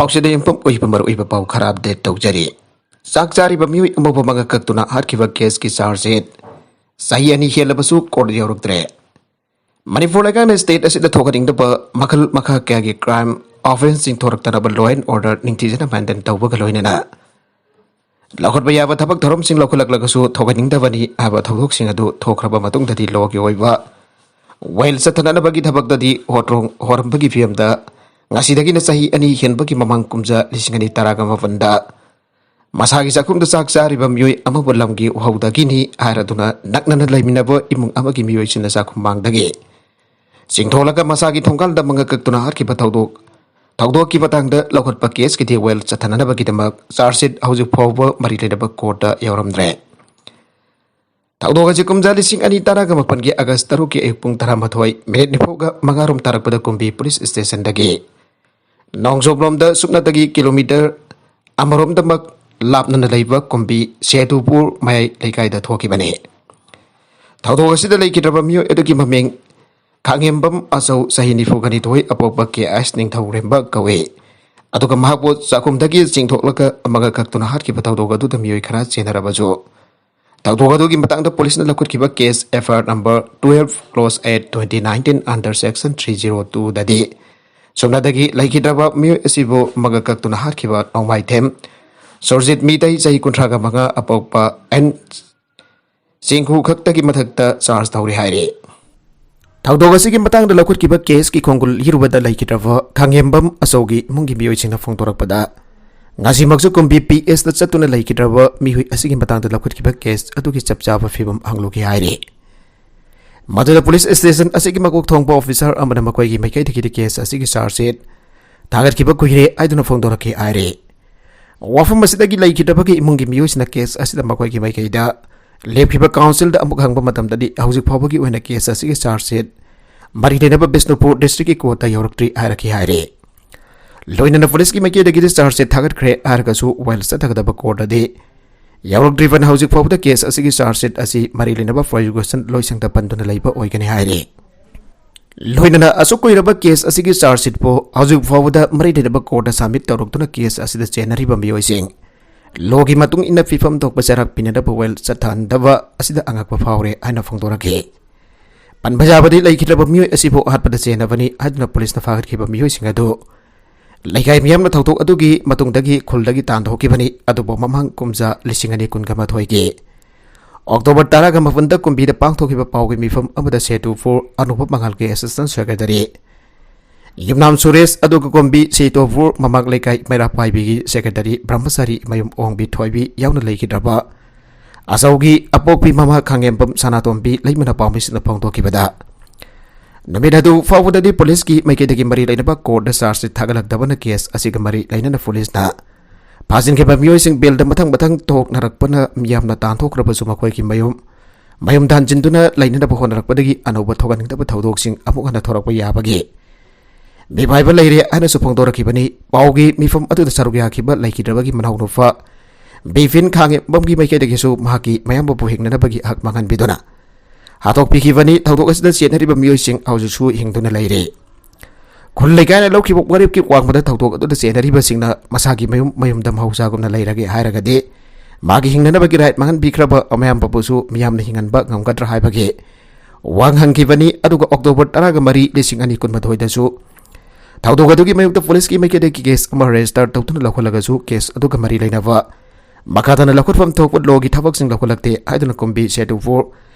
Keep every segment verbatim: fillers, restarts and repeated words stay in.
ꯄꯥꯎꯆꯦꯗ ꯌꯨꯝꯐꯝ ꯑꯣꯏꯕ ꯃꯔꯨꯑꯣꯏꯕ ꯄꯥꯎ ꯈꯔ ꯑꯞꯗꯦꯠ ꯇꯧꯖꯔꯤ꯫ ꯆꯥꯛ ꯆꯥꯔꯤꯕ ꯃꯤꯑꯣꯏ ꯑꯃꯕꯨ ꯃꯉꯛ ꯀꯛꯇꯨꯅ ꯍꯥꯠꯈꯤꯕ ꯀꯦꯁꯀꯤ ꯆꯥꯔꯖ ꯁꯤꯠ ꯆꯍꯤ ꯑꯅꯤ ꯍꯦꯜꯂꯕꯁꯨ ꯀꯣꯔꯠ ꯌꯧꯔꯛꯇ꯭ꯔꯦ꯫ ꯃꯅꯤꯄꯨꯔ ꯂꯩꯉꯥꯛꯅ ꯁ꯭ꯇꯦꯠ ꯑꯁꯤꯗ ꯊꯣꯛꯍꯟꯅꯤꯡꯗꯕ ꯃꯈꯜ ꯃꯈꯥ ꯀꯌꯥꯒꯤ ꯀ꯭ꯔꯥꯏꯝ ꯑꯣꯐꯦꯟꯁꯁꯤꯡ ꯊꯣꯔꯛꯇꯅꯕ ꯂꯣ ꯑꯦꯟ ꯑꯣꯔꯗꯔ ꯅꯤꯡꯊꯤꯖꯅ ꯃꯦꯟꯇꯦꯟ ꯇꯧꯕꯒ ꯂꯣꯏꯅꯅ ꯂꯧꯈꯠꯄ ꯌꯥꯕ ꯊꯕꯛ ꯊꯧꯔꯝꯁꯤꯡ ꯂꯧꯈꯠꯂꯛꯂꯒꯁꯨ ꯊꯣꯛꯍꯟꯅꯤꯡꯗꯕꯅꯤ ꯍꯥꯏꯕ ꯊꯧꯗꯣꯛꯁꯤꯡ ꯑꯗꯨ ꯊꯣꯛꯈ꯭ꯔꯕ ꯃꯇꯨꯡꯗꯗꯤ ꯂꯣꯒꯤ ꯑꯣꯏꯕ ꯋꯥꯌꯦꯜ ꯆꯠꯊꯅꯅꯕꯒꯤ ꯊꯕꯛꯇꯗꯤ ꯍꯣꯠꯔꯣꯡ ꯍꯣꯔꯝꯕꯒꯤ ꯐꯤꯕꯝꯗ ꯉꯁꯤꯗꯒꯤꯅ ꯆꯍꯤ ꯑꯅꯤ ꯍꯦꯟꯕꯒꯤ ꯃꯃꯥꯡ ꯀꯨꯝꯖꯥ ꯂꯤꯁꯤꯡ ꯑꯅꯤ ꯇꯔꯥꯒ ꯃꯥꯄꯟꯗ ꯃꯁꯥꯒꯤ ꯆꯥꯛꯈꯨꯝꯗ ꯆꯥꯛ ꯆꯥꯔꯤꯕ ꯃꯤꯑꯣꯏ ꯑꯃꯕꯨ ꯂꯝꯒꯤ ꯎꯍꯧꯗꯒꯤꯅꯤ ꯍꯥꯏꯔꯗꯨꯅ ꯅꯛꯅꯅ ꯂꯩꯃꯤꯟꯅꯕ ꯏꯃꯨꯡ ꯑꯃꯒꯤ ꯃꯤꯑꯣꯏꯁꯤꯡꯅ ꯆꯥꯛꯈꯨꯝ ꯃꯥꯡꯗꯒꯤ ꯆꯤꯡꯊꯣꯛꯂꯒ ꯃꯁꯥꯒꯤ ꯊꯣꯡꯒꯥꯜꯗ ꯃꯉꯛ ꯀꯛꯇꯨꯅ ꯍꯥꯠꯈꯤꯕ ꯊꯧꯗꯣꯛ ꯊꯧꯗꯣꯛꯀꯤ ꯃꯇꯥꯡꯗ ꯂꯧꯈꯠꯄ ꯀꯦꯁꯀꯤ ꯋꯥꯌꯦꯜ ꯆꯠꯊꯅꯅꯕꯒꯤꯗꯃꯛ ꯆꯥꯔꯖ ꯁꯤꯠ ꯍꯧꯖꯤꯛ ꯐꯥꯎꯕ ꯃꯔꯤ ꯂꯩꯅꯕ ꯀꯣꯔꯠꯇ ꯌꯧꯔꯝꯗ꯭ꯔꯦ꯫ ꯊꯧꯗꯣꯛ ꯑꯁꯤ ꯀꯨꯝꯖꯥ ꯂꯤꯁꯤꯡ ꯑꯅꯤ ꯇꯔꯥꯒ ꯃꯥꯄꯟꯒꯤ ꯑꯥꯒꯁ ꯇꯔꯨꯛꯀꯤ ꯑꯌꯨꯛ ꯄꯨꯡ ꯇꯔꯥꯃꯥꯊꯣꯏ ꯃꯤꯅꯤꯠ ꯅꯤꯐꯨꯒ ꯃꯉꯥꯔꯣꯝ ꯇꯥꯔꯛꯄꯗ ꯀꯨꯝꯕꯤ ꯄꯨꯂꯤꯁ ꯁ꯭ꯇꯦꯁꯟꯗꯒꯤ ꯅꯣꯡꯖꯣꯝꯂꯣꯝꯗ ꯁꯨꯞꯅꯇꯒꯤ ꯀꯤꯂꯣꯃꯤꯇꯔ ꯑꯃꯔꯣꯝꯗꯃꯛ ꯂꯥꯞꯅꯅ ꯂꯩꯕ ꯀꯨꯝꯕꯤ ꯁꯦꯇꯨꯄꯨꯔ ꯃꯌꯥꯏ ꯂꯩꯀꯥꯏꯗ ꯊꯣꯛꯈꯤꯕꯅꯤ꯫ ꯊꯧꯗꯣꯛ ꯑꯁꯤꯗ ꯂꯩꯈꯤꯗ꯭ꯔꯕ ꯃꯤꯑꯣꯏ ꯑꯗꯨꯒꯤ ꯃꯃꯤꯡ ꯈꯥꯉꯦꯝꯕꯝ ꯑꯆꯧ, ꯆꯍꯤ ꯅꯤꯐꯨꯒ ꯅꯤꯊꯣꯏ, ꯑꯄꯣꯛꯄ ꯀꯦ ꯑꯥꯏꯁ ꯅꯤꯡꯊꯧꯔꯦꯝꯕ ꯀꯧꯏ꯫ ꯑꯗꯨꯒ ꯃꯍꯥꯛꯄꯨ ꯆꯥꯛꯈꯨꯝꯗꯒꯤ ꯆꯤꯡꯊꯣꯛꯂꯒ ꯑꯃꯒ ꯀꯛꯇꯨꯅ ꯍꯥꯠꯈꯤꯕ ꯊꯧꯗꯣꯛ ꯑꯗꯨꯗ ꯃꯤꯑꯣꯏ ꯈꯔ ꯆꯦꯟꯅꯔꯕꯁꯨ, ꯊꯧꯗꯣꯛ ꯑꯗꯨꯒꯤ ꯃꯇꯥꯡꯗ ꯄꯨꯂꯤꯁꯅ ꯂꯧꯈꯠꯈꯤꯕ case F I R number twelve clause eight twenty nineteen under section three zero two ꯗꯗꯤ ꯁꯨꯞꯅꯇꯒꯤ ꯂꯩꯈꯤꯗ꯭ꯔꯕ ꯃꯤꯑꯣꯏ ꯑꯁꯤꯕꯨ ꯃꯉꯛ ꯀꯛꯇꯨꯅ ꯍꯥꯠꯈꯤꯕ ꯅꯣꯡꯃꯥꯏꯊꯦꯝ ꯁꯨꯔꯖꯤꯠ ꯃꯤꯇꯩ, ꯆꯍꯤ ꯀꯨꯟꯊ꯭ꯔꯥꯒ ꯃꯉꯥ, ꯑꯄꯣꯛꯄ ꯑꯦꯟ ꯆꯦꯡꯈꯨ ꯈꯛꯇꯒꯤ ꯃꯊꯛꯇ ꯆꯥꯔꯖ ꯇꯧꯔꯤ ꯍꯥꯏꯔꯤ꯫ ꯊꯧꯗꯣꯛ ꯑꯁꯤꯒꯤ ꯃꯇꯥꯡꯗ ꯂꯧꯈꯠꯈꯤꯕ ꯀꯦꯁꯀꯤ ꯈꯣꯡꯒꯨꯜ ꯏꯔꯨꯕꯗ ꯂꯩꯈꯤꯗ꯭ꯔꯕ ꯈꯥꯉꯦꯝꯕꯝ ꯑꯆꯧꯒꯤ ꯏꯃꯨꯡꯒꯤ ꯃꯤꯑꯣꯏꯁꯤꯡꯅ ꯐꯣꯡꯗꯣꯔꯛꯄꯗ, ꯉꯁꯤꯃꯛꯁꯨ ꯀꯨꯝꯕꯤ ꯄꯤ ꯑꯦꯁꯇ ꯆꯠꯇꯨꯅ ꯂꯩꯈꯤꯗ꯭ꯔꯕ ꯃꯤꯑꯣꯏ ꯑꯁꯤꯒꯤ ꯃꯇꯥꯡꯗ ꯂꯧꯈꯠꯈꯤꯕ ꯀꯦꯁ ꯑꯗꯨꯒꯤ ꯆꯞ ꯆꯥꯕ ꯐꯤꯕꯝ ꯍꯪꯂꯨꯈꯤ ꯍꯥꯏꯔꯤ꯫ ꯃꯗꯨꯗ ꯄꯨꯂꯤꯁ ꯁ꯭ꯇꯦꯁꯟ ꯑꯁꯤꯒꯤ ꯃꯀꯣꯛ ꯊꯣꯡꯕ ꯑꯣꯐꯤꯁꯥꯔ ꯑꯃꯅ ꯃꯈꯣꯏꯒꯤ ꯃꯥꯏꯀꯩꯗꯒꯤꯗꯤ ꯀꯦꯁ ꯑꯁꯤꯒꯤ ꯆꯥꯔꯖ ꯁꯤꯠ ꯊꯥꯒꯠꯈꯤꯕ ꯀꯨꯏꯔꯦ ꯍꯥꯏꯗꯨꯅ ꯐꯣꯡꯗꯣꯔꯛꯈꯤ ꯍꯥꯏꯔꯤ꯫ ꯋꯥꯐꯝ ꯑꯁꯤꯗꯒꯤ ꯂꯩꯈꯤꯗꯕꯒꯤ ꯏꯃꯨꯡꯒꯤ ꯃꯤꯑꯣꯏꯁꯤꯡꯅ ꯀꯦꯁ ꯑꯁꯤꯗ ꯃꯈꯣꯏꯒꯤ ꯃꯥꯏꯀꯩꯗ ꯂꯦꯞꯈꯤꯕ ꯀꯥꯎꯟꯁꯤꯜꯗ ꯑꯃꯨꯛ ꯍꯪꯕ ꯃꯇꯝꯗꯗꯤ ꯍꯧꯖꯤꯛ ꯐꯥꯎꯕꯒꯤ ꯑꯣꯏꯅ ꯀꯦꯁ ꯑꯁꯤꯒꯤ ꯆꯥꯔꯖ ꯁꯤꯠ ꯃꯔꯤ ꯂꯩꯅꯕ ꯕꯤꯁꯅꯨꯄꯨꯔ ꯗꯤꯁꯇ꯭ꯔꯤꯛꯀꯤ ꯀꯣꯔꯠꯇ ꯌꯧꯔꯛꯇ꯭ꯔꯤ ꯍꯥꯏꯔꯛꯈꯤ ꯍꯥꯏꯔꯤ꯫ ꯂꯣꯏꯅꯅ ꯄꯨꯂꯤꯁꯀꯤ ꯃꯥꯏꯀꯩꯗꯒꯤꯗꯤ ꯆꯥꯔꯖ ꯁꯤꯠ ꯊꯥꯒꯠꯈ꯭ꯔꯦ ꯍꯥꯏꯔꯒꯁꯨ ꯋꯥꯌꯦꯜ ꯆꯠꯊꯒꯗꯕ ꯀꯣꯔꯠꯇꯗꯤ ꯌꯧꯔꯛꯇ꯭ꯔꯤꯕꯅ ꯍꯧꯖꯤꯛ ꯐꯥꯎꯕꯗ ꯀꯦꯁ ꯑꯁꯤꯒꯤ ꯆꯥꯔꯖ ꯁꯤꯠ ꯑꯁꯤ ꯃꯔꯤ ꯂꯩꯅꯕ ꯄ꯭ꯔꯣꯁꯤꯀ꯭ꯌꯨꯁꯟ ꯂꯣꯏꯁꯪꯗ ꯄꯟꯗꯨꯅ ꯂꯩꯕ ꯑꯣꯏꯒꯅꯤ ꯍꯥꯏꯔꯤ꯫ ꯂꯣꯏꯅꯅ ꯑꯁꯨꯛ ꯀꯨꯏꯔꯕ ꯀꯦꯁ ꯑꯁꯤꯒꯤ ꯆꯥꯔꯖ ꯁꯤꯠꯄꯨ ꯍꯧꯖꯤꯛ ꯐꯥꯎꯕꯗ ꯃꯔꯤ ꯂꯩꯅꯕ ꯀꯣꯔꯠꯇ ꯁꯕꯃꯤꯠ ꯇꯧꯔꯛꯇꯨꯅ ꯀꯦꯁ ꯑꯁꯤꯗ ꯆꯦꯟꯅꯔꯤꯕ ꯃꯤꯑꯣꯏꯁꯤꯡ, ꯂꯣꯒꯤ ꯃꯇꯨꯡ ꯏꯟꯅ ꯐꯤꯐꯝ ꯊꯣꯛꯄ ꯆꯩꯔꯥꯛ ꯄꯤꯅꯅꯕ ꯋꯥꯌꯦꯜ ꯆꯠꯊꯍꯟꯗꯕ ꯑꯁꯤꯗ ꯑꯉꯛꯄ ꯐꯥꯎꯔꯦ ꯍꯥꯏꯅ ꯐꯣꯡꯗꯣꯔꯛꯈꯤ꯫ ꯄꯟꯕ ꯌꯥꯕꯗꯤ ꯂꯩꯈꯤꯗ꯭ꯔꯕ ꯃꯤꯑꯣꯏ ꯑꯁꯤꯕꯨ ꯍꯥꯠꯄꯗ ꯆꯦꯟꯅꯕꯅꯤ ꯍꯥꯏꯗꯨꯅ ꯄꯨꯂꯤꯁꯅ ꯐꯥꯒꯠꯈꯤꯕ ꯃꯤꯑꯣꯏꯁꯤꯡ ꯑꯗꯨ ꯂꯩꯀꯥꯏ ꯃꯤꯌꯥꯝꯅ ꯊꯧꯗꯣꯛ ꯑꯗꯨꯒꯤ ꯃꯇꯨꯡꯗꯒꯤ ꯈꯨꯜꯗꯒꯤ ꯇꯥꯟꯊꯣꯛꯈꯤꯕꯅꯤ꯫ ꯑꯗꯨꯕꯨ ꯃꯃꯥꯡ ꯀꯨꯝꯖꯥ ꯂꯤꯁꯤꯡ ꯑꯅꯤ ꯀꯨꯟꯒ ꯃꯥꯊꯣꯏꯒꯤ ꯑꯣꯛꯇꯣꯕꯔ ꯇꯔꯥꯒ ꯃꯥꯄꯟꯗ ꯀꯨꯝꯕꯤꯗ ꯄꯥꯡꯊꯣꯛꯈꯤꯕ ꯄꯥꯎꯒꯤ ꯃꯤꯐꯝ ꯑꯃꯗ ꯁꯦꯇꯨ ꯐꯣꯔ ꯑꯅꯨꯕ ꯃꯉꯥꯜꯒꯤ ꯑꯦꯁꯤꯁꯇꯦꯟ ꯁꯦꯀ꯭ꯔꯦꯇꯔꯤ ꯌꯨꯝꯅꯥꯝ ꯁꯨꯔꯦꯁ, ꯑꯗꯨꯒ ꯀꯨꯝꯕꯤ ꯁꯦꯇꯨ ꯐꯣꯔ ꯃꯃꯥꯛ ꯂꯩꯀꯥꯏ ꯃꯩꯔꯥ ꯄꯥꯏꯕꯤꯒꯤ ꯁꯦꯀ꯭ꯔꯦꯇꯔꯤ ꯕ꯭ꯔꯍ꯭ꯃꯆꯥꯔꯤ ꯃꯌꯨꯝ ꯑꯣꯡꯕꯤ ꯊꯣꯏꯕꯤ ꯌꯥꯎꯅ ꯂꯩꯈꯤꯗ꯭ꯔꯕ ꯑꯆꯧꯒꯤ ꯑꯄꯣꯛꯄꯤ ꯃꯃꯥ ꯈꯥꯉꯦꯝꯕꯝ ꯁꯅꯥꯇꯣꯝꯕꯤ ꯂꯩꯃꯅ ꯄꯥꯎꯃꯤꯁꯤꯡꯅ ꯐꯣꯡꯗꯣꯛꯈꯤꯕꯗ, ꯅꯨꯃꯤꯠ ꯑꯗꯨ ꯐꯥꯎꯕꯗꯗꯤ ꯄꯨꯂꯤꯁꯀꯤ ꯃꯥꯏꯀꯩꯗꯒꯤ ꯃꯔꯤ ꯂꯩꯅꯕ ꯀꯣꯔꯠꯇ ꯆꯥꯔꯖꯁꯤꯠ ꯊꯥꯒꯠꯂꯛꯇꯕꯅ ꯀꯦꯁ ꯑꯁꯤꯒ ꯃꯔꯤ ꯂꯩꯅꯅ ꯄꯨꯂꯤꯁꯅ ꯐꯥꯖꯤꯟꯈꯤꯕ ꯃꯤꯑꯣꯏꯁꯤꯡ ꯕꯦꯜꯗ ꯃꯊꯪ ꯃꯊꯪ ꯊꯣꯛꯅꯔꯛꯄꯅ ꯌꯥꯝꯅ ꯇꯥꯟꯊꯣꯛꯈ꯭ꯔꯕꯁꯨ ꯃꯈꯣꯏꯒꯤ ꯃꯌꯨꯝ, ꯃꯌꯨꯝ ꯊꯥꯟꯖꯤꯟꯗꯨꯅ ꯂꯩꯅꯅꯕ ꯍꯣꯠꯅꯔꯛꯄꯗꯒꯤ ꯑꯅꯧꯕ ꯊꯣꯛꯍꯟꯅꯤꯡꯗꯕ ꯊꯧꯗꯣꯛꯁꯤꯡ ꯑꯃꯨꯛ ꯍꯟꯅ ꯊꯣꯔꯛꯄ ꯌꯥꯕꯒꯤ ꯃꯤꯄꯥꯏꯕ ꯂꯩꯔꯦ ꯍꯥꯏꯅꯁꯨ ꯐꯣꯡꯗꯣꯔꯛꯈꯤꯕꯅꯤ꯫ ꯄꯥꯎꯒꯤ ꯃꯤꯐꯝ ꯑꯗꯨꯗ ꯁꯔꯨꯛ ꯌꯥꯈꯤꯕ ꯂꯩꯈꯤꯗ꯭ꯔꯕꯒꯤ ꯃꯅꯥꯎꯅꯨꯄꯥ ꯕꯤꯄꯤꯟ ꯈꯥꯉꯦꯝꯕꯝꯒꯤ ꯃꯥꯏꯀꯩꯗꯒꯤꯁꯨ ꯃꯍꯥꯛꯀꯤ ꯃꯌꯥꯝꯕꯕꯨ ꯍꯤꯡꯅꯅꯕꯒꯤ ꯍꯛ ꯃꯥꯡꯍꯟꯕꯤꯗꯨꯅ ꯍꯥꯠꯇꯣꯛꯄꯤꯈꯤꯕꯅꯤ꯫ ꯊꯧꯗꯣꯛ ꯑꯁꯤꯗ ꯆꯦꯟꯅꯔꯤꯕ ꯃꯤꯑꯣꯏꯁꯤꯡ ꯍꯧꯖꯤꯛꯁꯨ ꯍꯤꯡꯗꯨꯅ ꯂꯩꯔꯤ꯫ ꯈꯨꯜ ꯂꯩꯀꯥꯏꯅ ꯂꯧꯈꯤꯕ ꯋꯥꯔꯦꯞꯀꯤ ꯋꯥꯡꯃꯗ ꯊꯧꯗꯣꯛ ꯑꯗꯨꯗ ꯆꯦꯟꯅꯔꯤꯕꯁꯤꯡꯅ ꯃꯁꯥꯒꯤ ꯃꯌꯨꯝ ꯃꯌꯨꯝꯗ ꯃꯍꯧꯁꯥꯒꯨꯝꯅ ꯂꯩꯔꯒꯦ ꯍꯥꯏꯔꯒꯗꯤ ꯃꯥꯒꯤ ꯍꯤꯡꯅꯅꯕꯒꯤ ꯔꯥꯏꯠ ꯃꯥꯡꯍꯟꯕꯤꯈ꯭ꯔꯕ ꯃꯌꯥꯝꯕꯕꯨꯁꯨ ꯃꯤꯌꯥꯝꯅ ꯍꯤꯡꯍꯟꯕ ꯉꯝꯒꯗ꯭ꯔꯥ ꯍꯥꯏꯕꯒꯤ ꯋꯥꯍꯪ ꯍꯪꯈꯤꯕꯅꯤ꯫ ꯑꯗꯨꯒ ꯑꯣꯛꯇꯣꯕꯔ ꯇꯔꯥꯒ ꯃꯔꯤ, ꯂꯤꯁꯤꯡ ꯑꯅꯤ ꯀꯨꯟꯃꯥꯊꯣꯏꯗꯁꯨ ꯊꯧꯗꯣꯛ ꯑꯗꯨꯒꯤ ꯃꯥꯌꯣꯛꯇ ꯄꯨꯂꯤꯁꯀꯤ ꯃꯥꯏꯀꯩꯗꯒꯤ ꯀꯦꯁ ꯑꯃ ꯔꯦꯖꯤꯁꯇꯔ ꯇꯧꯗꯨꯅ ꯂꯧꯈꯠꯂꯒꯁꯨ ꯀꯦꯁ ꯑꯗꯨꯒ ꯃꯔꯤ ꯂꯩꯅꯕ ꯃꯈꯥ ꯇꯥꯅ ꯂꯧꯈꯠꯐꯝ ꯊꯣꯛꯄ ꯂꯣꯒꯤ ꯊꯕꯛꯁꯤꯡ ꯂꯧꯈꯠꯂꯛꯇꯦ ꯍꯥꯏꯗꯨꯅ ꯀꯨꯝꯕꯤ ꯁꯦꯇꯨ ꯐꯣꯔ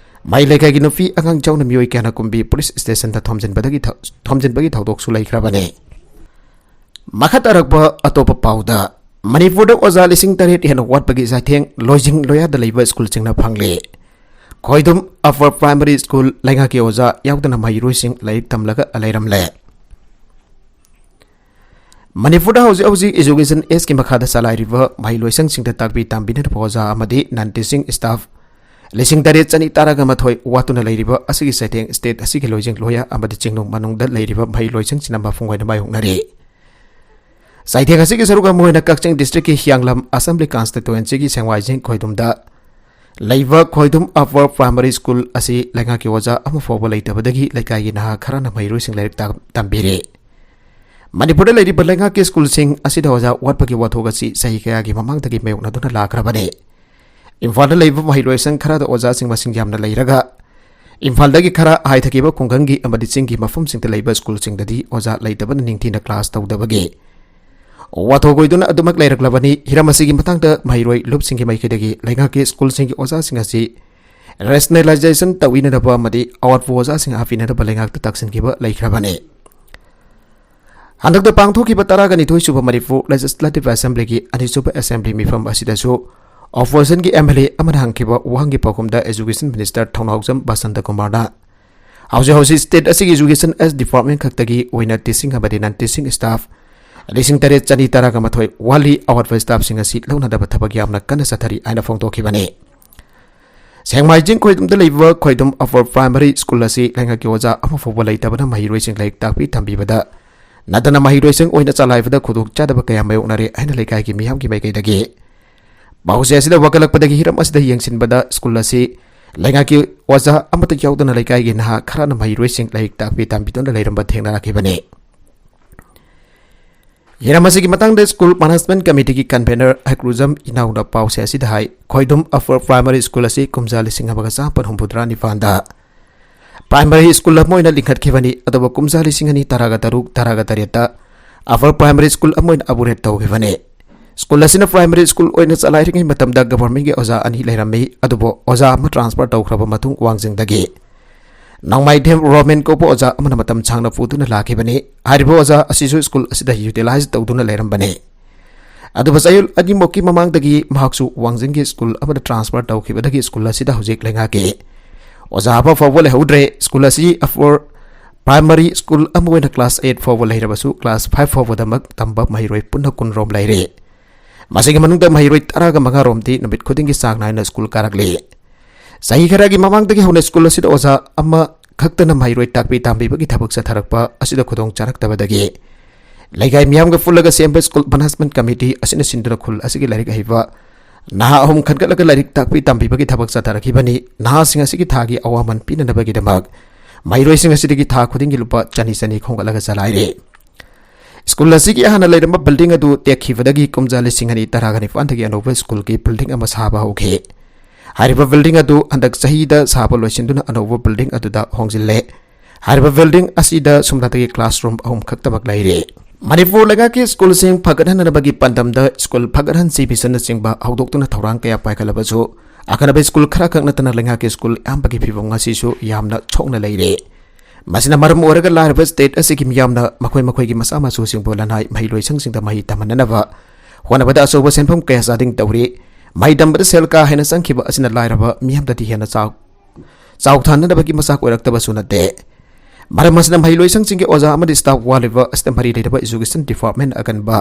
ꯃꯍꯩ ꯂꯩꯀꯥꯏꯒꯤ ꯅꯨꯄꯤ ꯑꯉꯥꯡ ꯌꯥꯎꯅ ꯃꯤꯑꯣꯏ ꯀꯌꯥꯅ ꯀꯨꯝꯕꯤ ꯄꯨꯂꯤꯁ ꯁ꯭ꯇꯦꯁꯟꯗ ꯊꯣꯝꯖꯤꯟꯕꯗꯒꯤ ꯊ-, ꯊꯣꯝꯖꯤꯟꯕꯒꯤ ꯊꯧꯗꯣꯛꯁꯨ ꯂꯩꯈ꯭ꯔꯕꯅꯤ꯫ ꯃꯈꯥ ꯇꯥꯔꯛꯄ ꯑꯇꯣꯞꯄ ꯄꯥꯎꯗ, ꯃꯅꯤꯄꯨꯔꯗ ꯑꯣꯖꯥ ꯂꯤꯁꯤꯡ ꯇꯔꯦꯠ ꯍꯦꯟꯅ ꯋꯥꯠꯄꯒꯤ ꯆꯩꯊꯦꯡ ꯂꯣꯏꯖꯤꯡ ꯂꯣꯌꯥꯗ ꯂꯩꯕ ꯁ꯭ꯀꯨꯜꯁꯤꯡꯅ ꯐꯪꯂꯤ꯫ ꯈꯣꯏꯗꯨꯝ ꯑꯄꯔ ꯄ꯭ꯔꯥꯏꯃꯔꯤ ꯁ꯭ꯀꯨꯜ ꯂꯩꯉꯥꯛꯀꯤ ꯑꯣꯖꯥ ꯌꯥꯎꯗꯅ ꯃꯍꯩꯔꯣꯏꯁꯤꯡ ꯂꯥꯏꯔꯤꯛ ꯇꯝꯂꯒ ꯂꯩꯔꯝꯂꯦ꯫ ꯃꯅꯤꯄꯨꯔꯗ ꯍꯧꯖꯤꯛ ꯍꯧꯖꯤꯛ ꯏꯖꯨꯀꯦꯁꯟ ꯑꯦꯖꯀꯤ ꯃꯈꯥꯗ ꯆꯂꯥꯏꯔꯤꯕ ꯃꯍꯩꯂꯣꯏꯁꯪꯁꯤꯡꯗ ꯇꯥꯛꯄꯤ ꯇꯝꯕꯤꯅꯕ ꯑꯣꯖꯥ ꯑꯃꯗꯤ ꯅꯟ ꯇꯤꯆꯤꯡ ꯁ꯭ꯇꯥꯐ ꯂꯤꯁꯤꯡ ꯇꯔꯦꯠ ꯆꯅꯤ ꯇꯔꯥꯒ ꯃꯥꯊꯣꯏ ꯋꯥꯠꯇꯨꯅ ꯂꯩꯔꯤꯕ ꯑꯁꯤꯒꯤ ꯆꯩꯊꯦꯡ ꯁ꯭ꯇꯦꯠ ꯑꯁꯤꯒꯤ ꯂꯣꯏꯖꯤꯡ ꯂꯣꯌꯥ ꯑꯃꯗꯤ ꯆꯤꯡꯅꯨꯡ ꯃꯅꯨꯡꯗ ꯂꯩꯔꯤꯕ ꯃꯍꯩꯂꯣꯏꯁꯪꯁꯤꯅ ꯃꯄꯨꯡ ꯑꯣꯏꯅ ꯃꯥꯌꯣꯛꯅꯔꯤ꯫ ꯆꯩꯊꯦꯡ ꯑꯁꯤꯒꯤ ꯁꯔꯨꯛ ꯑꯃ ꯑꯣꯏꯅ ꯀꯛꯆꯤꯡ ꯗꯤꯁꯇ꯭ꯔꯤꯛꯀꯤ ꯍꯤꯌꯥꯡꯂꯝ ꯑꯁꯦꯝꯕ꯭ꯂꯤ ꯀꯟꯁꯇꯤꯇ꯭ꯋꯦꯟꯁꯤꯒꯤ ꯁꯦꯡꯋꯥꯏꯖꯤꯡ ꯈꯣꯏꯗꯨꯝꯗ ꯂꯩꯕ ꯈꯣꯏꯗꯨꯝ ꯑꯄꯔ ꯄ꯭ꯔꯥꯏꯃꯔꯤ ꯁ꯭ꯀꯨꯜ ꯑꯁꯤ ꯂꯩꯉꯥꯛꯀꯤ ꯑꯣꯖꯥ ꯑꯃ ꯐꯥꯎꯕ ꯂꯩꯇꯕꯗꯒꯤ ꯂꯩꯀꯥꯏꯒꯤ ꯅꯍꯥ ꯈꯔꯅ ꯃꯍꯩꯔꯣꯏꯁꯤꯡ ꯂꯥꯏꯔꯤꯛ ꯇꯥꯛ-, ꯇꯝꯕꯤꯔꯦ꯫ ꯃꯅꯤꯄꯨꯔꯗ ꯂꯩꯔꯤꯕ ꯂꯩꯉꯥꯛꯀꯤ ꯁ꯭ꯀꯨꯜꯁꯤꯡ ꯑꯁꯤꯗ ꯑꯣꯖꯥ ꯋꯥꯠꯄꯒꯤ ꯋꯥꯊꯣꯛ ꯑꯁꯤ ꯆꯍꯤ ꯀꯌꯥꯒꯤ ꯃꯃꯥꯡꯗꯒꯤ ꯃꯥꯌꯣꯛꯅꯗꯨꯅ ꯂꯥꯛꯈ꯭ꯔꯕꯅꯤ꯫ ꯏꯝꯐꯥꯜꯗ ꯂꯩꯕ ꯃꯍꯩꯔꯣꯏꯁꯪ ꯈꯔꯗ ꯑꯣꯖꯥꯁꯤꯡ ꯃꯁꯤꯡ ꯌꯥꯝꯅ ꯂꯩꯔꯒ, ꯏꯝꯐꯥꯜꯗꯒꯤ ꯈꯔ ꯍꯥꯏꯊꯈꯤꯕ ꯈꯨꯡꯒꯪꯒꯤ ꯑꯃꯗꯤ ꯆꯤꯡꯒꯤ ꯃꯐꯝꯁꯤꯡꯗ ꯂꯩꯕ ꯁ꯭ꯀꯨꯜꯁꯤꯡꯗꯗꯤ ꯑꯣꯖꯥ ꯂꯩꯇꯕꯅ ꯅꯤꯡꯊꯤꯅ ꯀ꯭ꯂꯥꯁ ꯇꯧꯗꯕꯒꯤ ꯋꯥꯊꯣꯛ ꯑꯣꯏꯗꯨꯅ ꯑꯗꯨꯃꯛ ꯂꯩꯔꯛꯂꯕꯅꯤ꯫ ꯍꯤꯔꯝ ꯑꯁꯤꯒꯤ ꯃꯇꯥꯡꯗ ꯃꯍꯩꯔꯣꯏ ꯂꯨꯞꯁꯤꯡꯒꯤ ꯃꯥꯏꯀꯩꯗꯒꯤ ꯂꯩꯉꯥꯛꯀꯤ ꯁ꯭ꯀꯨꯜꯁꯤꯡꯒꯤ ꯑꯣꯖꯥꯁꯤꯡ ꯑꯁꯤ ꯔꯦꯁꯅꯦꯂꯥꯏꯖꯦꯁꯟ ꯇꯧꯕꯤꯅꯅꯕ ꯑꯃꯗꯤ ꯑꯋꯥꯠꯄ ꯑꯣꯖꯥꯁꯤꯡ ꯍꯥꯞꯄꯤꯅꯅꯕ ꯂꯩꯉꯥꯛꯇ ꯇꯥꯛꯁꯤꯟꯈꯤꯕ ꯂꯩꯈ꯭ꯔꯕꯅꯤ꯫ ꯍꯟꯗꯛꯇ ꯄꯥꯡꯊꯣꯛꯈꯤꯕ ꯇꯔꯥꯒ ꯅꯤꯊꯣꯏ ꯁꯨꯕ ꯃꯅꯤꯄꯨꯔ ꯂꯦꯖꯤꯁꯂꯦꯇꯤꯚ ꯑꯦꯁꯦꯝꯕ꯭ꯂꯤꯒꯤ ꯑꯅꯤꯁꯨꯕ ꯑꯦꯁꯦꯝꯕ꯭ꯂꯤ ꯃꯤꯐꯝ ꯑꯁꯤꯗꯁꯨ ꯑꯣꯄꯣꯖꯤꯁꯟꯒꯤ ꯑꯦꯝ ꯑꯦꯜ ꯑꯦ ꯑꯃꯅ ꯍꯪꯈꯤꯕ ꯋꯥꯍꯪꯒꯤ ꯄꯥꯎꯈꯨꯝꯗ ꯑꯦꯖꯨꯀꯦꯁꯟ ꯃꯤꯅꯤꯁꯇꯔ ꯊꯧꯅꯥꯎꯖꯝ ꯕꯁꯟꯇ ꯀꯨꯃꯥꯔꯅ ꯍꯧꯖꯤꯛ ꯍꯧꯖꯤꯛ ꯁ꯭ꯇꯦꯠ ꯑꯁꯤꯒꯤ ꯑꯦꯖꯨꯀꯦꯁꯟ ꯑꯦꯁ ꯗꯤꯄꯥꯔꯠꯃꯦꯟ ꯈꯛꯇꯒꯤ ꯑꯣꯏꯅ ꯇꯤꯆꯤꯡ ꯑꯃꯗꯤ ꯅꯟ ꯇꯤꯆꯤꯡ ꯁ꯭ꯇꯥꯐ ꯂꯤꯁꯤꯡ ꯇꯔꯦꯠ ꯆꯅꯤ ꯇꯔꯥꯒ ꯃꯥꯊꯣꯏ ꯋꯥꯠꯂꯤ, ꯑꯋꯥꯠꯄ ꯁ꯭ꯇꯥꯐꯁꯤꯡ ꯑꯁꯤ ꯂꯧꯅꯗꯕ ꯊꯕꯛ ꯌꯥꯝꯅ ꯀꯟꯅ ꯆꯠꯊꯔꯤ ꯍꯥꯏꯅ ꯐꯣꯡꯗꯣꯛꯈꯤꯕꯅꯤ꯫ ꯁꯦꯡꯃꯥꯏꯖꯤꯡ ꯈꯣꯏꯗꯨꯝꯗ ꯂꯩꯕ ꯈꯣꯏꯗꯨꯝ ꯑꯄꯔ ꯄ꯭ꯔꯥꯏꯃꯔꯤ ꯁ꯭ꯀꯨꯜ ꯑꯁꯤ ꯂꯩꯉꯥꯛꯀꯤ ꯑꯣꯖꯥ ꯑꯃ ꯐꯥꯎꯕ ꯂꯩꯇꯕꯅ ꯃꯍꯩꯔꯣꯏꯁꯤꯡ ꯂꯥꯏꯔꯤꯛ ꯇꯥꯛꯄꯤ ꯇꯝꯕꯤꯕꯗ ꯅꯠꯇꯅ ꯃꯍꯩꯔꯣꯏꯁꯤꯡ ꯑꯣꯏꯅ ꯆꯂꯥꯏꯕꯗ ꯈꯨꯗꯣꯡꯆꯥꯗꯕ ꯀꯌꯥ ꯃꯥꯌꯣꯛꯅꯔꯦ ꯍꯥꯏꯅ ꯂꯩꯀꯥꯏꯒꯤ ꯃꯤꯌꯥꯝꯒꯤ ꯃꯥꯏꯀꯩꯗꯒꯤ ꯄꯥꯎꯆꯦ ꯑꯁꯤꯗ ꯋꯥꯀꯠꯂꯛꯄꯗꯒꯤ ꯍꯤꯔꯝ ꯑꯁꯤꯗ ꯌꯦꯡꯁꯤꯟꯕꯗ ꯁ꯭ꯀꯨꯜ ꯑꯁꯤ ꯂꯩꯉꯥꯛꯀꯤ ꯑꯣꯖꯥ ꯑꯃꯠꯇ ꯌꯥꯎꯗꯅ ꯂꯩꯀꯥꯏꯒꯤ ꯅꯍꯥ ꯈꯔꯅ ꯃꯍꯩꯔꯣꯏꯁꯤꯡ ꯂꯥꯏꯔꯤꯛ ꯇꯥꯛꯄꯤ ꯇꯝꯕꯤꯗꯨꯅ ꯂꯩꯔꯝꯕ ꯊꯦꯡꯅꯔꯛꯈꯤꯕꯅꯤ꯫ ꯍꯤꯔꯝ ꯑꯁꯤꯒꯤ ꯃꯇꯥꯡꯗ ꯁ꯭ꯀꯨꯜ ꯃꯦꯅꯦꯖꯃꯦꯟꯠ ꯀꯃꯤꯇꯤꯒꯤ ꯀꯟꯚꯦꯅꯔ ꯍꯩꯀ꯭ꯔꯨꯖꯝ ꯏꯅꯥꯎꯅ ꯄꯥꯎꯆꯦ ꯑꯁꯤꯗ ꯍꯥꯏ, ꯈꯣꯏꯗꯨꯝ ꯑꯄꯔ ꯄ꯭ꯔꯥꯏꯃꯔꯤ ꯁ꯭ꯀꯨꯜ ꯑꯁꯤ ꯀꯨꯝꯖꯥ ꯂꯤꯁꯤꯡ ꯑꯃꯒ ꯆꯥꯃꯥꯄꯟ ꯍꯨꯝꯐꯨꯇꯔꯥ ꯅꯤꯄꯥꯟꯗ ꯄ꯭ꯔꯥꯏꯃꯔꯤ ꯁ꯭ꯀꯨꯜ ꯑꯃ ꯑꯣꯏꯅ ꯂꯤꯡꯈꯠꯈꯤꯕꯅꯤ, ꯑꯗꯨꯕꯨ ꯀꯨꯝꯖꯥ ꯂꯤꯁꯤꯡ ꯑꯅꯤ ꯇꯔꯥꯒ ꯇꯔꯨꯛ, ꯇꯔꯥꯒ ꯇꯔꯦꯠꯇ ꯑꯄꯔ ꯄ꯭ꯔꯥꯏꯃꯔꯤ ꯁ꯭ꯀꯨꯜ ꯑꯃ ꯑꯣꯏꯅ ꯑꯞꯒ꯭ꯔꯦꯗ ꯇꯧꯈꯤꯕꯅꯤ꯫ ꯁ꯭ꯀꯨꯜ ꯑꯁꯤꯅ ꯄ꯭ꯔꯥꯏꯃꯔꯤ ꯁ꯭ꯀꯨꯜ ꯑꯣꯏꯅ ꯆꯂꯥꯏꯔꯤꯉꯩ ꯃꯇꯝꯗ ꯒꯚꯔꯟꯃꯦꯟꯠꯀꯤ ꯑꯣꯖꯥ ꯑꯅꯤ ꯂꯩꯔꯝꯃꯤ, ꯑꯗꯨꯕꯨ ꯑꯣꯖꯥ ꯑꯃ ꯇ꯭ꯔꯥꯟꯁꯐꯔ ꯇꯧꯈ꯭ꯔꯕ ꯃꯇꯨꯡ ꯋꯥꯡꯖꯤꯡꯗꯒꯤ ꯅꯣꯡꯃꯥꯏꯊꯦꯝ ꯔꯣꯃꯦꯟ ꯀꯧꯕ ꯑꯣꯖꯥ ꯑꯃꯅ ꯃꯇꯝ ꯁꯥꯡꯅ ꯄꯨꯗꯨꯅ ꯂꯥꯛꯈꯤꯕꯅꯤ꯫ ꯍꯥꯏꯔꯤꯕ ꯑꯣꯖꯥ ꯑꯁꯤꯁꯨ ꯁ꯭ꯀꯨꯜ ꯑꯁꯤꯗ ꯌꯨꯇꯤꯂꯥꯏꯖ ꯇꯧꯗꯨꯅ ꯂꯩꯔꯝꯕꯅꯤ꯫ ꯑꯗꯨꯕꯨ ꯆꯌꯣꯜ ꯑꯅꯤꯃꯨꯛꯀꯤ ꯃꯃꯥꯡꯗꯒꯤ ꯃꯍꯥꯛꯁꯨ ꯋꯥꯡꯖꯤꯡꯒꯤ ꯁ꯭ꯀꯨꯜ ꯑꯃꯗ ꯇ꯭ꯔꯥꯟꯁꯐꯔ ꯇꯧꯈꯤꯕꯗꯒꯤ ꯁ꯭ꯀꯨꯜ ꯑꯁꯤꯗ ꯍꯧꯖꯤꯛ ꯂꯩꯉꯥꯛꯀꯤ ꯑꯣꯖꯥ ꯑꯃ ꯐꯥꯎꯕ ꯂꯩꯍꯧꯗ꯭ꯔꯦ꯫ ꯁ꯭ꯀꯨꯜ ꯑꯁꯤ ꯑꯄꯔ ꯄ꯭ꯔꯥꯏꯃꯔꯤ ꯁ꯭ꯀꯨꯜ ꯑꯃ ꯑꯣꯏꯅ ꯀ꯭ꯂꯥꯁ ꯑꯩꯠ ꯐꯥꯎꯕ ꯂꯩꯔꯕꯁꯨ ꯀ꯭ꯂꯥꯁ ꯐꯥꯏꯚ ꯐꯥꯎꯕꯗꯃꯛ ꯇꯝꯕ ꯃꯍꯩꯔꯣꯏ ꯄꯨꯟꯅ ꯀꯨꯟꯔꯣꯝ ꯂꯩꯔꯦ꯫ ꯃꯁꯤꯒꯤ ꯃꯅꯨꯡꯗ ꯃꯍꯩꯔꯣꯏ ꯇꯔꯥꯒ ꯃꯉꯥꯔꯣꯝꯗꯤ ꯅꯨꯃꯤꯠ ꯈꯨꯗꯤꯡꯒꯤ ꯆꯥꯡ ꯅꯥꯏꯅ ꯁ꯭ꯀꯨꯜ ꯀꯥꯔꯛꯂꯤ꯫ ꯆꯍꯤ ꯈꯔꯒꯤ ꯃꯃꯥꯡꯗꯒꯤ ꯍꯧꯅ ꯁ꯭ꯀꯨꯜ ꯑꯁꯤꯗ ꯑꯣꯖꯥ ꯑꯃꯈꯛꯇꯅ ꯃꯍꯩꯔꯣꯏ ꯇꯥꯛꯄꯤ ꯇꯝꯕꯤꯕꯒꯤ ꯊꯕꯛ ꯆꯠꯊꯔꯛꯄ ꯑꯁꯤꯗ ꯈꯨꯗꯣꯡ ꯆꯥꯔꯛꯇꯕꯗꯒꯤ ꯂꯩꯀꯥꯏ ꯃꯤꯌꯥꯝꯒ ꯄꯨꯜꯂꯒ ꯁꯦꯝꯕ ꯁ꯭ꯀꯨꯜ ꯃꯦꯅꯦꯖꯃꯦꯟꯠ ꯀꯃꯤꯇꯤ ꯑꯁꯤꯅ ꯁꯤꯟꯗꯨꯅ ꯈꯨꯜ ꯑꯁꯤꯒꯤ ꯂꯥꯏꯔꯤꯛ ꯍꯩꯕ ꯅꯍꯥ ꯑꯍꯨꯝ ꯈꯟꯒꯠꯂꯒ ꯂꯥꯏꯔꯤꯛ ꯇꯥꯛꯄꯤ ꯇꯝꯕꯤꯕꯒꯤ ꯊꯕꯛ ꯆꯠꯊꯔꯛꯈꯤꯕꯅꯤ꯫ ꯅꯍꯥꯁꯤꯡ ꯑꯁꯤꯒꯤ ꯊꯥꯒꯤ ꯑꯋꯥꯃꯟ ꯄꯤꯅꯅꯕꯒꯤꯗꯃꯛ ꯃꯍꯩꯔꯣꯏꯁꯤꯡ ꯑꯁꯤꯗꯒꯤ ꯊꯥ ꯈꯨꯗꯤꯡꯒꯤ ꯂꯨꯄꯥ ꯆꯅꯤ ꯆꯅꯤ ꯈꯣꯝꯒꯠꯂꯒ ꯆꯂꯥꯏꯔꯦ꯫ ꯁ꯭ꯀꯨꯜ ꯑꯁꯤꯒꯤ ꯍꯥꯟꯅ ꯂꯩꯔꯝꯕ ꯕꯤꯜꯗꯤꯡ ꯑꯗꯨ ꯇꯦꯛꯈꯤꯕꯗꯒꯤ ꯀꯨꯝꯖꯥ ꯂꯤꯁꯤꯡ ꯑꯅꯤ ꯇꯔꯥꯒ ꯅꯤꯄꯥꯟꯗꯒꯤ ꯑꯅꯧꯕ ꯁ꯭ꯀꯨꯜꯒꯤ ꯕꯤꯜꯗꯤꯡ ꯑꯃ ꯁꯥꯕ ꯍꯧꯈꯤ꯫ ꯍꯥꯏꯔꯤꯕ ꯕꯤꯜꯗꯤꯡ ꯑꯗꯨ ꯍꯟꯗꯛ ꯆꯍꯤꯗ ꯁꯥꯕ ꯂꯣꯏꯁꯤꯟꯗꯨꯅ ꯑꯅꯧꯕ ꯕꯤꯜꯗꯤꯡ ꯑꯗꯨꯗ ꯍꯣꯡꯖꯤꯜꯂꯦ꯫ ꯍꯥꯏꯔꯤꯕ ꯕꯤꯜꯗꯤꯡ ꯑꯁꯤꯗ ꯁꯨꯞꯅꯇꯒꯤ ꯀ꯭ꯂꯥꯁꯔꯨꯝ ꯑꯍꯨꯝ ꯈꯛꯇꯃꯛ ꯂꯩꯔꯦ꯫ ꯃꯅꯤꯄꯨꯔ ꯂꯩꯉꯥꯛꯀꯤ ꯁ꯭ꯀꯨꯜꯁꯤꯡ ꯐꯒꯠꯍꯟꯅꯕꯒꯤ ꯄꯥꯟꯗꯝꯗ ꯁ꯭ꯀꯨꯜ ꯐꯒꯠꯍꯟꯁꯤ ꯃꯤꯁꯟꯅꯆꯤꯡꯕ ꯍꯧꯗꯣꯛꯇꯨꯅ ꯊꯧꯔꯥꯡ ꯀꯌꯥ ꯄꯥꯏꯈꯠꯂꯕꯁꯨ, ꯑꯈꯟꯅꯕ ꯁ꯭ꯀꯨꯜ ꯈꯔꯈꯛ ꯅꯠꯇꯅ ꯂꯩꯉꯥꯛꯀꯤ ꯁ꯭ꯀꯨꯜ ꯑꯌꯥꯝꯕꯒꯤ ꯐꯤꯕꯝ ꯉꯁꯤꯁꯨ ꯌꯥꯝꯅ ꯁꯣꯛꯅ ꯂꯩꯔꯦ꯫ ꯃꯁꯤꯅ ꯃꯔꯝ ꯑꯣꯏꯔꯒ ꯂꯥꯏꯔꯕ ꯁ꯭ꯇꯦꯠ ꯑꯁꯤꯒꯤ ꯃꯤꯌꯥꯝꯅ ꯃꯈꯣꯏ ꯃꯈꯣꯏꯒꯤ ꯃꯆꯥ ꯃꯁꯨꯁꯤꯡꯕꯨ ꯂꯅꯥꯏ ꯃꯍꯩꯂꯣꯏꯁꯪꯁꯤꯡꯗ ꯃꯍꯩ ꯇꯝꯍꯟꯅꯅꯕ ꯍꯣꯠꯅꯕꯗ ꯑꯆꯧꯕ ꯁꯦꯟꯐꯝ ꯀꯌꯥ ꯆꯥꯗꯤꯡ ꯇꯧꯔꯤ꯫ ꯃꯍꯩ ꯇꯝꯕꯗ ꯁꯦꯜ ꯀꯥ ꯍꯦꯟꯅ ꯆꯪꯈꯤꯕ ꯑꯁꯤꯅ ꯂꯥꯏꯔꯕ ꯃꯤꯌꯥꯝꯗꯗꯤ ꯍꯦꯟꯅ ꯆꯥꯎ-, ꯆꯥꯎꯊꯍꯟꯅꯕꯒꯤ ꯃꯆꯥꯛ ꯑꯣꯏꯔꯛꯇꯕꯁꯨ ꯅꯠꯇꯦ꯫ ꯃꯔꯝ ꯑꯁꯤꯅ ꯃꯍꯩꯂꯣꯏꯁꯪꯁꯤꯡꯒꯤ ꯑꯣꯖꯥ ꯑꯃꯗꯤ ꯁ꯭ꯇꯥꯐ ꯋꯥꯠꯂꯤꯕ ꯑꯁꯤꯗ ꯃꯔꯤ ꯂꯩꯅꯕ ꯏꯖꯨꯀꯦꯁꯟ ꯗꯤꯄꯥꯔꯠꯃꯦꯟ ꯑꯀꯟꯕ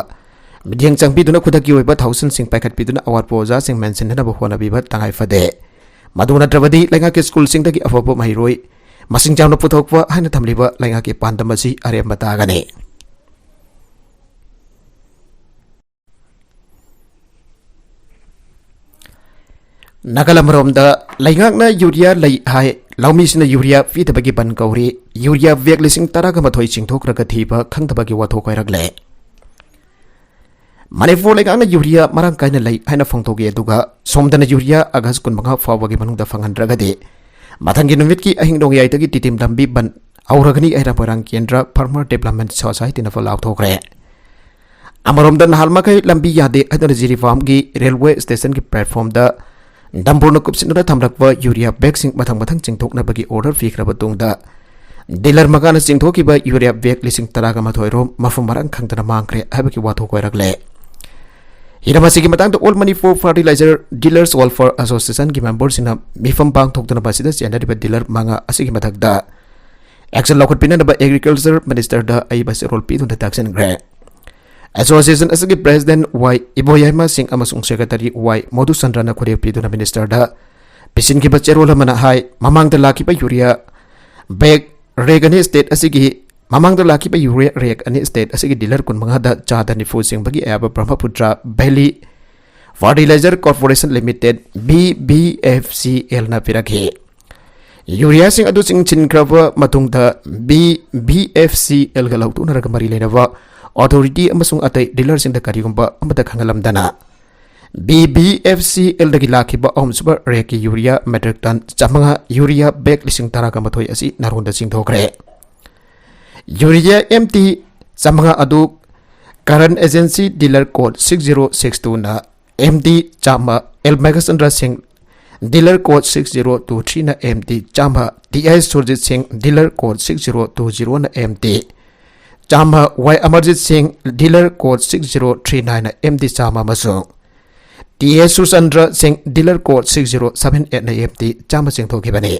ꯃꯤꯠꯌꯦꯡ ꯆꯪꯕꯤꯗꯨꯅ ꯈꯨꯗꯛꯀꯤ ꯑꯣꯏꯕ ꯊꯧꯁꯤꯜꯁꯤꯡ ꯄꯥꯏꯈꯠꯄꯤꯗꯨꯅ ꯑꯋꯥꯠꯄ ꯑꯣꯖꯥꯁꯤꯡ ꯃꯦꯟꯁꯤꯟꯅꯅꯕ ꯍꯣꯠꯅꯕꯤꯕ ꯇꯉꯥꯏ ꯐꯗꯦ꯫ ꯃꯗꯨ ꯅꯠꯇ꯭ꯔꯕꯗꯤ ꯂꯩꯉꯥꯛꯀꯤ ꯁ꯭ꯀꯨꯜꯁꯤꯡꯗꯒꯤ ꯑꯐꯕ ꯃꯍꯩꯔꯣꯏ ꯃꯁꯤꯡ ꯌꯥꯝꯅ ꯄꯨꯊꯣꯛꯄ ꯍꯥꯏꯅ ꯊꯝꯂꯤꯕ ꯂꯩꯉꯥꯛꯀꯤ ꯄꯥꯟꯗꯝ ꯑꯁꯤ ꯑꯔꯦꯝꯕ ꯇꯥꯒꯅꯤ꯫ ꯅꯥꯀꯜ ꯑꯃꯔꯣꯝꯗ ꯂꯩꯉꯥꯛꯅ ꯌꯨꯔꯤꯌꯥ ꯂꯩ ꯍꯥꯏ, ꯂꯧꯃꯤꯁꯤꯡꯅ ꯌꯨꯔꯤꯌꯥ ꯄꯤꯗꯕꯒꯤ ꯕꯟ ꯀꯧꯔꯤ꯫ ꯌꯨꯔꯤꯌꯥ ꯕꯦꯒ ꯂꯤꯁꯤꯡ ꯇꯔꯥꯒ ꯃꯥꯊꯣꯏ ꯆꯤꯡꯊꯣꯛꯈ꯭ꯔꯒ ꯊꯤꯕ ꯈꯪꯗꯕꯒꯤ ꯋꯥꯊꯣꯛ ꯑꯣꯏꯔꯛꯂꯦ꯫ ꯃꯅꯤꯄꯨꯔ ꯂꯩꯉꯥꯛꯅ ꯌꯨꯔꯤꯌꯥ ꯃꯔꯥꯡ ꯀꯥꯏꯅ ꯂꯩ ꯍꯥꯏꯅ ꯐꯣꯡꯗꯣꯛꯏ, ꯑꯗꯨꯒ ꯁꯣꯝꯗꯅ ꯌꯨꯔꯤꯌꯥ ꯑꯥꯒꯁ ꯀꯨꯟꯃꯉꯥ ꯐꯥꯎꯕꯒꯤ ꯃꯅꯨꯡꯗ ꯐꯪꯍꯟꯗ꯭ꯔꯒꯗꯤ ꯃꯊꯪꯒꯤ ꯅꯨꯃꯤꯠꯀꯤ ꯑꯍꯤꯡ ꯅꯣꯡꯌꯥꯏꯗꯒꯤ ꯇꯤꯗꯤꯝ ꯂꯝꯕꯤ ꯕꯟ ꯍꯧꯔꯒꯅꯤ ꯍꯥꯏꯅ ꯃꯣꯏꯔꯥꯡ ꯀꯦꯟꯗ꯭ꯔ ꯐꯥꯔꯃꯔ ꯗꯤꯕ꯭ꯂꯞꯃꯦꯟ ꯁꯣꯁꯥꯏꯇꯤꯅ ꯂꯥꯎꯊꯣꯛꯈ꯭ꯔꯦ꯫ ꯑꯃꯔꯣꯝꯗ ꯅꯍꯥꯟ ꯃꯈꯩ ꯂꯝꯕꯤ ꯌꯥꯗꯦ ꯍꯥꯏꯗꯨꯅ ꯖꯤꯔꯤꯕꯥꯝꯒꯤ ꯔꯦꯜꯋꯦ ꯁ꯭ꯇꯦꯁꯟꯒꯤ ꯄ꯭ꯂꯦꯠꯐꯣꯔꯝꯗ ꯗꯝꯕꯨꯔꯅ ꯀꯨꯞꯁꯤꯟꯗꯨꯅ ꯊꯝꯂꯛꯄ ꯌꯨꯔꯤꯌꯥ ꯕꯦꯒꯁꯤꯡ ꯃꯊꯪ ꯃꯊꯪ ꯆꯤꯡꯊꯣꯛꯅꯕꯒꯤ ꯑꯣꯔꯗꯔ ꯄꯤꯈ꯭ꯔꯕ ꯇꯨꯡꯗ, ꯗꯤꯂꯔ ꯃꯉꯥꯅ ꯆꯤꯡꯊꯣꯛꯈꯤꯕ ꯌꯨꯔꯤꯌꯥ ꯕꯦꯒ ꯂꯤꯁꯤꯡ ꯇꯔꯥꯒ ꯃꯥꯊꯣꯏ ꯔꯣꯝ ꯃꯐꯝ ꯃꯔꯥꯡ ꯈꯪꯗꯅ ꯃꯥꯡꯈ꯭ꯔꯦ ꯍꯥꯏꯕꯒꯤ ꯋꯥꯊꯣꯛ ꯑꯣꯏꯔꯛꯂꯦ꯫ ꯍꯤꯔꯝ ꯑꯁꯤꯒꯤ ꯃꯇꯥꯡꯗ ꯑꯣꯜ ꯃꯅꯤꯄꯨꯔ ꯐꯔꯇꯤꯂꯥꯏꯖꯔ ꯗꯤꯂꯔꯁ ꯋꯦꯜꯐꯤꯌꯔ ꯑꯦꯁꯣꯁꯤꯌꯦꯁꯟꯒꯤ ꯃꯦꯝꯕꯔꯁꯤꯡꯅ ꯃꯤꯐꯝ ꯄꯥꯡꯊꯣꯛꯇꯨꯅ ꯃꯁꯤꯗ ꯆꯦꯟꯅꯔꯤꯕ ꯗꯤꯂꯔ ꯃꯉꯥ ꯑꯁꯤꯒꯤ ꯃꯊꯛꯇ ꯑꯦꯛꯁꯟ ꯂꯧꯈꯠꯄꯤꯅꯅꯕ ꯑꯦꯒ꯭ꯔꯤꯀꯜꯆꯔ ꯃꯤꯅꯤꯁꯇꯔꯗ ꯑꯏꯕ ꯆꯦꯔꯣꯜ ꯄꯤꯗꯨꯅ ꯇꯥꯛꯁꯤꯟꯈ꯭ꯔꯦ꯫ ꯑꯦꯁꯣꯁꯤꯌꯦꯁꯟ ꯑꯁꯤꯒꯤ ꯄ꯭ꯔꯦꯁꯤꯗꯦꯟꯠ ꯋꯥꯏ ꯏꯕꯣꯌꯥꯏꯃ ꯁꯤꯡ ꯑꯃꯁꯨꯡ ꯁꯦꯀ꯭ꯔꯦꯇꯔꯤ ꯋꯥꯏ ꯃꯣꯗꯨꯆꯟꯗ꯭ꯔꯅ ꯈꯨꯗꯣꯜ ꯄꯤꯗꯨꯅ ꯃꯤꯅꯤꯁꯇꯔꯗ ꯄꯤꯁꯤꯟꯈꯤꯕ ꯆꯦꯔꯣꯜ ꯑꯃꯅ ꯍꯥꯏ, ꯃꯃꯥꯡꯗ ꯂꯥꯛꯈꯤꯕ ꯌꯨꯔꯤꯌꯥ ꯕꯦꯒ ꯔꯦꯛ ꯑꯅꯤ ꯁ꯭ꯇꯦꯠ ꯑꯁꯤꯒꯤ, ꯃꯃꯥꯡꯗ ꯂꯥꯛꯈꯤꯕ ꯌꯨꯔꯤꯌꯥ ꯔꯦꯛ ꯑꯅꯤ ꯁ꯭ꯇꯦꯠ ꯑꯁꯤꯒꯤ ꯗꯤꯂꯔ ꯀꯨꯟꯃꯉꯥꯗ ꯆꯥꯗ ꯅꯤꯐꯨ ꯆꯤꯡꯕꯒꯤ ꯑꯌꯥꯕ Brahmaputra valley Fertilizer Corporation Limited, B B F C L ꯅ ꯄꯤꯔꯛꯈꯤ꯫ ꯌꯨꯔꯤꯌꯥꯁꯤꯡ ꯑꯗꯨ ꯆꯤꯡꯁꯤꯟꯈ꯭ꯔꯕ ꯃꯇꯨꯡꯗ, B B F C L ꯒ ꯂꯧꯊꯣꯛꯅꯔꯒ ꯃꯔꯤ ꯂꯩꯅꯕ authority ꯑꯃꯁꯨꯡ ꯑꯇꯩ dealer ꯁꯤꯡꯗ ꯀꯔꯤꯒꯨꯝꯕ ꯑꯃꯠꯇ ꯈꯪꯍꯜꯂꯝꯗꯅ, B B F C L ꯗꯒꯤ ꯂꯥꯛꯈꯤꯕ ꯑꯍꯨꯝꯁꯨꯕ ꯔꯦꯛꯀꯤ ꯌꯨꯔꯤꯌꯥ metric ton ꯆꯥꯃꯉꯥ, ꯌꯨꯔꯤꯌꯥ bag ꯂꯤꯁꯤꯡ ꯇꯔꯥꯒ ꯃꯥꯊꯣꯏ ꯑꯁꯤ ꯅꯥꯔꯣꯟꯗ ꯆꯤꯡꯊꯣꯛꯈ꯭ꯔꯦ꯫ ꯌꯨꯔꯤꯌꯥ M T ꯆꯥꯃꯉꯥ ꯑꯗꯨ Current Agency Dealer Code six zero six two ꯅ M T ꯆꯥꯝꯃ, L ꯃꯦꯘꯆꯟꯗ꯭ꯔ ꯁꯤꯡ Dealer Code six zero two three ꯅ M T ꯆꯥꯝꯃ, T I ꯁꯨꯔꯖꯤꯠ ꯁꯤꯡ Dealer Code six zero two zero ꯅ M T ꯆꯥꯝꯃ, Y ꯑꯃꯔꯖꯤꯠ ꯁꯤꯡ Dealer Code six zero three nine ꯅ M T ꯆꯥꯝꯃ ꯑꯃꯁꯨꯡ T S ꯁꯨꯆꯟꯗ꯭ꯔ ꯁꯤꯡ Dealer Code six zero seven eight ꯅ M T ꯆꯥꯝꯃ ꯆꯤꯡꯊꯣꯛꯈꯤꯕꯅꯤ꯫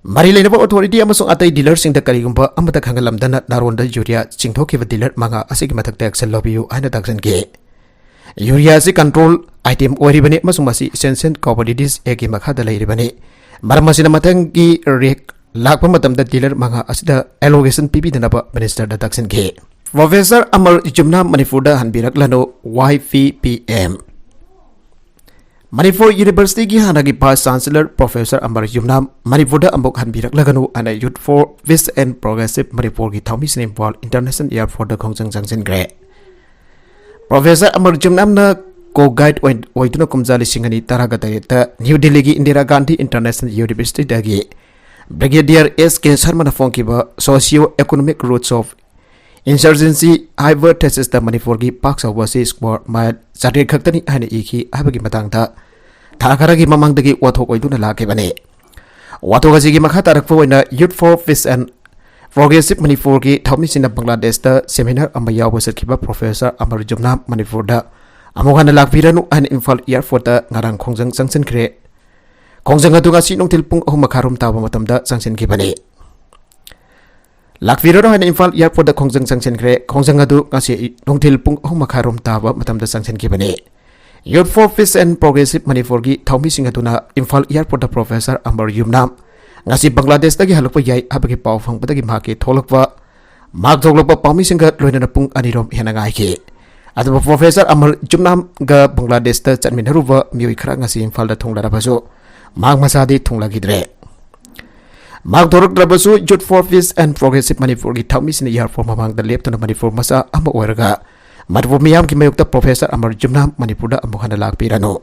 ꯃꯔꯤ ꯂꯩꯅꯕ authority ꯑꯃꯁꯨꯡ ꯑꯇꯩ dealer ꯁꯤꯡꯗ ꯀꯔꯤꯒꯨꯝꯕ ꯑꯃꯠꯇ ꯈꯪꯍꯜꯂꯝꯗꯅ ꯅꯥꯔꯣꯟꯗ ꯌꯨꯔꯤꯌꯥ ꯆꯤꯡꯊꯣꯛꯈꯤꯕ dealer ꯃꯉꯥ ꯑꯁꯤꯒꯤ ꯃꯊꯛꯇ action ꯂꯧꯕꯤꯌꯨ ꯍꯥꯏꯅ ꯇꯥꯛꯁꯤꯟꯈꯤ꯫ ꯌꯨꯔꯤꯌꯥ ꯑꯁꯤ control item ꯑꯣꯏꯔꯤꯕꯅꯤ ꯑꯃꯁꯨꯡ ꯃꯁꯤ Essential Commodities Act ꯀꯤ ꯃꯈꯥꯗ ꯂꯩꯔꯤꯕꯅꯤ꯫ ꯃꯔꯝ ꯑꯁꯤꯅ, ꯃꯊꯪꯒꯤ ꯔꯦꯛ ꯂꯥꯛꯄ ꯃꯇꯝꯗ dealer ꯃꯉꯥ ꯑꯁꯤꯗ allocation ꯄꯤꯕꯤꯗꯅꯕ minister ꯗ ꯇꯥꯛꯁꯤꯟꯈꯤ꯫ Professor ꯑꯃꯔ ꯌꯨꯝꯅꯥꯝ ꯃꯅꯤꯄꯨꯔꯗ ꯍꯟꯕꯤꯔꯛꯂꯅꯨ, Y P P M꯫ Manipur University ꯒꯤ ꯍꯥꯟꯅꯒꯤ Vice Chancellor Professor ꯑꯃꯔ ꯌꯨꯝꯅꯥꯝ ꯃꯅꯤꯄꯨꯔꯗ ꯑꯃꯨꯛ ꯍꯟꯕꯤꯔꯛꯂꯒꯅꯨ ꯍꯥꯏꯅ Youth for Peace and Progressive ꯃꯅꯤꯄꯨꯔꯒꯤ ꯊꯧꯃꯤꯁꯤꯡꯅ ꯏꯝꯐꯥꯜ International Airport ꯇ ꯈꯣꯡꯖꯪ ꯆꯪꯁꯤꯟꯈ꯭ꯔꯦ꯫ Professor ꯑꯃꯔ ꯌꯨꯝꯅꯥꯝꯅ co-guide ꯑꯣꯏ-, ꯑꯣꯏꯗꯨꯅ ꯀꯨꯝꯖꯥ ꯂꯤꯁꯤꯡ ꯑꯅꯤ ꯇꯔꯥꯒ ꯇꯔꯦꯠꯇ New Delhi ꯒꯤ Indira Gandhi International University ꯗꯒꯤ Brigadier S K ꯁꯔꯃꯅ ꯐꯣꯡꯈꯤꯕ Socio Economic Roots of Insurgency ꯍꯥꯏꯕ thesis ꯇ ꯃꯅꯤꯄꯨꯔꯒꯤ ꯄꯥꯛ ꯆꯥꯎꯕ ꯑꯁꯤ square mile ꯆꯥꯇ꯭ꯔꯦꯠ ꯈꯛꯇꯅꯤ ꯍꯥꯏꯅ ꯏꯈꯤ ꯍꯥꯏꯕꯒꯤ ꯃꯇꯥꯡꯗ ꯊꯥ ꯈꯔꯒꯤ ꯃꯃꯥꯡꯗꯒꯤ ꯋꯥꯊꯣꯛ ꯑꯣꯏꯗꯨꯅ ꯂꯥꯛꯈꯤꯕꯅꯤ꯫ ꯋꯥꯊꯣꯛ ꯑꯁꯤꯒꯤ ꯃꯈꯥ ꯇꯥꯔꯛꯄ ꯑꯣꯏꯅ Youth for Peace and Progressive ꯃꯅꯤꯄꯨꯔꯒꯤ ꯊꯧꯃꯤꯁꯤꯡꯅ ꯕꯪꯒ꯭ꯂꯥꯗꯦꯁꯇ seminar ꯑꯃ ꯌꯥꯎꯕ ꯆꯠꯈꯤꯕ Professor ꯑꯃꯔ ꯖꯨꯝꯅꯥꯝ ꯃꯅꯤꯄꯨꯔꯗ ꯑꯃꯨꯛ ꯍꯟꯅ ꯂꯥꯛꯄꯤꯔꯅꯨ ꯍꯥꯏꯅ ꯏꯝꯐꯥꯜ Airport ꯇ ꯉꯔꯥꯡ ꯈꯣꯡꯖꯪ ꯆꯪꯁꯤꯟꯈ꯭ꯔꯦ꯫ ꯈꯣꯡꯖꯪ ꯑꯗꯨ ꯉꯁꯤ ꯅꯨꯡꯊꯤꯜ ꯄꯨꯡ ꯑꯍꯨꯝ ꯃꯈꯥꯏꯔꯣꯝ ꯇꯥꯕ ꯃꯇꯝꯗ ꯆꯪꯁꯤꯟꯈꯤꯕꯅꯤ꯫ ꯂꯥꯛꯄꯤꯔꯅꯨ ꯍꯥꯏꯅ ꯏꯝꯐꯥꯜ Airport ꯇ ꯈꯣꯡꯖꯪ ꯆꯪꯁꯤꯟꯈ꯭ꯔꯦ꯫ ꯈꯣꯡꯖꯪ ꯑꯗꯨ ꯉꯁꯤ ꯅꯨꯡꯊꯤꯜ ꯄꯨꯡ ꯑꯍꯨꯝ ꯃꯈꯥꯏꯔꯣꯝ ꯇꯥꯕ ꯃꯇꯝꯗ ꯆꯪꯁꯤꯟꯈꯤꯕꯅꯤ꯫ Youth for Peace and Progressive ꯃꯅꯤꯄꯨꯔꯒꯤ ꯊꯧꯃꯤꯁꯤꯡ ꯑꯗꯨꯅ ꯏꯝꯐꯥꯜ Airport ꯇ Professor ꯑꯃꯔ ꯌꯨꯝꯅꯥꯝ ꯉꯁꯤ ꯕꯪꯒ꯭ꯂꯥꯗꯦꯁꯇꯒꯤ ꯍꯜꯂꯛꯄ ꯌꯥꯏ ꯍꯥꯏꯕꯒꯤ ꯄꯥꯎ ꯐꯪꯕꯗꯒꯤ ꯃꯍꯥꯛꯀꯤ ꯊꯣꯛꯂꯛꯄ, ꯃꯍꯥꯛ ꯊꯣꯛꯂꯛꯄ ꯄꯥꯎꯃꯤꯁꯤꯡꯒ ꯂꯣꯏꯅꯅ ꯄꯨꯡ ꯑꯅꯤꯔꯣꯝ ꯍꯦꯟꯅ ꯉꯥꯏꯈꯤ꯫ ꯑꯗꯨꯕꯨ ꯄ꯭ꯔꯣꯐꯦꯁꯔ ꯑꯃꯔ ꯖꯨꯝꯅꯥꯝꯒ ꯕꯪꯒ꯭ꯂꯥꯗꯦꯁꯇ ꯆꯠꯃꯤꯟꯅꯔꯨꯕ ꯃꯤꯑꯣꯏ ꯈꯔ ꯉꯁꯤ ꯏꯝꯐꯥꯜꯗ ꯊꯨꯡꯂꯔꯕꯁꯨ ꯃꯍꯥꯛ ꯃꯁꯥꯗꯤ ꯊꯨꯡꯂꯈꯤꯗ꯭ꯔꯦ꯫ ꯃꯍꯥꯛ ꯊꯣꯔꯛꯇ꯭ꯔꯕꯁꯨ Youth for Peace and Progressive ꯃꯅꯤꯄꯨꯔꯒꯤ ꯊꯧꯃꯤꯁꯤꯡꯅ ꯏꯌꯥꯔꯄꯣꯔꯠ ꯃꯃꯥꯡꯗ ꯂꯦꯞꯇꯨꯅ ꯃꯅꯤꯄꯨꯔ ꯃꯆꯥ ꯑꯃ ꯑꯣꯏꯔꯒ ꯃꯅꯤꯄꯨꯔ ꯃꯤꯌꯥꯝꯒꯤ ꯃꯥꯌꯣꯛꯇ ꯄ꯭ꯔꯣꯐꯦꯁꯔ ꯑꯃꯔ ꯖꯨꯝꯅꯥꯝ ꯃꯅꯤꯄꯨꯔꯗ ꯑꯃꯨꯛ ꯍꯟꯅ ꯂꯥꯛꯄꯤꯔꯅꯨ,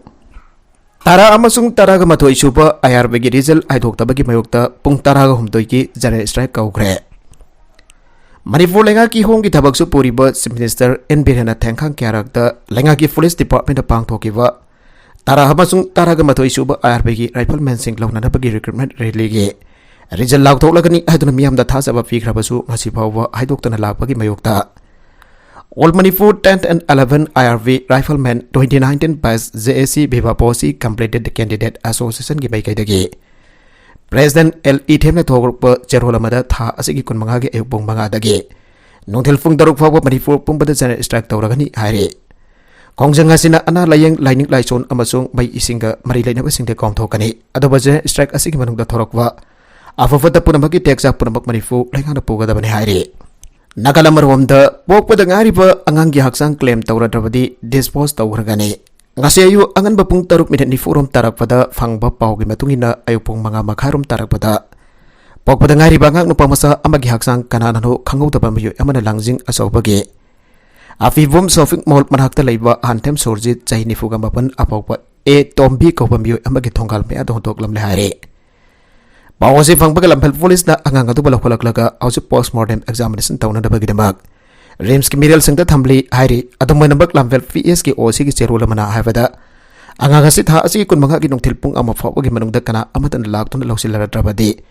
ꯇꯔꯥ ꯑꯃꯁꯨꯡ ꯇꯔꯥꯒ ꯃꯥꯊꯣꯏ ꯁꯨꯕ ꯑꯥꯏ ꯑꯥꯔ ꯕꯤꯒꯤ ꯔꯤꯖꯜ ꯍꯥꯏꯗꯣꯛꯇꯕꯒꯤ ꯃꯥꯌꯣꯛꯇ ꯄꯨꯡ ꯇꯔꯥꯒ ꯍꯨꯝꯗꯣꯏꯒꯤ ꯖꯦꯅꯔꯦꯜ ꯁ꯭ꯇ꯭ꯔꯥꯏꯛ ꯀꯧꯈ꯭ꯔꯦ꯫ ꯃꯅꯤꯄꯨꯔ ꯂꯩꯉꯥꯛꯀꯤ ꯍꯣꯝꯒꯤ ꯊꯕꯛꯁꯨ ꯄꯨꯔꯤꯕ ꯆꯤꯐ ꯃꯤꯅꯤꯁꯇꯔ ꯑꯦꯟ ꯕꯤꯔꯦꯟꯅ ꯊꯦꯡꯈꯥꯡ ꯀꯌꯥꯔꯛꯇ ꯂꯩꯉꯥꯛꯀꯤ ꯄꯨꯂꯤꯁ ꯗꯤꯄꯥꯔꯠꯃꯦꯟꯗ ꯄꯥꯡꯊꯣꯛꯈꯤꯕ ꯇꯔꯥ ꯑꯃꯁꯨꯡ ꯇꯔꯥꯒ ꯃꯥꯊꯣꯏ ꯁꯨꯕ ꯑꯥꯏ ꯑꯥꯔ ꯕꯤꯒꯤ ꯔꯥꯏꯐꯜꯃꯦꯟꯁꯤꯡ ꯂꯧꯅꯅꯕꯒꯤ ꯔꯤꯀ꯭ꯔꯨꯠꯃꯦꯟ ꯔꯦꯂꯤꯒꯤ ꯔꯤꯖꯜ ꯂꯥꯎꯊꯣꯛꯂꯒꯅꯤ ꯍꯥꯏꯗꯨꯅ ꯃꯤꯌꯥꯝꯗ ꯊꯥꯖꯕ ꯄꯤꯈ꯭ꯔꯕꯁꯨ ꯉꯁꯤ ꯐꯥꯎꯕ ꯍꯥꯏꯗꯣꯛꯇꯅ ꯂꯥꯛꯄꯒꯤ ꯃꯥꯌꯣꯛꯇ All Manipur tenth and eleven I R V Riflemen twenty nineteen batch J A C Bhiva Posi completed the candidate associationꯒꯤ ꯃꯥꯏꯀꯩꯗꯒꯤ ꯄ꯭ꯔꯦꯁꯤꯗꯦꯟꯠ ꯑꯦꯜ ꯏꯊꯦꯝꯅ ꯊꯣꯛꯂꯛꯄ ꯆꯦꯔꯣꯜ ꯑꯃꯗ ꯊꯥ ꯑꯁꯤꯒꯤ ꯀꯨꯟꯃꯉꯥꯒꯤ ꯑꯌꯨꯛ ꯄꯨꯡ ꯃꯉꯥꯗꯒꯤ ꯅꯨꯡꯊꯤꯜ ꯄꯨꯡ ꯇꯔꯨꯛ ꯐꯥꯎꯕ ꯃꯅꯤꯄꯨꯔ ꯄꯨꯝꯕꯗ ꯖꯦꯅꯔꯦꯜ ꯁ꯭ꯇ꯭ꯔꯥꯏꯛ ꯇꯧꯔꯒꯅꯤ ꯍꯥꯏꯔꯤ꯫ ꯈꯣꯡꯖꯪ ꯑꯁꯤꯅ ꯑꯅꯥ ꯂꯥꯏꯌꯦꯡ, ꯂꯥꯏꯅꯤꯡ ꯂꯥꯏꯁꯣꯟ ꯑꯃꯁꯨꯡ ꯃꯩ ꯏꯁꯤꯡꯒ ꯃꯔꯤ ꯂꯩꯅꯕꯁꯤꯡꯗ ꯀꯣꯝꯊꯣꯛꯀꯅꯤ꯫ ꯑꯗꯨꯕꯨ ꯖꯦꯅꯔꯦꯜ ꯁ꯭ꯇ꯭ꯔꯥꯏꯛ ꯑꯁꯤꯒꯤ ꯃꯅꯨꯡꯗ ꯊꯣꯔꯛꯄ ꯑꯐ ꯐꯠꯇ ꯄꯨꯝꯅꯃꯛꯀꯤ ꯇꯦꯛꯆꯥꯛ ꯄꯨꯝꯅꯃꯛ ꯃꯅꯤꯄꯨꯔ ꯂꯩꯉꯥꯛꯅ ꯄꯨꯒꯗꯕꯅꯤ ꯍꯥꯏꯔꯤ꯫ ꯅꯥꯀꯜ ꯑꯃꯔꯣꯝꯗ, ꯄꯣꯛꯄꯗ ꯉꯥꯏꯔꯤꯕ ꯑꯉꯥꯡꯒꯤ ꯍꯛꯆꯥꯡ ꯀ꯭ꯂꯦꯝ ꯇꯧꯔꯗ꯭ꯔꯕꯗꯤ ꯗꯤꯁꯄꯣꯖ ꯇꯧꯈ꯭ꯔꯒꯅꯤ꯫ ꯉꯁꯤ ꯑꯌꯨꯛ ꯑꯉꯟꯕ ꯄꯨꯡ ꯇꯔꯨꯛ ꯃꯤꯅꯤꯠ ꯅꯤꯐꯨꯔꯣꯝ ꯇꯥꯔꯛꯄꯗ ꯐꯪꯕ ꯄꯥꯎꯒꯤ ꯃꯇꯨꯡ ꯏꯟꯅ, ꯑꯌꯨꯛ ꯄꯨꯡ ꯃꯉꯥ ꯃꯈꯥꯏꯔꯣꯝ ꯇꯥꯔꯛꯄꯗ ꯄꯣꯛꯄꯗ ꯉꯥꯏꯔꯤꯕ ꯑꯉꯥꯡ ꯅꯨꯄꯥ ꯃꯆꯥ ꯑꯃꯒꯤ ꯍꯛꯆꯥꯡ ꯀꯅꯥꯅꯅꯣ ꯈꯪꯍꯧꯗꯕ ꯃꯤꯑꯣꯏ ꯑꯃꯅ ꯂꯥꯡꯖꯤꯡ ꯑꯆꯧꯕꯒꯤ ꯑꯐꯤꯕꯣꯝ ꯁꯣꯄꯤꯡ ꯃꯣꯜ ꯃꯅꯥꯛꯇ ꯂꯩꯕ ꯑꯍꯟꯊꯦꯝ ꯁꯣꯔꯖꯤꯠ, ꯆꯍꯤ ꯅꯤꯐꯨꯒ ꯃꯥꯄꯟ, ꯑꯄꯣꯛꯄ ꯑꯦ ꯇꯣꯝꯕꯤ ꯀꯧꯕ ꯃꯤꯑꯣꯏ ꯑꯃꯒꯤ ꯊꯣꯡꯒꯥꯜ ꯃꯌꯥꯗ ꯍꯨꯟꯗꯣꯛꯂꯝꯂꯦ ꯍꯥꯏꯔꯦ꯫ ꯄꯥꯎ ꯑꯁꯤ ꯐꯪꯕꯒ ꯂꯝꯐꯦꯜ ꯄꯨꯂꯤꯁꯅ ꯑꯉꯥꯡ ꯑꯗꯨꯕꯨ ꯂꯧꯈꯠꯂꯛꯂꯒ ꯍꯧꯖꯤꯛ ꯄꯣꯁꯃꯣꯔꯇꯦꯝ ꯑꯦꯛꯖꯥꯃꯤꯅꯦꯁꯟ ꯇꯧꯅꯅꯕꯒꯤꯗꯃꯛ ꯔꯤꯝꯁꯀꯤ ꯃꯤꯔꯦꯜꯁꯤꯡꯗ ꯊꯝꯂꯤ ꯍꯥꯏꯔꯤ꯫ ꯑꯗꯨꯝ ꯑꯣꯏꯅꯃꯛ, ꯂꯝꯐꯦꯜ ꯄꯤ ꯑꯦꯁꯀꯤ ꯑꯣ ꯁꯤꯒꯤ ꯆꯦꯔꯣꯜ ꯑꯃꯅ ꯍꯥꯏꯕꯗ, ꯑꯉꯥꯡ ꯑꯁꯤ ꯊꯥ ꯑꯁꯤꯒꯤ ꯀꯨꯟꯃꯉꯥꯒꯤ ꯅꯨꯡꯊꯤꯜ ꯄꯨꯡ ꯑꯃ ꯐꯥꯎꯕꯒꯤ ꯃꯅꯨꯡꯗ ꯀꯅꯥ ꯑꯃꯠꯇꯅ ꯂꯥꯛꯇꯨꯅ ꯂꯧꯁꯤꯜꯂꯔꯗ꯭ꯔꯕꯗꯤ,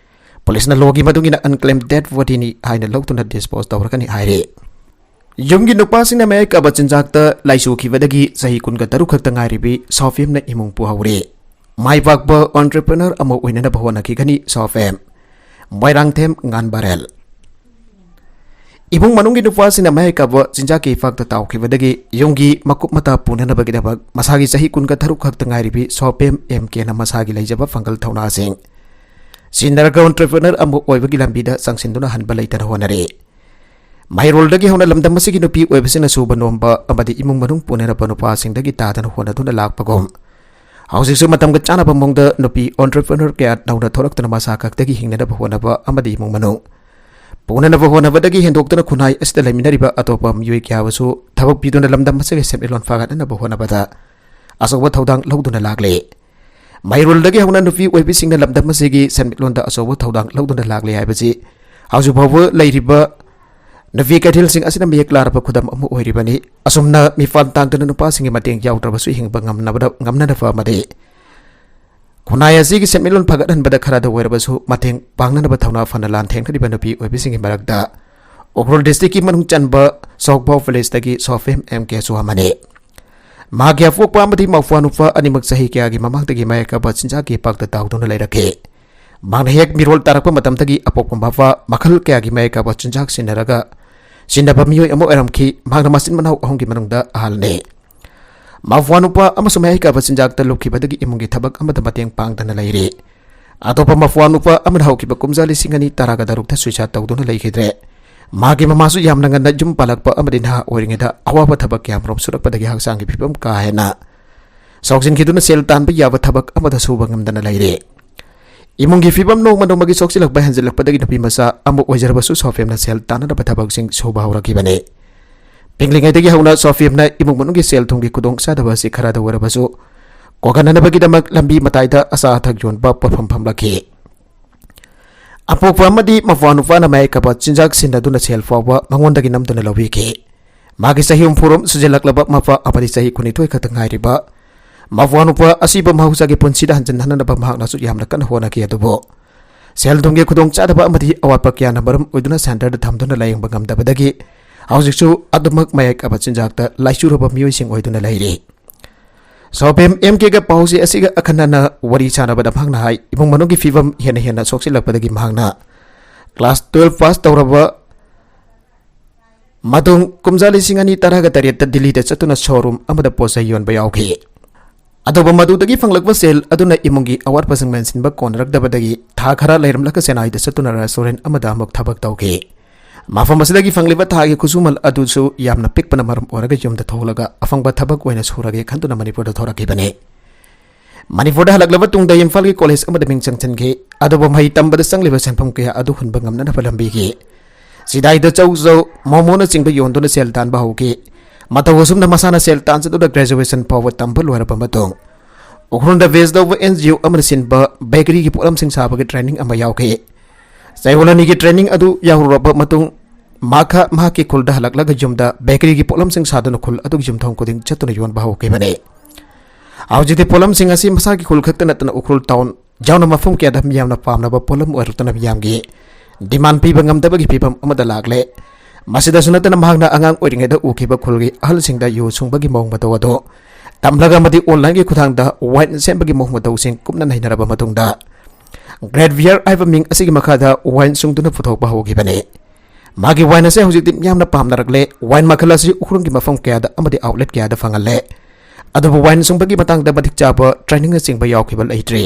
ꯄꯨꯂꯤꯁꯅ ꯂꯣꯒꯤ ꯃꯇꯨꯡ ꯏꯟꯅ ꯑꯟꯀ꯭ꯂꯦꯝ ꯗꯦꯗ ꯕꯣꯗꯤꯅꯤ ꯍꯥꯏꯅ ꯂꯧꯗꯨꯅ ꯗꯤꯁꯄꯣꯖ ꯇꯧꯔꯒꯅꯤ ꯍꯥꯏꯔꯤ꯫ ꯌꯨꯝꯒꯤ ꯅꯨꯄꯥꯁꯤꯡꯅ ꯃꯌꯥꯏ ꯀꯥꯕ ꯆꯤꯟꯖꯥꯛꯇ ꯂꯥꯏꯆꯨꯈꯤꯕꯗꯒꯤ ꯆꯍꯤ ꯀꯨꯟꯒ ꯇꯔꯨꯛ ꯈꯛꯇ ꯉꯥꯏꯔꯤꯕꯤ ꯁꯣꯐꯤꯝꯅ ꯏꯃꯨꯡ ꯄꯨꯍꯧꯔꯦ꯫ ꯃꯥꯏ ꯄꯥꯛꯄ ꯑꯣꯟꯇꯔꯄ꯭ꯔꯦꯅꯔ ꯑꯃ ꯑꯣꯏꯅꯅꯕ ꯍꯣꯠꯅꯈꯤꯒꯅꯤ ꯁꯣꯐꯦꯝ꯫ ꯃꯣꯏꯔꯥꯡꯊꯦꯝ ꯉꯥꯟꯕꯔꯦꯜ꯫ ꯏꯃꯨꯡ ꯃꯅꯨꯡꯒꯤ ꯅꯨꯄꯥꯁꯤꯡꯅ ꯃꯌꯥꯏ ꯀꯥꯕ ꯆꯤꯟꯖꯥꯛꯀꯤ ꯏꯐꯥꯛꯇ ꯇꯥꯎꯈꯤꯕꯗꯒꯤ ꯌꯨꯝꯒꯤ ꯃꯀꯨꯞ ꯃꯇꯥ ꯄꯨꯅꯅꯕꯒꯤꯗꯃꯛ ꯃꯁꯥꯒꯤ ꯆꯍꯤ ꯀꯨꯟꯒ ꯇꯔꯨꯛ ꯈꯛꯇ ꯉꯥꯏꯔꯤꯕꯤ ꯁꯣꯐꯦꯝ ꯑꯦꯝ ꯀꯦꯅ ꯃꯁꯥꯒꯤ ꯂꯩꯖꯕ ꯄꯥꯡꯒꯜ ꯊꯧꯅꯥꯁꯤꯡ ꯁꯤꯖꯤꯟꯅꯔꯒ ꯑꯣꯟꯇꯔꯄ꯭ꯔꯦꯅꯔ ꯑꯃ ꯑꯣꯏꯕꯒꯤ ꯂꯝꯕꯤꯗ ꯆꯪꯁꯤꯟꯗꯨꯅ ꯍꯟꯕ ꯂꯩꯇꯅ ꯍꯣꯠꯅꯔꯤ꯫ ꯃꯍꯩꯔꯣꯜꯗꯒꯤ ꯍꯧꯅ ꯂꯝꯗꯝ ꯑꯁꯤꯒꯤ ꯅꯨꯄꯤ ꯑꯣꯏꯕꯁꯤꯡꯅ ꯁꯨꯕ ꯅꯣꯝꯕ ꯑꯃꯗꯤ ꯏꯃꯨꯡ ꯃꯅꯨꯡ ꯄꯨꯅꯅꯕ ꯅꯨꯄꯥꯁꯤꯡꯗꯒꯤ ꯇꯥꯗꯅ ꯍꯣꯠꯅꯗꯨꯅ ꯂꯥꯛꯄꯒꯨꯝ, ꯍꯧꯖꯤꯛꯁꯨ ꯃꯇꯝꯒ ꯆꯥꯟꯅꯕ ꯃꯑꯣꯡꯗ ꯅꯨꯄꯤ entrepreneur ꯀꯌꯥ ꯅꯧꯅ ꯊꯣꯔꯛꯇꯨꯅ ꯃꯁꯥ ꯈꯛꯇꯒꯤ ꯍꯤꯡꯅꯅꯕ ꯍꯣꯠꯅꯕ ꯑꯃꯗꯤ ꯏꯃꯨꯡ ꯃꯅꯨꯡ ꯄꯨꯅꯅꯕ ꯍꯣꯠꯅꯕꯗꯒꯤ ꯍꯦꯟꯗꯣꯛꯇꯨꯅ ꯈꯨꯟꯅꯥꯏ ꯑꯁꯤꯗ ꯂꯩꯃꯤꯟꯅꯔꯤꯕ ꯑꯇꯣꯞꯄ ꯃꯤꯑꯣꯏ ꯀꯌꯥꯕꯨꯁꯨ ꯊꯕꯛ ꯄꯤꯗꯨꯅ ꯂꯝꯗꯝ ꯑꯁꯤꯒꯤ ꯁꯦꯟꯃꯤꯠꯂꯣꯟ ꯐꯒꯠꯅꯅꯕ ꯍꯣꯠꯅꯕꯗ ꯑꯆꯧꯕ ꯊꯧꯗꯥꯡ ꯂꯧꯗꯨꯅ ꯂꯥꯛꯂꯤ꯫ ꯃꯩꯔꯣꯜꯗꯒꯤ ꯍꯧꯅ ꯅꯨꯄꯤ ꯑꯣꯏꯕꯤꯁꯤꯡꯅ ꯂꯝꯗꯝ ꯑꯁꯤꯒꯤ ꯁꯦꯟꯃꯤꯠꯂꯣꯟꯗ ꯑꯆꯧꯕ ꯊꯧꯗꯥꯡ ꯂꯧꯗꯨꯅ ꯂꯥꯛꯂꯤ ꯍꯥꯏꯕꯁꯤ ꯍꯧꯖꯤꯛ ꯐꯥꯎꯕ ꯂꯩꯔꯤꯕ ꯅꯨꯄꯤ ꯀꯩꯊꯦꯜꯁꯤꯡ ꯑꯁꯤꯅ ꯃꯌꯦꯛ ꯂꯥꯔꯕ ꯈꯨꯗꯝ ꯑꯃ ꯑꯣꯏꯔꯤꯕꯅꯤ꯫ ꯑꯁꯨꯝꯅ ꯃꯤꯄꯥꯟ ꯇꯥꯡꯗꯅ ꯅꯨꯄꯥꯁꯤꯡꯒꯤ ꯃꯇꯦꯡ ꯌꯥꯎꯗ꯭ꯔꯕꯁꯨ ꯍꯤꯡꯕ ꯉꯝꯅꯕꯗ, ꯉꯝꯅꯅꯕ ꯑꯃꯗꯤ ꯈꯨꯟꯅꯥꯏ ꯑꯁꯤꯒꯤ ꯁꯦꯟꯃꯤꯠꯂꯣꯟ ꯐꯒꯠꯍꯟꯕꯗ ꯈꯔꯗ ꯑꯣꯏꯔꯕꯁꯨ ꯃꯇꯦꯡ ꯄꯥꯡꯅꯅꯕ ꯊꯧꯅꯥ ꯐꯅ ꯂꯥꯟꯊꯦꯡꯅꯔꯤꯕ ꯅꯨꯄꯤ ꯑꯣꯏꯕꯤꯁꯤꯡꯒꯤ ꯃꯔꯛꯇ ꯎꯈ꯭ꯔꯨꯜ district ꯀꯤ ꯃꯅꯨꯡ ꯆꯟꯕ ꯁꯣꯛꯕꯥꯎ village ꯇꯒꯤ ꯁꯣꯐꯦꯝ ꯑꯦꯝ ꯀꯦꯁꯨ ꯑꯃꯅꯤ꯫ ꯃꯍꯥꯛꯀꯤ ꯑꯄꯣꯛꯄ ꯑꯃꯗꯤ ꯃꯧꯄ꯭ꯋꯥ ꯅꯨꯄꯥ ꯑꯅꯤꯃꯛ ꯆꯍꯤ ꯀꯌꯥꯒꯤ ꯃꯃꯥꯡꯗꯒꯤ ꯃꯌꯥꯏ ꯀꯥꯕ ꯆꯤꯟꯖꯥꯛꯀꯤ ꯏꯄꯥꯛꯇ ꯇꯥꯎꯗꯨꯅ ꯂꯩꯔꯛꯈꯤ꯫ ꯃꯍꯥꯛꯅ ꯍꯦꯛ ꯃꯤꯔꯣꯜ ꯇꯥꯔꯛꯄ ꯃꯇꯝꯗꯒꯤ ꯑꯄꯣꯛꯄ ꯃꯄꯥ ꯃꯈꯜ ꯀꯌꯥꯒꯤ ꯃꯌꯥꯏ ꯀꯥꯕ ꯆꯤꯟꯖꯥꯛ ꯁꯤꯟꯅꯔꯒ ꯁꯤꯟꯅꯕ ꯃꯤꯑꯣꯏ ꯑꯃ ꯑꯣꯏꯔꯝꯈꯤ꯫ ꯃꯍꯥꯛꯅ ꯃꯆꯤꯟ ꯃꯅꯥꯎ ꯑꯍꯨꯝꯒꯤ ꯃꯅꯨꯡꯗ ꯑꯍꯜꯅꯤ꯫ ꯃꯧꯄ꯭ꯋꯥ ꯅꯨꯄꯥ ꯑꯃꯁꯨ ꯃꯌꯥꯏ ꯀꯥꯕ ꯆꯤꯟꯖꯥꯛꯇ ꯂꯨꯞꯈꯤꯕꯗꯒꯤ ꯏꯃꯨꯡꯒꯤ ꯊꯕꯛ ꯑꯃꯗ ꯃꯇꯦꯡ ꯄꯥꯡꯗꯅ ꯂꯩꯔꯤ꯫ ꯑꯇꯣꯞꯄ ꯃꯧꯄ꯭ꯋꯥ ꯅꯨꯄꯥ ꯑꯃꯅ ꯍꯧꯈꯤꯕ ꯀꯨꯝꯖꯥ ꯂꯤꯁꯤꯡ ꯑꯅꯤ ꯇꯔꯥꯒ ꯇꯔꯨꯛꯇ suicide ꯇꯧꯗꯨꯅ ꯂꯩꯈꯤꯗ꯭ꯔꯦ꯫ ꯃꯥꯒꯤ ꯃꯃꯥꯁꯨ ꯌꯥꯝꯅ ꯉꯟꯅ ꯌꯨꯝ ꯄꯥꯜꯂꯛꯄ ꯑꯃꯗꯤ ꯅꯍꯥ ꯑꯣꯏꯔꯤꯉꯩꯗ ꯑꯋꯥꯕ ꯊꯕꯛ ꯀꯌꯥꯃꯔꯨꯝ ꯁꯨꯔꯛꯄꯗꯒꯤ ꯍꯛꯆꯥꯡꯒꯤ ꯐꯤꯕꯝ ꯀꯥ ꯍꯦꯟꯅ ꯁꯣꯛꯆꯤꯟꯈꯤꯗꯨꯅ ꯁꯦꯜ ꯇꯥꯟꯕ ꯌꯥꯕ ꯊꯕꯛ ꯑꯃꯗ ꯁꯨꯕ ꯉꯝꯗꯅ ꯂꯩꯔꯦ꯫ ꯏꯃꯨꯡꯒꯤ ꯐꯤꯕꯝ ꯅꯣꯡꯃ ꯅꯣꯡꯃꯒꯤ ꯁꯣꯛꯆꯤꯜꯂꯛꯄ ꯍꯦꯟꯖꯤꯜꯂꯛꯄꯗꯒꯤ ꯅꯨꯄꯤ ꯃꯆꯥ ꯑꯃ ꯑꯣꯏꯖꯔꯕꯁꯨ ꯁꯣꯐꯦꯝꯅ ꯁꯦꯜ ꯇꯥꯟꯅꯅꯕ ꯊꯕꯛꯁꯤꯡ ꯁꯨꯕ ꯍꯧꯔꯛꯈꯤꯕꯅꯤ꯫ ꯄꯤꯛꯂꯤꯉꯩꯗꯒꯤ ꯍꯧꯅ ꯁꯣꯐꯦꯝꯅ ꯏꯃꯨꯡ ꯃꯅꯨꯡꯒꯤ ꯁꯦꯜ ꯊꯨꯝꯒꯤ ꯈꯨꯗꯣꯡꯆꯥꯗꯕ ꯑꯁꯤ ꯈꯔꯗ ꯑꯣꯏꯔꯕꯁꯨ ꯀꯣꯛꯍꯟꯅꯅꯕꯒꯤꯗꯃꯛ ꯂꯝꯕꯤ ꯃꯇꯥꯏꯗ ꯑꯆꯥ ꯑꯊꯛ ꯌꯣꯟꯕ ꯄꯣꯠꯐꯝ ꯐꯝꯂꯛꯈꯤ꯫ ꯑꯄꯣꯛꯄ ꯑꯃꯗꯤ ꯃꯄ꯭ꯋꯥ ꯅꯨꯄꯥꯅ ꯃꯌꯥꯏ ꯀꯥꯕ ꯆꯤꯟꯖꯥꯛ ꯁꯤꯟꯅꯗꯨꯅ ꯁꯦꯜ ꯐꯥꯎꯕ ꯃꯉꯣꯟꯗꯒꯤ ꯅꯝꯗꯨꯅ ꯂꯧꯕꯤꯈꯤ꯫ ꯃꯥꯒꯤ ꯆꯍꯤ ꯍꯨꯝꯐꯨꯔꯣꯝ ꯁꯨꯖꯤꯜꯂꯛꯂꯕ ꯃꯄꯥ ꯑꯃꯗꯤ ꯆꯍꯤ ꯀꯨꯟꯅꯤꯊꯣꯏ ꯈꯛꯇ ꯉꯥꯏꯔꯤꯕ ꯃꯄ꯭ꯋꯥ ꯅꯨꯄꯥ ꯑꯁꯤꯕꯨ ꯃꯍꯧꯁꯥꯒꯤ ꯄꯨꯟꯁꯤꯗ ꯍꯟꯖꯤꯟꯍꯟꯅꯕ ꯃꯍꯥꯛꯅꯁꯨ ꯌꯥꯝꯅ ꯀꯟꯅ ꯍꯣꯠꯅꯈꯤ꯫ ꯑꯗꯨꯕꯨ ꯁꯦꯜ ꯊꯨꯝꯒꯤ ꯈꯨꯗꯣꯡꯆꯥꯗꯕ ꯑꯃꯗꯤ ꯑꯋꯥꯠꯄ ꯀꯌꯥꯅ ꯃꯔꯝ ꯑꯣꯏꯗꯨꯅ centre ꯗ ꯊꯝꯗꯨꯅ ꯂꯥꯌꯦꯡꯕ ꯉꯝꯗꯕꯗꯒꯤ ꯍꯧꯖꯤꯛꯁꯨ ꯑꯗꯨꯃꯛ ꯃꯌꯥꯏ ꯀꯥꯕ ꯆꯤꯟꯖꯥꯛꯇ ꯂꯥꯏꯆꯨꯔꯕ ꯃꯤꯑꯣꯏꯁꯤꯡ ꯑꯣꯏꯗꯨꯅ ꯂꯩꯔꯤ꯫ ꯁꯣꯐꯦꯝ ꯑꯦꯝ ꯀꯦꯒ ꯄꯥꯎꯆꯦ ꯑꯁꯤꯒ ꯑꯈꯟꯅꯅ ꯋꯥꯔꯤ ꯁꯥꯟꯅꯕꯗ ꯃꯍꯥꯛꯅ ꯍꯥꯏ, ꯏꯃꯨꯡ ꯃꯅꯨꯡꯒꯤ ꯐꯤꯕꯝ ꯍꯦꯟꯅ ꯍꯦꯟꯅ ꯁꯣꯛꯆꯤꯜꯂꯛꯄꯗꯒꯤ ꯃꯍꯥꯛꯅ class twelve pass ꯇꯧꯔꯕ ꯃꯇꯨꯡ ꯀꯨꯝꯖꯥ ꯂꯤꯁꯤꯡ ꯑꯅꯤ ꯇꯔꯥꯒ ꯇꯔꯦꯠꯇ ꯗꯤꯜꯂꯤꯗ ꯆꯠꯇꯨꯅ showroom ꯑꯃꯗ ꯄꯣꯠ ꯆꯩ ꯌꯣꯟꯕ ꯌꯥꯎꯈꯤ꯫ ꯑꯗꯨꯕꯨ ꯃꯗꯨꯗꯒꯤ ꯐꯪꯂꯛꯄ ꯁꯦꯜ ꯑꯗꯨꯅ ꯏꯃꯨꯡꯒꯤ ꯑꯋꯥꯠꯄꯁꯤꯡ ꯃꯦꯟꯁꯤꯟꯕ ꯀꯣꯟꯅꯔꯛꯇꯕꯗꯒꯤ ꯊꯥ ꯈꯔ ꯂꯩꯔꯝꯂꯒ ꯆꯦꯟꯅꯥꯏꯗ ꯆꯠꯇꯨꯅ restaurant ꯑꯃꯗ ꯑꯃꯨꯛ ꯊꯕꯛ ꯇꯧꯈꯤ꯫ ꯃꯐꯝ ꯑꯁꯤꯗꯒꯤ ꯐꯪꯂꯤꯕ ꯊꯥꯒꯤ ꯈꯨꯠꯁꯨꯃꯜ ꯑꯗꯨꯁꯨ ꯌꯥꯝꯅ ꯄꯤꯛꯄꯅ ꯃꯔꯝ ꯑꯣꯏꯔꯒ ꯌꯨꯝꯗ ꯊꯣꯛꯂꯒ ꯑꯐꯪꯕ ꯊꯕꯛ ꯑꯣꯏꯅ ꯁꯨꯔꯒꯦ ꯈꯟꯗꯨꯅ ꯃꯅꯤꯄꯨꯔꯗ ꯊꯣꯔꯛꯈꯤꯕꯅꯤ꯫ ꯃꯅꯤꯄꯨꯔꯗ ꯍꯜꯂꯛꯂꯕ ꯇꯨꯡꯗ ꯏꯝꯐꯥꯜꯒꯤ ꯀꯣꯂꯦꯖ ꯑꯃꯗ ꯃꯤꯡ ꯆꯟꯁꯤꯟꯈꯤ꯫ ꯑꯗꯨꯕꯨ ꯃꯍꯩ ꯇꯝꯕꯗ ꯆꯪꯂꯤꯕ ꯁꯦꯟꯐꯝ ꯀꯌꯥ ꯑꯗꯨ ꯍꯨꯟꯕ ꯉꯝꯅꯅꯕ ꯂꯝꯕꯤꯒꯤ ꯆꯤꯗꯥꯏꯗ ꯆꯧ ꯆꯧ, ꯃꯣꯃꯣꯅꯆꯤꯡꯕ ꯌꯣꯟꯗꯨꯅ ꯁꯦꯜ ꯇꯥꯟꯕ ꯍꯧꯈꯤ꯫ ꯃꯇꯧ ꯑꯁꯨꯝꯅ ꯃꯁꯥꯅ ꯁꯦꯜ ꯇꯥꯟꯖꯗꯨꯅ ꯒ꯭ꯔꯦꯖꯨꯑꯦꯁꯟ ꯐꯥꯎꯕ ꯇꯝꯕ ꯂꯣꯏꯔꯕ ꯃꯇꯨꯡ ꯎꯈ꯭ꯔꯨꯜꯗ ꯕꯦꯁ ꯇꯧꯕ ꯑꯦꯟ ꯖꯤ ꯑꯣ ꯑꯃꯅ ꯁꯤꯟꯕ ꯕꯦꯀꯔꯤꯒꯤ ꯄꯣꯠꯂꯝꯁꯤꯡ ꯁꯥꯕꯒꯤ ꯇ꯭ꯔꯦꯅꯤꯡ ꯑꯃ ꯌꯥꯎꯈꯤ꯫ ꯆꯌꯣꯜ ꯑꯅꯤꯒꯤ ꯇ꯭ꯔꯦꯅꯤꯡ ꯑꯗꯨ ꯌꯥꯎꯔꯨꯔꯕ ꯃꯇꯨꯡ ꯃꯍꯥꯛ ꯃꯍꯥꯛꯀꯤ ꯈꯨꯜꯗ ꯍꯜꯂꯛꯂꯒ ꯌꯨꯝꯗ ꯕꯦꯀꯔꯤꯒꯤ ꯄꯣꯠꯂꯝꯁꯤꯡ ꯁꯥꯗꯨꯅ ꯈꯨꯜ ꯑꯗꯨꯒꯤ ꯌꯨꯝꯊꯣꯡ ꯈꯨꯗꯤꯡ ꯆꯠꯇꯨꯅ ꯌꯣꯟꯕ ꯍꯧꯈꯤꯕꯅꯤ꯫ ꯍꯧꯖꯤꯛꯇꯤ ꯄꯣꯠꯂꯝꯁꯤꯡ ꯑꯁꯤ ꯃꯁꯥꯒꯤ ꯈꯨꯜ ꯈꯛꯇ ꯅꯠꯇꯅ ꯎꯈ꯭ꯔꯨꯜ ꯇꯥꯎꯟ ꯌꯥꯎꯅ ꯃꯐꯝ ꯀꯌꯥꯗ ꯃꯤꯌꯥꯝꯅ ꯄꯥꯝꯅꯕ ꯄꯣꯠꯂꯝ ꯑꯣꯏꯔꯛꯇꯨꯅ ꯃꯤꯌꯥꯝꯒꯤ ꯗꯤꯃꯥꯟ ꯄꯤꯕ ꯉꯝꯗꯕꯒꯤ ꯐꯤꯕꯝ ꯑꯃꯗ ꯂꯥꯛꯂꯦ꯫ ꯃꯁꯤꯗꯁꯨ ꯅꯠꯇꯅ ꯃꯍꯥꯛꯅ ꯑꯉꯥꯡ ꯑꯣꯏꯔꯤꯉꯩꯗ ꯎꯈꯤꯕ ꯈꯨꯜꯒꯤ ꯑꯍꯜꯁꯤꯡꯗ ꯌꯨ ꯁꯨꯡꯕꯒꯤ ꯃꯑꯣꯡ ꯃꯇꯧ ꯑꯗꯨ ꯇꯝꯂꯒ ꯑꯃꯗꯤ ꯑꯣꯟꯂꯥꯏꯟꯒꯤ ꯈꯨꯠꯊꯥꯡꯗ ꯋꯥꯏꯟ ꯁꯦꯝꯕꯒꯤ ꯃꯑꯣꯡ ꯃꯇꯧꯁꯤꯡ ꯀꯨꯞꯅ ꯅꯩꯅꯔꯕ ꯃꯇꯨꯡꯗ ꯒ꯭ꯔꯦꯠ ꯕꯤꯌꯔ ꯍꯥꯏꯕ ꯃꯤꯡ ꯑꯁꯤꯒꯤ ꯃꯈꯥꯗ ꯋꯥꯏꯟ ꯁꯨꯡꯗꯨꯅ ꯄꯨꯊꯣꯛꯄ ꯍꯧꯈꯤꯕꯅꯤ꯫ ꯃꯥꯒꯤ ꯋꯥꯏꯟ ꯑꯁꯤ ꯍꯧꯖꯤꯛꯇꯤ ꯌꯥꯝꯅ ꯄꯥꯝꯅꯔꯛꯂꯦ꯫ ꯋꯥꯏꯟ ꯃꯈꯜ ꯑꯁꯤ ꯎꯈ꯭ꯔꯨꯜꯒꯤ ꯃꯐꯝ ꯀꯌꯥꯗ ꯑꯃꯗꯤ ꯑꯥꯎꯠꯂꯦꯠ ꯀꯌꯥꯗ ꯐꯪꯍꯜꯂꯦ꯫ ꯑꯗꯨꯕꯨ ꯋꯥꯏꯟ ꯁꯨꯡꯕꯒꯤ ꯃꯇꯥꯡꯗ ꯃꯇꯤꯛ ꯆꯥꯕ ꯇ꯭ꯔꯦꯅꯤꯡꯅꯆꯤꯡꯕ ꯌꯥꯎꯈꯤꯕ ꯂꯩꯇ꯭ꯔꯤ꯫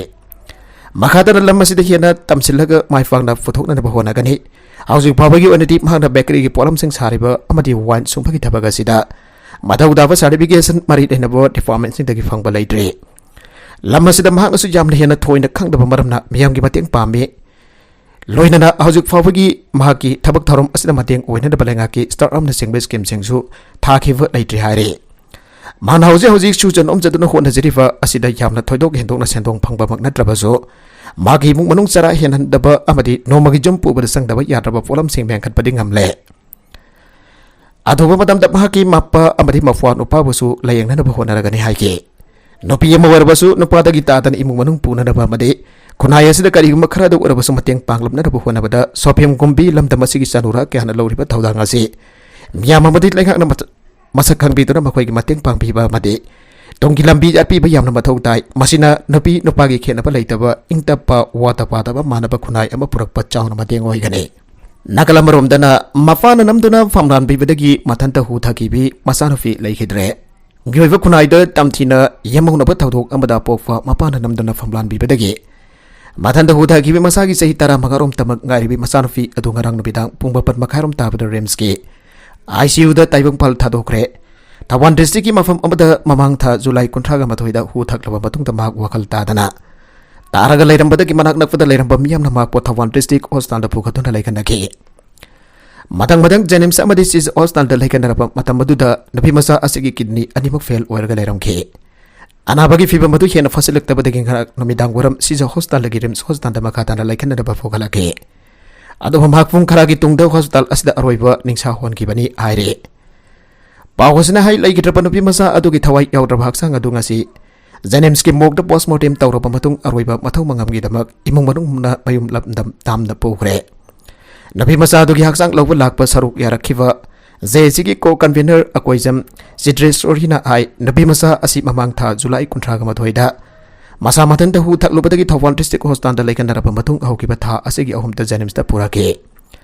ꯃꯈꯥ ꯇꯥꯅ ꯂꯝ ꯑꯁꯤꯗ ꯍꯦꯟꯅ ꯇꯝꯁꯤꯜꯂꯒ ꯃꯥꯏ ꯄꯥꯛꯅ ꯄꯨꯊꯣꯛꯅꯅꯕ ꯍꯣꯠꯅꯒꯅꯤ꯫ ꯍꯧꯖꯤꯛ ꯐꯥꯎꯕꯒꯤ ꯑꯣꯏꯅꯗꯤ ꯃꯍꯥꯛꯅ ꯕꯦꯀꯔꯤꯒꯤ ꯄꯣꯠꯂꯝꯁꯤꯡ ꯁꯥꯔꯤꯕ ꯑꯃꯗꯤ ꯋꯥꯏꯟ ꯁꯨꯡꯕꯒꯤ ꯊꯕꯛ ꯑꯁꯤꯗ ꯃꯊꯧ ꯇꯥꯕ ꯁꯥꯔꯇꯤꯐꯤꯀꯦꯁꯟ ꯃꯔꯤ ꯂꯩꯅꯕ ꯗꯤꯄꯥꯔꯠꯃꯦꯟꯁꯤꯡꯗꯒꯤ ꯐꯪꯕ ꯂꯩꯇ꯭ꯔꯤ꯫ ꯂꯝ ꯑꯁꯤꯗ ꯃꯍꯥꯛꯅꯁꯨ ꯌꯥꯝꯅ ꯍꯦꯟꯅ ꯊꯣꯏꯅ ꯈꯪꯗꯕ ꯃꯔꯝꯅ ꯃꯤꯌꯥꯝꯒꯤ ꯃꯇꯦꯡ ꯄꯥꯝꯃꯤ꯫ ꯂꯣꯏꯅꯅ ꯍꯧꯖꯤꯛ ꯐꯥꯎꯕꯒꯤ ꯃꯍꯥꯛꯀꯤ ꯊꯕꯛ ꯊꯧꯔꯝ ꯑꯁꯤꯗ ꯃꯇꯦꯡ ꯑꯣꯏꯅꯅꯕ ꯂꯩꯉꯥꯛꯀꯤ ꯁ꯭ꯇꯥꯔꯠ ꯑꯞꯅꯆꯤꯡꯕ ꯁ꯭ꯀꯤꯝꯁꯤꯡꯁꯨ ꯊꯥꯈꯤꯕ ꯂꯩꯇ꯭ꯔꯤ ꯍꯥꯏꯔꯤ꯫ ꯃꯍꯥꯛꯅ ꯍꯧꯖꯤꯛ ꯍꯧꯖꯤꯛ ꯁꯨꯖ ꯅꯣꯝꯖꯗꯨꯅ ꯍꯣꯠꯅꯖꯔꯤꯕ ꯑꯁꯤꯗ ꯌꯥꯝꯅ ꯊꯣꯏꯗꯣꯛ ꯍꯦꯟꯗꯣꯛꯅ ꯁꯦꯟꯗꯣꯡ ꯐꯪꯕꯃꯛ ꯅꯠꯇ꯭ꯔꯕꯁꯨ, ꯃꯍꯥꯛꯀꯤ ꯏꯃꯨꯡ ꯃꯅꯨꯡ ꯆꯔꯥ ꯍꯦꯟꯍꯟꯗꯕ ꯑꯃꯗꯤ ꯅꯣꯡꯃꯒꯤ ꯌꯨꯝ ꯄꯨꯕꯗ ꯆꯪꯗꯕ ꯌꯥꯗ꯭ꯔꯕ ꯄꯣꯠꯂꯝꯁꯤꯡ ꯃꯦꯟꯈꯠꯄꯗꯤ ꯉꯝꯂꯦ꯫ ꯑꯊꯨꯕ ꯃꯇꯝꯗ ꯃꯍꯥꯛꯀꯤ ꯃꯄꯥ ꯑꯃꯗꯤ ꯃꯄ꯭ꯋꯥ ꯅꯨꯄꯥꯕꯨꯁꯨ ꯂꯥꯌꯦꯡꯅꯅꯕ ꯍꯣꯠꯅꯔꯒꯅꯤ ꯍꯥꯏꯈꯤ꯫ ꯅꯨꯄꯤ ꯑꯃ ꯑꯣꯏꯔꯕꯁꯨ ꯅꯨꯄꯥꯗꯒꯤ ꯇꯥꯗꯅ ꯏꯃꯨꯡ ꯃꯅꯨꯡ ꯄꯨꯅꯅꯕ ꯑꯃꯗꯤ ꯈꯨꯟꯅꯥꯏ ꯑꯁꯤꯗ ꯀꯔꯤꯒꯨꯝꯕ ꯈꯔꯗ ꯑꯣꯏꯔꯕꯁꯨ ꯃꯇꯦꯡ ꯄꯥꯡꯂꯞꯅꯅꯕ ꯍꯣꯠꯅꯕꯗ ꯁꯣꯐꯤꯌꯝ ꯀꯨꯝꯕꯤ ꯂꯝꯗꯝ ꯑꯁꯤꯒꯤ ꯆꯥꯅꯨꯔꯥ ꯀꯌꯥꯅ ꯂꯧꯔꯤꯕ ꯊꯧꯗꯥꯡ ꯑꯁꯤ ꯃꯤꯌꯥꯝ ꯑꯃꯗꯤ ꯂꯩꯉꯥꯛꯅ ꯃꯁ-, ꯃꯁꯛ ꯈꯪꯕꯤꯗꯨꯅ ꯃꯈꯣꯏꯒꯤ ꯃꯇꯦꯡ ꯄꯥꯡꯕꯤꯕ ꯑꯃꯗꯤ ꯇꯨꯡꯒꯤ ꯂꯝꯕꯤ ꯌꯥꯠꯄꯤꯕ ꯌꯥꯝꯅ ꯃꯊꯧ ꯇꯥꯏ꯫ ꯃꯁꯤꯅ ꯅꯨꯄꯤ ꯅꯨꯄꯥꯒꯤ ꯈꯦꯠꯅꯕ ꯂꯩꯇꯕ ꯏꯪ ꯇꯞꯄ ꯋꯥꯇ ꯄꯥꯗꯕ ꯃꯥꯟꯅꯕ ꯈꯨꯟꯅꯥꯏ ꯑꯃ ꯄꯨꯔꯛꯄ ꯆꯥꯎꯅ ꯃꯇꯦꯡ ꯑꯣꯏꯒꯅꯤ꯫ ꯅꯥꯀꯜ ꯑꯃꯔꯣꯝꯗꯅ ꯃꯄꯥꯅ ꯅꯝꯗꯨꯅ ꯐꯝꯂꯥꯟ ꯄꯤꯕꯗꯒꯤ ꯃꯊꯟꯇ ꯍꯨ ꯊꯛꯈꯤꯕꯤ ꯃꯆꯥꯅꯨꯄꯤ ꯂꯩꯈꯤꯗ꯭ꯔꯦ꯫ ꯃꯤꯑꯣꯏꯕ ꯈꯨꯟꯅꯥꯏꯗ ꯇꯝꯊꯤꯅ ꯌꯦꯝꯍꯧꯅꯕ ꯊꯧꯗꯣꯛ ꯑꯃꯗ ꯄꯣꯛꯄ ꯃꯄꯥꯅ ꯅꯝꯗꯨꯅ ꯐꯝꯂꯥꯟ ꯄꯤꯕꯗꯒꯤ ꯃꯊꯟꯇ ꯍꯨ ꯊꯥꯈꯤꯕ ꯃꯁꯥꯒꯤ ꯆꯍꯤ ꯇꯔꯥꯃꯉꯥꯔꯣꯝꯇꯃꯛ ꯉꯥꯏꯔꯤꯕꯤ ꯃꯆꯥꯅꯨꯄꯤ ꯑꯗꯨ ꯉꯔꯥꯡ ꯅꯨꯃꯤꯗꯥꯡ ꯄꯨꯡ ꯃꯥꯄꯟ ꯃꯈꯥꯏꯔꯣꯝ ꯇꯥꯕꯗ ꯔꯤꯝꯁꯀꯤ ꯑꯥꯏ ꯁꯤ ꯌꯨꯗ ꯇꯥꯏꯕꯪꯄꯥꯜ ꯊꯥꯗꯣꯛꯈ꯭ꯔꯦ꯫ ꯊꯧꯕꯥꯜ ꯗꯤꯁꯇ꯭ꯔꯤꯛꯀꯤ ꯃꯐꯝ ꯑꯃꯗ ꯃꯃꯥꯡ ꯊꯥ ꯖꯨꯂꯥꯏ ꯀꯨꯟꯊ꯭ꯔꯥꯒ ꯃꯥꯊꯣꯏꯗ ꯍꯨ ꯊꯛꯂꯕ ꯃꯇꯨꯡꯗ ꯃꯍꯥꯛ ꯋꯥꯈꯜ ꯇꯥꯗꯅ ꯇꯥꯔꯒ ꯂꯩꯔꯝꯕꯗꯒꯤ ꯃꯅꯥꯛ ꯅꯛꯄꯗ ꯂꯩꯔꯝꯕ ꯃꯤꯌꯥꯝꯅ ꯃꯍꯥꯛꯄꯨ ꯊꯧꯕꯥꯜ ꯗꯤꯁꯇ꯭ꯔꯤꯛ ꯍꯣꯁꯄꯤꯇꯥꯜꯗ ꯄꯨꯈꯠꯇꯨꯅ ꯂꯩꯈꯠꯅꯈꯤ꯫ ꯃꯊꯪ ꯃꯊꯪ ꯖꯦꯅꯤꯝꯁ ꯑꯃꯗꯤ ꯁꯤꯖ ꯍꯣꯁꯄꯤꯇꯥꯜꯗ ꯂꯩꯈꯠꯅꯔꯛꯄ ꯃꯇꯝ ꯑꯗꯨꯗ ꯅꯨꯄꯤ ꯃꯆꯥ ꯑꯁꯤꯒꯤ ꯀꯤꯗꯅꯤ ꯑꯅꯤꯃꯛ ꯐꯦꯜ ꯑꯣꯏꯔꯒ ꯂꯩꯔꯝꯈꯤ꯫ ꯑꯅꯥꯕꯒꯤ ꯐꯤꯕꯝ ꯑꯗꯨ ꯍꯦꯟꯅ ꯐꯠꯁꯤꯜꯂꯛꯇꯕꯗꯒꯤ ꯉꯔꯥꯡ ꯅꯨꯃꯤꯗꯥꯡ ꯋꯥꯏꯔꯝ ꯁꯤꯖ ꯍꯣꯁꯄꯤꯇꯥꯜꯗꯒꯤ ꯔꯤꯝꯁ ꯍꯣꯁꯄꯤꯇꯥꯜꯗ ꯃꯈꯥ ꯇꯥꯅ ꯂꯩꯈꯠꯅꯅꯕ ꯄꯨꯈꯠꯂꯛꯈꯤ꯫ ꯑꯗꯨꯕꯨ ꯃꯍꯥꯛ ꯄꯨꯡ ꯈꯔꯒꯤ ꯇꯨꯡꯗ ꯍꯣꯁꯄꯤꯇꯥꯜ ꯑꯁꯤꯗ ꯑꯔꯣꯏꯕ ꯅꯤꯡꯁꯥ ꯍꯣꯟꯈꯤꯕꯅꯤ ꯍꯥꯏꯔꯤ꯫ ꯄꯥꯎ ꯑꯁꯤꯅ ꯍꯥꯏ, ꯂꯩꯈꯤꯗ꯭ꯔꯕ ꯅꯨꯄꯤ ꯃꯆꯥ ꯑꯗꯨꯒꯤ ꯊꯋꯥꯏ ꯌꯥꯎꯗ꯭ꯔꯕ ꯍꯛꯆꯥꯡ ꯑꯗꯨ ꯉꯁꯤ ꯖꯦꯅꯤꯝꯁꯀꯤ ꯃꯣꯔꯒꯗ ꯄꯣꯁꯃꯣꯔꯇꯦꯝ ꯇꯧꯔꯕ ꯃꯇꯨꯡ ꯑꯔꯣꯏꯕ ꯃꯊꯧ ꯃꯉꯝꯒꯤꯗꯃꯛ ꯏꯃꯨꯡ ꯃꯅꯨꯡꯅ ꯃꯌꯨꯝ ꯂꯝꯗꯝ ꯇꯥꯝꯅ ꯄꯨꯈ꯭ꯔꯦ꯫ ꯅꯨꯄꯤ ꯃꯆꯥ ꯑꯗꯨꯒꯤ ꯍꯛꯆꯥꯡ ꯂꯧꯕ ꯂꯥꯛꯄ ꯁꯔꯨꯛ ꯌꯥꯔꯛꯈꯤꯕ ꯖꯦ ꯑꯦ ꯁꯤꯒꯤ ꯀꯣ ꯀꯟꯚꯤꯅꯔ ꯑꯀꯣꯏꯖꯝ ꯆꯤꯇ꯭ꯔꯦꯁꯣꯔꯤꯅ ꯍꯥꯏ, ꯅꯨꯄꯤ ꯃꯆꯥ ꯑꯁꯤ ꯃꯃꯥꯡ ꯊꯥ ꯖꯨꯂꯥꯏ ꯀꯨꯟꯊ꯭ꯔꯥꯒ ꯃꯥꯊꯣꯏꯗ ꯃꯁꯥ ꯃꯊꯟꯇ ꯍꯨ ꯊꯛꯂꯨꯕꯗꯒꯤ ꯊꯧꯕꯥꯜ ꯗꯤꯁꯇ꯭ꯔꯤꯛ ꯍꯣꯁꯄꯤꯇꯥꯜꯗ ꯂꯩꯈꯠꯅꯔꯕ ꯃꯇꯨꯡ ꯍꯧꯈꯤꯕ ꯊꯥ ꯑꯁꯤꯒꯤ ꯑꯍꯨꯝꯗ ꯖꯦꯅꯤꯝꯁꯇ ꯄꯨꯔꯛꯈꯤ꯫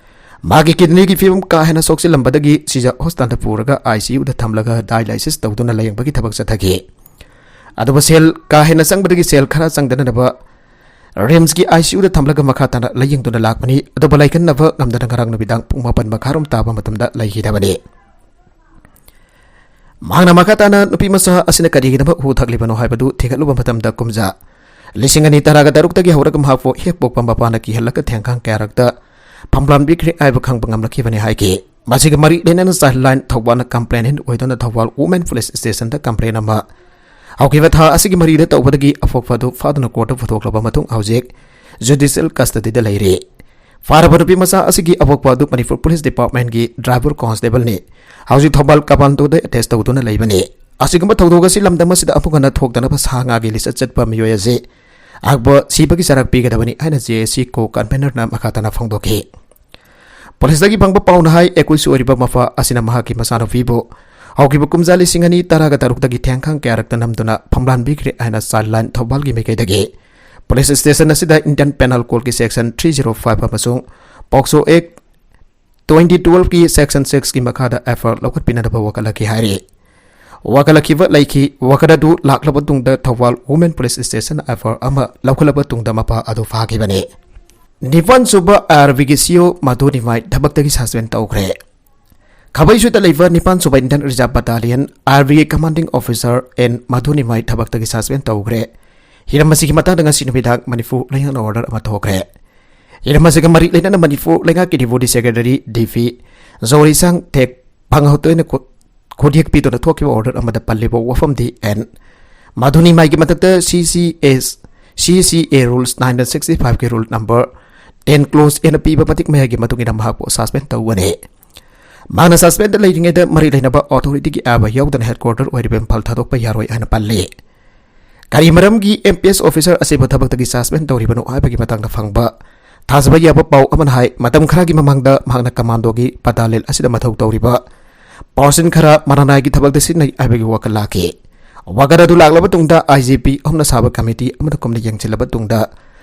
ꯃꯥꯒꯤ ꯀꯤꯗꯅꯤꯒꯤ ꯐꯤꯕꯝ ꯀꯥ ꯍꯦꯟꯅ ꯁꯣꯛꯆꯤꯜꯂꯝꯕꯗꯒꯤ ꯁꯤꯖ ꯍꯣꯁꯄꯤꯇꯥꯜꯗ ꯄꯨꯔꯒ ꯑꯥꯏ ꯁꯤ ꯌꯨꯗ ꯊꯝꯂꯒ ꯗꯥꯏꯂꯥꯏꯁꯤꯁ ꯇꯧꯗꯨꯅ ꯂꯥꯌꯦꯡꯕꯒꯤ ꯊꯕꯛ ꯆꯠꯊꯈꯤ꯫ ꯑꯗꯨꯕꯨ ꯁꯦꯜ ꯀꯥ ꯍꯦꯟꯅ ꯆꯪꯕꯗꯒꯤ ꯁꯦꯜ ꯈꯔ ꯆꯪꯗꯅꯕ ꯔꯤꯝꯁꯀꯤ ꯑꯥꯏ ꯁꯤ ꯌꯨꯗ ꯊꯝꯂꯒ ꯃꯈꯥ ꯇꯥꯅ ꯂꯥꯌꯦꯡꯗꯨꯅ ꯂꯥꯛꯄꯅꯤ꯫ ꯑꯗꯨꯕꯨ ꯂꯥꯌꯦꯡꯅꯕ ꯉꯝꯗꯅ ꯉꯔꯥꯡ ꯅꯨꯃꯤꯗꯥꯡ ꯄꯨꯡ ꯃꯥꯄꯟ ꯃꯈꯥꯏꯔꯣꯝ ꯇꯥꯕ ꯃꯇꯝꯗ ꯂꯩꯈꯤꯗꯕꯅꯤ꯫ ꯃꯍꯥꯛꯅ ꯃꯈꯥ ꯇꯥꯅ ꯅꯨꯄꯤ ꯃꯆꯥ ꯑꯁꯤꯅ ꯀꯔꯤꯒꯤꯗꯃꯛ ꯍꯨ ꯊꯛꯂꯤꯕꯅꯣ ꯍꯥꯏꯕꯗꯨ ꯊꯤꯒꯠꯂꯨꯕ ꯃꯇꯝꯗ ꯀꯨꯝꯖꯥ ꯂꯤꯁꯤꯡ ꯑꯅꯤ ꯇꯔꯥꯒ ꯇꯔꯨꯛꯇꯒꯤ ꯍꯧꯔꯒ ꯃꯍꯥꯛꯄꯨ ꯍꯦꯛ ꯄꯣꯛꯄ ꯃꯄꯥꯅ ꯀꯤꯍꯜꯂꯒ ꯊꯦꯡꯈꯥꯡ ꯀꯌꯥꯔꯛꯇ ꯐꯝꯂꯥꯟꯕꯤꯈ꯭ꯔꯦ ꯍꯥꯏꯕ ꯈꯪꯕ ꯉꯝꯂꯛꯈꯤꯕꯅꯤ ꯍꯥꯏꯈꯤ꯫ ꯃꯁꯤꯒ ꯃꯔꯤ ꯂꯩꯅꯅ ꯆꯥꯏꯜ ꯂꯥꯏꯟ ꯊꯧꯕꯥꯜꯅ ꯀꯝꯄ꯭ꯂꯦꯟ ꯑꯣꯏꯗꯨꯅ ꯊꯧꯕꯥꯜ ꯋꯨꯃꯦꯟ ꯄꯨꯂꯤꯁ ꯁ꯭ꯇꯦꯁꯟꯗ ꯀꯝꯄ꯭ꯂꯦꯟ ꯑꯃ ꯍꯧꯈꯤꯕ ꯊꯥ ꯑꯁꯤꯒꯤ ꯃꯔꯤꯗ ꯇꯧꯕꯗꯒꯤ ꯑꯄꯣꯛꯄ ꯑꯗꯨ ꯐꯥꯗꯨꯅ ꯀꯣꯔꯠꯇ ꯄꯨꯊꯣꯛꯂꯕ ꯃꯇꯨꯡ ꯍꯧꯖꯤꯛ ꯖꯨꯗꯤꯁꯤꯌꯦꯜ ꯀꯁꯇꯗꯤꯗ ꯂꯩꯔꯤ꯫ ꯐꯥꯔꯕ ꯅꯨꯄꯤ ꯃꯆꯥ ꯑꯁꯤꯒꯤ ꯑꯄꯣꯛꯄ ꯑꯗꯨ ꯃꯅꯤꯄꯨꯔ ꯄꯨꯂꯤꯁ ꯗꯤꯄꯥꯔꯠꯃꯦꯟꯒꯤ ꯗ꯭ꯔꯥꯏꯚꯔ ꯀꯣꯟꯁꯇꯦꯕꯜꯅꯤ꯫ ꯍꯧꯖꯤꯛ ꯊꯧꯕꯥꯜ ꯀꯃꯥꯟꯗꯣꯗ ꯑꯦꯇꯦꯁ ꯇꯧꯗꯨꯅ ꯂꯩꯕꯅꯤ꯫ ꯑꯁꯤꯒꯨꯝꯕ ꯊꯧꯗꯣꯛ ꯑꯁꯤ ꯂꯝꯗꯝ ꯑꯁꯤꯗ ꯑꯃꯨꯛ ꯍꯟꯅ ꯊꯣꯛꯇꯅꯕ ꯁꯥ ꯉꯥꯒꯤ ꯂꯤꯆꯠ ꯆꯠꯄ ꯃꯤꯑꯣꯏ ꯑꯁꯤ ꯑꯀꯛꯅꯕ ꯁꯤꯕꯒꯤ ꯆꯩꯔꯥꯛ ꯄꯤꯒꯗꯕꯅꯤ ꯍꯥꯏꯅ ꯖꯦ ꯑꯦ ꯁꯤ ꯀꯣ ꯀꯟꯚꯦꯅꯔꯅ ꯃꯈꯥ ꯇꯥꯅ ꯐꯣꯡꯗꯣꯛꯈꯤ꯫ ꯄꯨꯂꯤꯁꯇꯒꯤ ꯐꯪꯕ ꯄꯥꯎꯅ ꯍꯥꯏ, ꯑꯦꯀꯨꯏꯁ ꯑꯣꯏꯔꯤꯕ ꯃꯄꯥ ꯑꯁꯤꯅ ꯃꯍꯥꯛꯀꯤ ꯃꯆꯥꯅꯨꯄꯤꯕꯨ ꯍꯧꯈꯤꯕ ꯀꯨꯝꯖꯥ ꯂꯤꯁꯤꯡ ꯑꯅꯤ ꯇꯔꯥꯒ ꯇꯔꯨꯛꯇꯒꯤ ꯊꯦꯡꯈꯥꯡ ꯀꯌꯥꯔꯛꯇ ꯅꯝꯗꯨꯅ ꯐꯝꯂꯥꯟꯕꯤꯈ꯭ꯔꯦ ꯍꯥꯏꯅ ꯆꯥꯏꯜ ꯂꯥꯏꯟ ꯊꯧꯕꯥꯜꯒꯤ ꯃꯥꯏꯀꯩꯗꯒꯤ ꯄꯨꯂꯤꯁ ꯁ꯭ꯇꯦꯁꯟ ꯑꯁꯤꯗ ꯏꯟꯗꯤꯌꯟ ꯄꯦꯅꯦꯜ ꯀꯣꯗꯀꯤ ꯁꯦꯛꯁꯟ ꯊ꯭ꯔꯤ ꯖꯤꯔꯣ ꯐꯥꯏꯚ ꯑꯃꯁꯨꯡ ꯄꯣꯛꯁꯣ ꯑꯦꯛ ꯇ꯭ꯋꯦꯟꯇꯤ ꯇꯨꯋꯦꯜꯐꯀꯤ ꯁꯦꯛꯁꯟ ꯁꯤꯛꯁꯀꯤ ꯃꯈꯥꯗ ꯑꯦꯐ ꯑꯥꯏ ꯑꯥꯔ ꯂꯧꯈꯠꯄꯤꯅꯅꯕ ꯋꯥꯀꯠꯂꯛꯈꯤ ꯍꯥꯏꯔꯤ꯫ ꯋꯥꯀꯠꯂꯛꯈꯤꯕ ꯂꯩꯈꯤ꯫ ꯋꯥꯀꯠ ꯑꯗꯨ ꯂꯥꯛꯂꯕ ꯇꯨꯡꯗ Thoubal Women Police Station F I R ꯑꯃ ꯂꯧꯈꯠꯂꯕ ꯇꯨꯡꯗ ꯃꯄꯥ ꯑꯗꯨ ꯐꯥꯈꯤꯕꯅꯤ꯫ ꯅꯤꯄꯥꯟ ꯁꯨꯕ ꯑꯥꯔꯕꯤꯒꯤ ꯁꯤꯏꯑꯣ ꯃꯙꯨꯅꯤꯃꯥꯏ ꯊꯕꯛꯇꯒꯤ ꯁꯁꯄꯦꯟ ꯇꯧꯈ꯭ꯔꯦ꯫ ꯈꯥꯕꯩꯁꯣꯏꯗ ꯂꯩꯕ ꯅꯤꯄꯥꯟ ꯁꯨꯕ Indian Reserve Battalion, ꯑꯥꯔꯕꯤꯒꯤ Commanding Officer N ꯃꯙꯨꯅꯤꯃꯥꯏ ꯊꯕꯛꯇꯒꯤ ꯁꯁꯄꯦꯟ ꯇꯧꯈ꯭ꯔꯦ꯫ ꯍꯤꯔꯝ ꯑꯁꯤꯒꯤ ꯃꯇꯥꯡꯗ ꯉꯁꯤ ꯅꯨꯃꯤꯗꯥꯡ ꯃꯅꯤꯄꯨꯔ ꯂꯩꯉꯥꯛꯅ order ꯑꯃ ꯊꯣꯛꯈ꯭ꯔꯦ꯫ ꯍꯤꯔꯝ ꯑꯁꯤꯒ ꯃꯔꯤ ꯂꯩꯅꯅ ꯃꯅꯤꯄꯨꯔ ꯂꯩꯉꯥꯛꯀꯤ Deputy Secretary, D P, ꯖꯣꯔꯤꯁꯥꯡ ꯊꯦꯛ ꯐꯪꯍꯧꯇꯣꯏꯅ ꯈꯨ-, ꯈꯨꯠꯌꯦꯛ ꯄꯤꯗꯨꯅ ꯊꯣꯛꯈꯤꯕ order ꯑꯃꯗ ꯄꯜꯂꯤꯕ ꯋꯥꯐꯝꯗꯤ N ꯃꯙꯨꯅꯤꯃꯥꯏꯒꯤ ꯃꯊꯛꯇ C C S, C C A Rules nineteen sixty five ꯀꯤ rule number ten clause ꯑꯦꯅ ꯄꯤꯕ ꯃꯇꯤꯛ ꯃꯌꯥꯏꯒꯤ ꯃꯇꯨꯡ ꯏꯟꯅ ꯃꯍꯥꯛꯄꯨ suspend ꯇꯧꯒꯅꯤ꯫ ꯃꯍꯥꯛꯅ suspend ꯂꯩꯔꯤꯉꯩꯗ ꯃꯔꯤ ꯂꯩꯅꯕ authority ꯒꯤ ꯑꯌꯥꯕ ꯌꯥꯎꯗꯅ headquarter ꯑꯣꯏꯔꯤꯕ ꯏꯝꯐꯥꯜ ꯊꯥꯗꯣꯛꯄ ꯌꯥꯔꯣꯏ ꯍꯥꯏꯅ ꯄꯜꯂꯤ꯫ ꯀꯔꯤ ꯃꯔꯝꯒꯤ M P S officer ꯑꯁꯤꯕꯨ ꯊꯕꯛꯇꯒꯤ suspend ꯇꯧꯔꯤꯕꯅꯣ ꯍꯥꯏꯕꯒꯤ ꯃꯇꯥꯡꯗ ꯐꯪꯕ ꯊꯥꯖꯕ ꯌꯥꯕ ꯄꯥꯎ ꯑꯃꯅ ꯍꯥꯏ, ꯃꯇꯝ ꯈꯔꯒꯤ ꯃꯃꯥꯡꯗ ꯃꯍꯥꯛꯅ commando ꯒꯤ ꯄꯗꯥꯂꯦꯜ ꯑꯁꯤꯗ ꯃꯊꯧ ꯇꯧꯔꯤꯕ person ꯈꯔ ꯃꯔꯥꯅꯥꯏꯒꯤ ꯊꯕꯛꯇ ꯁꯤꯖꯤꯟꯅꯩ ꯍꯥꯏꯕꯒꯤ ꯋꯥꯀꯠ ꯂꯥꯛꯈꯤ꯫ ꯋꯥꯀꯠ ꯑꯗꯨ ꯂꯥꯛꯂꯕ ꯇꯨꯡꯗ I G P ꯑꯍꯨꯝꯅ ꯁꯥꯕ committee ꯑꯃꯅ ꯀꯨꯞꯅ ꯌꯦꯡꯁꯤꯜꯂꯕ ꯇꯨꯡꯗ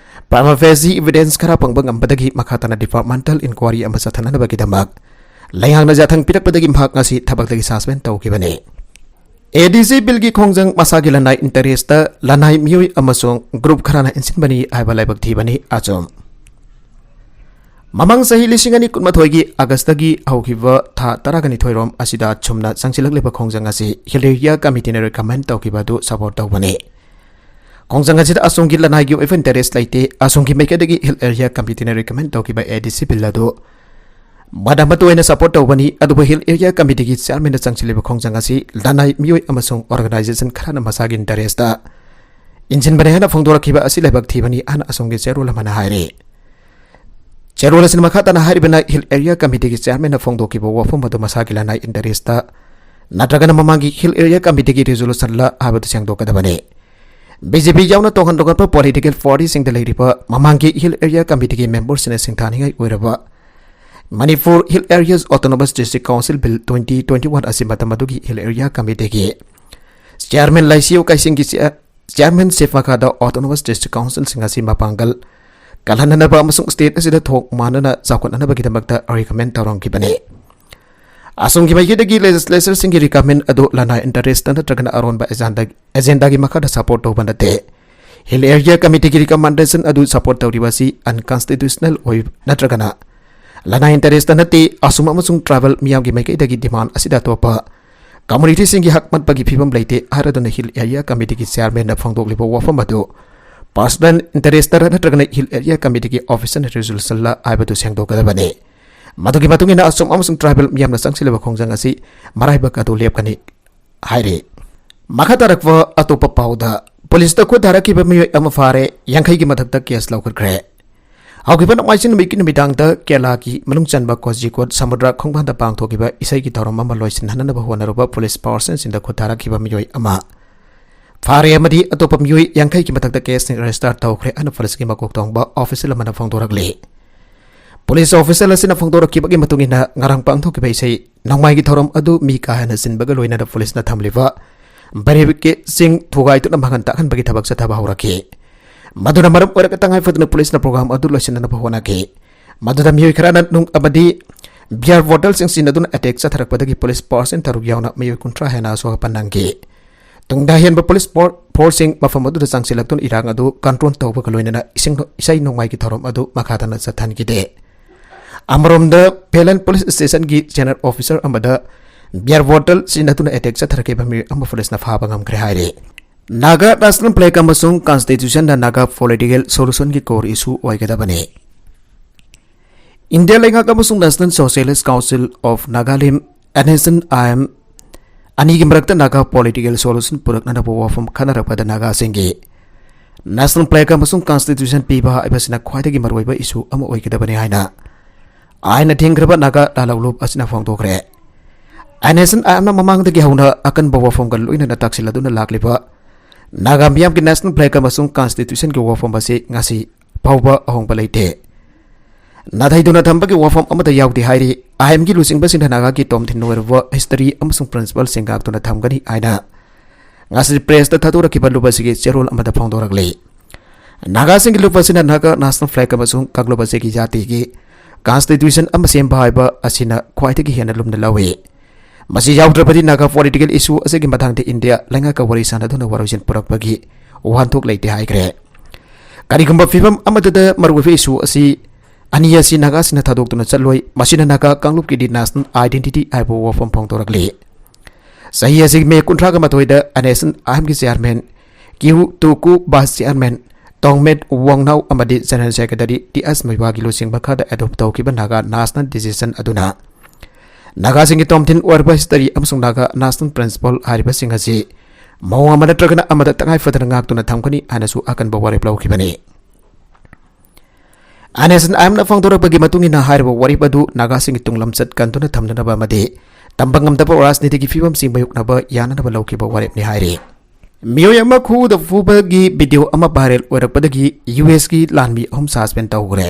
prima facie evidence ꯈꯔ ꯐꯪꯕ ꯉꯝꯕꯗꯒꯤ ꯃꯈꯥ ꯇꯥꯅ departmental inquiry ꯑꯃ ꯆꯠꯊꯅꯅꯕꯒꯤꯗꯃꯛ ꯂꯩꯉꯥꯛꯅ ꯌꯥꯊꯪ ꯄꯤꯔꯛꯄꯗꯒꯤ ꯃꯍꯥꯛ ꯉꯁꯤ ꯊꯕꯛꯇꯒꯤ suspend ꯇꯧꯈꯤꯕꯅꯤ꯫ A D C bill ꯒꯤ ꯈꯣꯡꯖꯪ ꯃꯁꯥꯒꯤ ꯂꯅꯥꯏ interest ꯇ ꯂꯅꯥꯏ ꯃꯤꯑꯣꯏ ꯑꯃꯁꯨꯡ group ꯈꯔꯅ ꯏꯟꯁꯤꯟꯕꯅꯤ ꯍꯥꯏꯕ ꯂꯥꯏꯕꯛ ꯊꯤꯕꯅꯤ ꯑꯆꯨꯝ꯫ ꯃꯃꯥꯡ ꯆꯍꯤ ꯂꯤꯁꯤꯡ ꯑꯅꯤ ꯀꯨꯟꯃꯥꯊꯣꯏꯒꯤ August ꯇꯒꯤ ꯍꯧꯈꯤꯕ ꯊꯥ ꯇꯔꯥꯒ ꯅꯤꯊꯣꯏ ꯔꯣꯝ ꯑꯁꯤꯗ ꯆꯨꯝꯅ ꯆꯪꯁꯤꯜꯂꯛꯂꯤꯕ ꯈꯣꯡꯖꯪ ꯑꯁꯤ Hill Area Committee ꯅ recommend ꯇꯧꯈꯤꯕ ꯑꯗꯨ support ꯇꯧꯕꯅꯤ꯫ ꯈꯣꯡꯖꯪ ꯑꯁꯤꯗ ꯑꯁꯣꯝꯒꯤ ꯂꯅꯥꯏꯒꯤ ꯑꯣꯏꯕ interest ꯂꯩꯇꯦ꯫ ꯑꯁꯣꯝꯒꯤ ꯃꯥꯏꯀꯩꯗꯒꯤ Hill Area Committee ꯅ recommend ꯇꯧꯈꯤꯕ A D C bill ꯑꯗꯨ ꯃꯗ ꯑꯃꯠꯇ ꯑꯣꯏꯅ support ꯇꯧꯕꯅꯤ꯫ ꯑꯗꯨꯕꯨ Hill Area Committee ꯒꯤ chairman ꯅ ꯆꯪꯁꯤꯜꯂꯤꯕ ꯈꯣꯡꯖꯪ ꯑꯁꯤ ꯂꯅꯥꯏ ꯃꯤꯑꯣꯏ ꯑꯃꯁꯨꯡ organization ꯈꯔꯅ ꯃꯁꯥꯒꯤ interest ꯇ ꯏꯟꯁꯤꯟꯕꯅꯤ ꯍꯥꯏꯅ ꯐꯣꯡꯗꯣꯔꯛꯈꯤꯕ ꯑꯁꯤ ꯂꯥꯏꯕꯛ ꯊꯤꯕꯅꯤ ꯍꯥꯏꯅ ꯑꯁꯣꯝꯒꯤ ꯆꯦꯔꯣꯜ ꯑꯃꯅ ꯍꯥꯏꯔꯤ꯫ ꯆꯦꯔꯣꯜ ꯑꯁꯤꯅ ꯃꯈꯥ ꯇꯥꯅ ꯍꯥꯏꯔꯤꯕꯅ Hill Area Committee ꯒꯤ chairman ꯅ ꯐꯣꯡꯗꯣꯛꯈꯤꯕ ꯋꯥꯐꯝ ꯑꯗꯨ ꯃꯁꯥꯒꯤ ꯂꯅꯥꯏ interest ꯇ ꯅꯠꯇ꯭ꯔꯒꯅ ꯃꯃꯥꯡꯒꯤ Hill Area Committee ꯒꯤ resolution ꯂ ꯍꯥꯏꯕꯗꯨ ꯁꯦꯡꯗꯣꯛꯀꯗꯕꯅꯤ꯫ B J P ꯌꯥꯎꯅ ꯇꯣꯉꯥꯟ ꯇꯣꯉꯥꯟꯕ political party ꯁꯤꯡꯗ ꯂꯩꯔꯤꯕ ꯃꯃꯥꯡꯒꯤ Hill Area Committee ꯒꯤ member ꯁꯤꯡꯅ ꯁꯤꯡꯊꯥꯅꯤꯡꯉꯥꯏ ꯑꯣꯏꯔꯕ Manipur Hill Areas Autonomous District Council Bill twenty twenty-one ꯑꯁꯤ ꯃꯇꯝ ꯑꯗꯨꯒꯤ Hill Area Committee ꯒꯤ chairman ꯂꯥꯏꯁꯤꯌꯨ ꯀꯥꯏꯁꯤꯡꯒꯤ ꯆꯦ-, chairmanship ꯃꯈꯥꯗ Autonomous District Council ꯁꯤꯡ ꯑꯁꯤ ꯃꯄꯥꯡꯒꯜ ꯀꯜꯍꯟꯅꯅꯕ ꯑꯃꯁꯨꯡ state ꯑꯁꯤꯗ ꯊꯣꯛ ꯃꯥꯟꯅꯅ ꯆꯥꯎꯈꯠꯅꯅꯕꯒꯤꯗꯃꯛꯇ recommend ꯇꯧꯔꯝꯈꯤꯕꯅꯤ꯫ ꯑꯁꯣꯝꯒꯤ ꯃꯥꯏꯀꯩꯗꯒꯤ ꯂꯦꯖꯤꯁꯂꯦꯆꯔꯁꯤꯡꯒꯤ ꯔꯤꯀꯃꯦꯟ ꯑꯗꯨ ꯂꯅꯥꯏ ꯏꯟꯇꯔꯦꯁꯇ ꯅꯠꯇ꯭ꯔꯒꯅ ꯑꯔꯣꯟꯕ ꯑꯦꯖꯦꯟꯗꯥ-, ꯑꯦꯖꯦꯟꯗꯥꯒꯤ ꯃꯈꯥꯗ ꯁꯄꯣꯔꯠ ꯇꯧꯕ ꯅꯠꯇꯦ꯫ ꯍꯤꯜ ꯑꯦꯔꯤꯌꯥ ꯀꯃꯤꯇꯤꯒꯤ ꯔꯤꯀꯃꯦꯟꯗꯦꯁꯟ ꯑꯗꯨ ꯁꯄꯣꯔꯠ ꯇꯧꯔꯤꯕ ꯑꯁꯤ ꯑꯟꯀꯟꯁꯇꯤꯇ꯭ꯌꯨꯁꯅꯦꯜ ꯑꯣꯏ ꯅꯠꯇ꯭ꯔꯒꯅ ꯂꯅꯥꯏ ꯏꯟꯇꯔꯦꯁꯇ ꯅꯠꯇꯦ꯫ ꯑꯁꯣꯝ ꯑꯃꯁꯨꯡ ꯇ꯭ꯔꯥꯏꯕꯦꯜ ꯃꯤꯌꯥꯝꯒꯤ ꯃꯥꯏꯀꯩꯗꯒꯤ ꯗꯤꯃꯥꯟ ꯑꯁꯤꯗ ꯑꯇꯣꯞꯄ ꯀꯝꯃꯨꯅꯤꯇꯤꯁꯤꯡꯒꯤ ꯍꯛ ꯃꯠꯄꯒꯤ ꯐꯤꯕꯝ ꯂꯩꯇꯦ ꯍꯥꯏꯔꯗꯨꯅ ꯍꯤꯜ ꯑꯦꯔꯤꯌꯥ ꯀꯃꯤꯇꯤꯒꯤ ꯆꯤꯌꯥꯔꯃꯦꯟꯅ ꯐꯣꯡꯗꯣꯛꯂꯤꯕ ꯋꯥꯐꯝ ꯑꯗꯨ ꯄꯔꯁꯣꯅꯦꯜ ꯏꯟꯇꯔꯦꯁꯇꯔ ꯅꯠꯇ꯭ꯔꯒꯅ ꯍꯤꯜ ꯑꯦꯔꯤꯌꯥ ꯀꯃꯤꯇꯤꯒꯤ ꯑꯣꯐꯤꯁꯤꯌꯦꯜ ꯔꯤꯖꯣꯂꯨꯁꯟꯂ ꯍꯥꯏꯕꯗꯨ ꯁꯦꯡꯗꯣꯛꯀꯗꯕꯅꯤ꯫ ꯃꯗꯨꯒꯤ ꯃꯇꯨꯡ ꯏꯟꯅ ꯑꯁꯣꯝ ꯑꯃꯁꯨꯡ ꯇ꯭ꯔꯥꯏꯕꯦꯜ ꯃꯤꯌꯥꯝꯅ ꯆꯪꯁꯤꯜꯂꯤꯕ ꯈꯣꯡꯖꯪ ꯑꯁꯤ ꯃꯔꯥꯏꯕꯛ ꯑꯗꯨ ꯂꯦꯞꯀꯅꯤ ꯍꯥꯏꯔꯤ꯫ ꯃꯈꯥ ꯇꯥꯔꯛꯄ ꯑꯇꯣꯞꯄ ꯄꯥꯎꯗ, ꯄꯨꯂꯤꯁꯇ ꯈꯨꯠ ꯊꯥꯔꯛꯈꯤꯕ ꯃꯤꯑꯣꯏ ꯑꯃ ꯐꯥꯔꯦ, ꯌꯥꯡꯈꯩꯒꯤ ꯃꯊꯛꯇ ꯀꯦꯁ ꯂꯧꯈꯠꯈ꯭ꯔꯦ꯫ ꯍꯧꯈꯤꯕ ꯅꯣꯡꯃꯥꯏꯖꯤꯡ ꯅꯨꯃꯤꯠꯀꯤ ꯅꯨꯃꯤꯗꯥꯡꯗ ꯀꯦꯔꯂꯥꯒꯤ ꯃꯅꯨꯡ ꯆꯟꯕ ꯀꯣꯖꯤꯀꯣꯠ ꯁꯃꯨꯗ꯭ꯔ ꯈꯣꯡꯕꯥꯟꯗ ꯄꯥꯡꯊꯣꯛꯈꯤꯕ ꯏꯁꯩꯒꯤ ꯊꯧꯔꯝ ꯑꯃ ꯂꯣꯏꯁꯤꯟꯍꯟꯅꯕ ꯍꯣꯠꯅꯔꯨꯕ ꯄꯨꯂꯤꯁ ꯄꯥꯔꯁꯟꯁꯤꯡꯗ ꯈꯨꯠ ꯊꯥꯔꯛꯈꯤꯕ ꯃꯤꯑꯣꯏ ꯑꯃ ꯐꯥꯔꯦ ꯑꯃꯗꯤ ꯑꯇꯣꯞꯄ ꯃꯤꯑꯣꯏ ꯌꯥꯡꯈꯩꯒꯤ ꯃꯊꯛꯇ ꯀꯦꯁꯁꯤꯡ ꯔꯦꯖꯤꯁꯇꯔ ꯇꯧꯈ꯭ꯔꯦ ꯍꯥꯏꯅ ꯄꯨꯂꯤꯁꯀꯤ ꯃꯀꯣꯛ ꯊꯣꯡꯕ ꯑꯣꯐꯤꯁꯤꯌꯦꯜ ꯑꯃꯅ ꯐꯣꯡꯗꯣꯔꯛꯂꯤ꯫ ꯄꯨꯂꯤꯁ ꯑꯣꯐꯤꯁꯤꯌꯦꯜ ꯑꯁꯤꯅ ꯐꯣꯡꯗꯣꯔꯛꯈꯤꯕꯒꯤ ꯃꯇꯨꯡ ꯏꯟꯅ, ꯉꯔꯥꯡ ꯄꯥꯡꯊꯣꯛꯈꯤꯕ ꯏꯁꯩ ꯅꯣꯡꯃꯥꯏꯒꯤ ꯊꯧꯔꯝ ꯑꯗꯨ ꯃꯤ ꯀꯥ ꯍꯦꯟꯅ ꯆꯤꯟꯕꯒ ꯂꯣꯏꯅꯅ ꯄꯨꯂꯤꯁꯅ ꯊꯝꯂꯤꯕ ꯕꯦꯔꯤꯀꯦꯗꯁꯤꯡ ꯊꯨꯒꯥꯏꯗꯨꯅ ꯃꯥꯡꯍꯟ ꯇꯥꯛꯍꯟꯕꯒꯤ ꯊꯕꯛ ꯆꯠꯊꯕ ꯍꯧꯔꯛꯈꯤ꯫ ꯃꯗꯨꯅ ꯃꯔꯝ ꯑꯣꯏꯔꯒ ꯇꯉꯥꯏ ꯐꯗꯅ ꯄꯨꯂꯤꯁꯅ ꯄ꯭ꯔꯣꯒ꯭ꯔꯥꯝ ꯑꯗꯨ ꯂꯣꯏꯁꯤꯟꯅꯅꯕ ꯍꯣꯠꯅꯈꯤ꯫ ꯃꯗꯨꯗ ꯃꯤꯑꯣꯏ ꯈꯔꯅ ꯅꯨꯡ ꯑꯃꯗꯤ ꯕꯤꯌꯔ ꯕꯣꯇꯜꯁꯤꯡ ꯁꯤꯖꯤꯟꯅꯗꯨꯅ ꯑꯦꯇꯦꯛ ꯆꯠꯊꯔꯛꯄꯗꯒꯤ ꯄꯨꯂꯤꯁ ꯄꯥꯔꯁꯟ ꯇꯔꯨꯛ ꯌꯥꯎꯅ ꯃꯤꯑꯣꯏ ꯀꯨꯟꯊ꯭ꯔꯥ ꯍꯦꯟꯅ ꯑꯁꯣꯛ ꯑꯄꯟ ꯅꯪꯈꯤ꯫ ꯇꯨꯡꯗ ꯑꯍꯦꯟꯕ ꯄꯨꯂꯤꯁ ꯐꯣꯔ-, ꯐꯣꯔꯁꯁꯤꯡ ꯃꯐꯝ ꯑꯗꯨꯗ ꯆꯪꯁꯤꯜꯂꯛꯇꯨꯅ ꯏꯔꯥꯡ ꯑꯗꯨ ꯀꯟꯇ꯭ꯔꯣꯜ ꯇꯧꯕꯒ ꯂꯣꯏꯅꯅ ꯏꯁꯤꯡ-, ꯏꯁꯩ ꯅꯣꯡꯃꯥꯏꯒꯤ ꯊꯧꯔꯝ ꯑꯗꯨ ꯃꯈꯥ ꯇꯥꯅ ꯆꯠꯊꯍꯟꯈꯤꯗꯦ꯫ ꯑꯃꯔꯣꯝꯗ, ꯐꯦꯂꯟ ꯄꯨꯂꯤꯁ ꯁ꯭ꯇꯦꯁꯟꯒꯤ ꯖꯦꯅꯔꯦꯜ ꯑꯣꯐꯤꯁꯔ ꯑꯃꯗ ꯕꯤꯌꯔ ꯕꯣꯇꯜ ꯁꯤꯖꯤꯟꯅꯗꯨꯅ ꯑꯦꯇꯦꯛ ꯆꯠꯊꯔꯛꯈꯤꯕ ꯃꯤꯑꯣꯏ ꯑꯃ ꯄꯨꯂꯤꯁꯅ ꯐꯥꯕ ꯉꯝꯈ꯭ꯔꯦ ꯍꯥꯏꯔꯤ꯫ ꯅꯥꯒꯥ ꯅꯦꯁꯅꯦꯜ ꯐ꯭ꯂꯦꯒ ꯑꯃꯁꯨꯡ ꯀꯟꯁꯇꯤꯇ꯭ꯌꯨꯁꯟꯅ ꯅꯥꯒꯥ ꯄꯣꯂꯤꯇꯤꯀꯦꯜ ꯁꯣꯂꯨꯁꯟꯒꯤ ꯀꯣꯔ ꯏꯁꯨ ꯑꯣꯏꯒꯗꯕꯅꯤ꯫ ꯏꯟꯗꯤꯌꯥ ꯂꯩꯉꯥꯛ ꯑꯃꯁꯨꯡ National Socialist Council of Nagalim, NSCN-IM, ꯑꯅꯤꯒꯤ ꯃꯔꯛꯇ ꯅꯥꯒꯥ ꯄꯣꯂꯤꯇꯤꯀꯦꯜ ꯁꯣꯂꯨꯁꯟ ꯄꯨꯔꯛꯅꯅꯕ ꯋꯥꯐꯝ ꯈꯟꯅꯔꯛꯄꯗ ꯅꯥꯒꯥꯁꯤꯡꯒꯤ ꯅꯦꯁꯅꯦꯜ ꯐ꯭ꯂꯦꯒ ꯑꯃꯁꯨꯡ ꯀꯟꯁꯇꯤꯇ꯭ꯌꯨꯁꯟ ꯄꯤꯕ ꯍꯥꯏꯕꯁꯤꯅ ꯈ꯭ꯋꯥꯏꯗꯒꯤ ꯃꯔꯨꯑꯣꯏꯕ ꯏꯁꯨ ꯑꯃ ꯑꯣꯏꯒꯗꯕꯅꯤ ꯍꯥꯏꯅ ꯑꯥꯏꯟ ꯑꯊꯤꯡꯈ꯭ꯔꯕ ꯅꯥꯒꯥ ꯂꯥꯜꯍꯧꯂꯨꯞ ꯑꯁꯤꯅ ꯐꯣꯡꯗꯣꯛꯈ꯭ꯔꯦ꯫ NSCN-IM-ꯅ ꯃꯃꯥꯡꯗꯒꯤ ꯍꯧꯅ ꯑꯀꯟꯕ ꯋꯥꯐꯝꯒ ꯂꯣꯏꯅꯅ ꯇꯥꯛꯁꯤꯜꯂꯗꯨꯅ ꯂꯥꯛꯂꯤꯕ ꯅꯥꯒꯥ ꯃꯤꯌꯥꯝꯒꯤ ꯅꯦꯁꯅꯦꯜ ꯐ꯭ꯂꯦꯒ ꯑꯃꯁꯨꯡ ꯀꯟꯁꯇꯤꯇ꯭ꯌꯨꯁꯟꯒꯤ ꯋꯥꯐꯝ ꯑꯁꯤ ꯉꯁꯤ ꯐꯥꯎꯕ ꯑꯍꯣꯡꯕ ꯂꯩꯇꯦ꯫ ꯅꯥꯊꯩꯗꯨꯅ ꯊꯝꯕꯒꯤ ꯋꯥꯐꯝ ꯑꯃꯠꯇ ꯌꯥꯎꯗꯦ ꯍꯥꯏꯔꯤ꯫ ꯑꯥꯏꯟꯒꯤ ꯂꯨꯆꯤꯡꯕꯁꯤꯡꯅ ꯅꯥꯒꯥꯒꯤ ꯇꯣꯝꯊꯤꯟ ꯑꯣꯏꯔꯕ ꯍꯤꯁꯇꯔꯤ ꯑꯃꯁꯨꯡ ꯄ꯭ꯔꯤꯟꯁꯤꯄꯜꯁꯤꯡ ꯉꯥꯛꯇꯨꯅ ꯊꯝꯒꯅꯤ ꯍꯥꯏꯅ ꯉꯁꯤ ꯄ꯭ꯔꯦꯁꯇ ꯊꯥꯗꯣꯔꯛꯈꯤꯕ ꯂꯨꯞ ꯑꯁꯤꯒꯤ ꯆꯦꯔꯣꯜ ꯑꯃꯗ ꯐꯣꯡꯗꯣꯔꯛꯂꯤ꯫ ꯅꯥꯒꯥꯁꯤꯡꯒꯤ ꯂꯨꯞ ꯑꯁꯤꯅ ꯅꯥꯒꯥ ꯅꯦꯁꯅꯦꯜ ꯐ꯭ꯂꯦꯒ ꯑꯃꯁꯨꯡ ꯀꯥꯡꯂꯨꯞ ꯑꯁꯤꯒꯤ ꯖꯥꯇꯤꯒꯤ ꯀꯟꯁꯇꯤꯇ꯭ꯌꯨꯁꯟ ꯑꯃ ꯁꯦꯝꯕ ꯍꯥꯏꯕ ꯑꯁꯤꯅ ꯈ꯭ꯋꯥꯏꯗꯒꯤ ꯍꯦꯟꯅ ꯂꯨꯝꯅ ꯂꯧꯏ꯫ ꯃꯁꯤ ꯌꯥꯎꯗ꯭ꯔꯕꯗꯤ ꯅꯥꯒꯥ ꯄꯣꯂꯤꯇꯤꯀꯦꯜ ꯏꯁꯨ ꯑꯁꯤꯒꯤ ꯃꯇꯥꯡꯗ ꯏꯟꯗꯤꯌꯥ ꯂꯩꯉꯥꯛꯀ ꯋꯥꯔꯤ ꯁꯥꯟꯅꯗꯨꯅ ꯋꯥꯔꯣꯏꯁꯤꯟ ꯄꯨꯔꯛꯄꯒꯤ ꯋꯥꯍꯟꯊꯣꯛ ꯂꯩꯇꯦ ꯍꯥꯏꯈ꯭ꯔꯦ꯫ ꯀꯔꯤꯒꯨꯝꯕ ꯐꯤꯕꯝ ꯑꯃꯗꯗ ꯃꯔꯨꯑꯣꯏꯕ ꯏꯁꯨ ꯑꯁꯤ ꯑꯅꯤ ꯑꯁꯤ ꯅꯥꯒꯥꯁꯤꯡꯅ ꯊꯥꯗꯣꯛꯇꯨꯅ ꯆꯠꯂꯣꯏ꯫ ꯃꯁꯤꯅ ꯅꯥꯒꯥ ꯀꯥꯡꯂꯨꯞꯀꯤꯗꯤ ꯅꯦꯁꯅꯦꯜ ꯑꯥꯏꯗꯦꯟꯇꯤꯇꯤ ꯍꯥꯏꯕ ꯋꯥꯐꯝ ꯐꯣꯡꯗꯣꯔꯛꯂꯤ꯫ ꯆꯍꯤ ꯑꯁꯤꯒꯤ ꯃꯦ ꯀꯨꯟꯊ꯭ꯔꯥꯒ ꯃꯥꯊꯣꯏꯗ ꯑꯦꯟ ꯑꯦꯁ ꯑꯦꯟ ꯑꯥꯏ ꯑꯦꯝꯒꯤ ꯆꯤꯌꯥꯔꯃꯦꯟ ꯀ꯭ꯌꯨ ꯇꯨꯀꯨ ꯚꯥꯏꯁ ꯆꯤꯌꯥꯔꯃꯦꯟ ꯇꯣꯡꯃꯦꯠ ꯋꯥꯡꯅꯥꯎ ꯑꯃꯗꯤ ꯖꯦꯅꯔꯦꯜ ꯁꯦꯀ꯭ꯔꯦꯇꯔꯤ ꯇꯤ ꯑꯦꯁ ꯃꯩꯕꯥꯒꯤ ꯂꯨꯆꯤꯡ ꯃꯈꯥꯗ ꯑꯦꯗꯣꯞ ꯇꯧꯈꯤꯕ ꯅꯥꯒꯥ ꯅꯦꯁꯅꯦꯜ ꯗꯤꯁꯤꯖꯟ ꯑꯗꯨꯅ ꯅꯥꯒꯥꯁꯤꯡꯒꯤ ꯇꯣꯝꯊꯤꯟ ꯑꯣꯏꯔꯕ ꯍꯤꯁꯇꯔꯤ ꯑꯃꯁꯨꯡ ꯅꯥꯒꯥ ꯅꯦꯁꯅꯦꯜ ꯄ꯭ꯔꯤꯟꯁꯤꯄꯜ ꯍꯥꯏꯔꯤꯕꯁꯤꯡ ꯑꯁꯤ ꯃꯑꯣꯡ ꯑꯃ ꯅꯠꯇ꯭ꯔꯒꯅ ꯑꯃꯗ ꯇꯉꯥꯏ ꯐꯗꯅ ꯉꯥꯛꯇꯨꯅ ꯊꯝꯒꯅꯤ ꯍꯥꯏꯅꯁꯨ ꯑꯀꯟꯕ ꯋꯥꯔꯦꯞ ꯂꯧꯈꯤꯕꯅꯤ꯫ ꯑꯦꯟ ꯑꯦꯁ ꯑꯦꯟ ꯑꯥꯏ ꯑꯦꯝꯅ ꯐꯣꯡꯗꯣꯔꯛꯄꯒꯤ ꯃꯇꯨꯡ ꯏꯟꯅ ꯍꯥꯏꯔꯤꯕ ꯋꯥꯔꯦꯞ ꯑꯗꯨ ꯅꯥꯒꯥꯁꯤꯡꯒꯤ ꯇꯨꯡꯂꯝꯆꯠ ꯀꯟꯗꯨꯅ ꯊꯝꯅꯅꯕ ꯑꯃꯗꯤ ꯇꯝꯕ ꯉꯝꯗꯕ ꯔꯥꯖꯅꯤꯇꯤꯒꯤ ꯐꯤꯕꯝꯁꯤꯡ ꯃꯥꯌꯣꯛꯅꯕ ꯌꯥꯅꯅꯕ ꯂꯧꯈꯤꯕ ꯋꯥꯔꯦꯞꯅꯤ ꯍꯥꯏꯔꯤ꯫ ꯃꯤꯑꯣꯏ ꯑꯃ ꯈꯨꯗ ꯐꯨꯕꯒꯤ ꯚꯤꯗꯤꯑꯣ ꯑꯃ ꯚꯥꯏꯔꯦꯜ ꯑꯣꯏꯔꯛꯄꯗꯒꯤ ꯌꯨ ꯑꯦꯁꯀꯤ ꯂꯥꯟꯃꯤ ꯑꯍꯨꯝ ꯁꯁꯄꯦꯟ ꯇꯧꯈ꯭ꯔꯦ꯫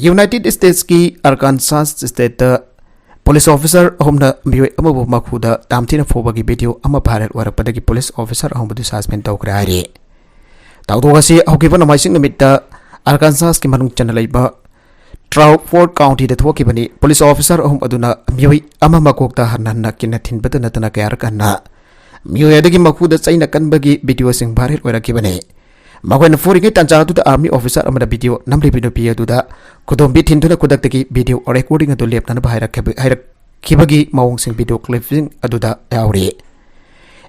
ꯌꯨꯅꯥꯏꯇꯦꯗ ꯁ꯭ꯇꯦꯠꯁꯀꯤ ꯑꯔꯀꯥꯟꯁꯥꯁ ꯁ꯭ꯇꯦꯠꯇ ꯄꯨꯂꯤꯁ ꯑꯣꯐꯤꯁꯥꯔ ꯑꯍꯨꯝꯅ ꯃꯤꯑꯣꯏ ꯑꯃꯕꯨ ꯃꯈꯨꯗ ꯇꯝꯊꯤꯅ ꯐꯨꯕꯒꯤ ꯚꯤꯗꯤꯑꯣ ꯑꯃ ꯚꯥꯏꯔꯦꯜ ꯑꯣꯏꯔꯛꯄꯗꯒꯤ ꯄꯨꯂꯤꯁ ꯑꯣꯐꯤꯁꯥꯔ ꯑꯍꯨꯝꯕꯨꯗꯨ ꯁꯁꯄꯦꯟ ꯇꯧꯈ꯭ꯔꯦ ꯍꯥꯏꯔꯤ꯫ ꯊꯧꯗꯣꯛ ꯑꯁꯤ ꯍꯧꯈꯤꯕ ꯅꯣꯡꯃꯥꯏꯖꯤꯡ ꯅꯨꯃꯤꯠꯇ ꯑꯔꯀꯥꯟꯁꯥꯁꯀꯤ ꯃꯅꯨꯡ ꯆꯟꯅ ꯂꯩꯕ ꯇ꯭ꯔꯥꯎꯐꯣꯔꯗ ꯀꯥꯎꯟꯇꯤꯗ ꯊꯣꯛꯈꯤꯕꯅꯤ꯫ ꯄꯨꯂꯤꯁ ꯑꯣꯐꯤꯁꯥꯔ ꯑꯍꯨꯝ ꯑꯗꯨꯅ ꯃꯤꯑꯣꯏ ꯑꯃ ꯃꯀꯣꯛꯇ ꯍꯟꯅ ꯍꯟꯅ ꯀꯤꯟꯅ ꯊꯤꯟꯕꯇ ꯅꯠꯇꯅ ꯀꯌꯥꯔꯛ ꯍꯟꯅ ꯃꯤꯑꯣꯏ ꯑꯗꯨꯒꯤ ꯃꯈꯨꯗ ꯆꯩꯅ ꯀꯟꯕꯒꯤ ꯚꯤꯗꯤꯑꯣꯁꯤꯡ ꯚꯥꯏꯔꯦꯜ ꯑꯣꯏꯔꯛꯈꯤꯕꯅꯤ꯫ ꯃꯈꯣꯏꯅ ꯐꯨꯔꯤꯉꯩ ꯇꯥꯟꯖꯥ ꯑꯗꯨꯗ ꯑꯥꯔꯃꯤ ꯑꯣꯐꯤꯁꯥꯔ ꯑꯃꯅ ꯚꯤꯗꯤꯑꯣ ꯅꯝꯂꯤꯕ ꯅꯨꯄꯤ ꯑꯗꯨꯗ ꯈꯨꯗꯣꯝꯕꯤ ꯊꯤꯟꯗꯨꯅ ꯈꯨꯗꯛꯇꯒꯤ ꯚꯤꯗꯤꯑꯣ ꯔꯦꯀꯣꯔꯗꯤꯡ ꯑꯗꯨ ꯂꯦꯞꯅꯅꯕ ꯍꯥꯏꯔꯛꯈꯤꯕ-, ꯍꯥꯏꯔꯛꯈꯤꯕꯒꯤ ꯃꯑꯣꯡꯁꯤꯡ ꯚꯤꯗꯤꯑꯣ ꯀ꯭ꯂꯤꯞꯁꯤꯡ ꯑꯗꯨꯗ ꯌꯥꯎꯔꯤ꯫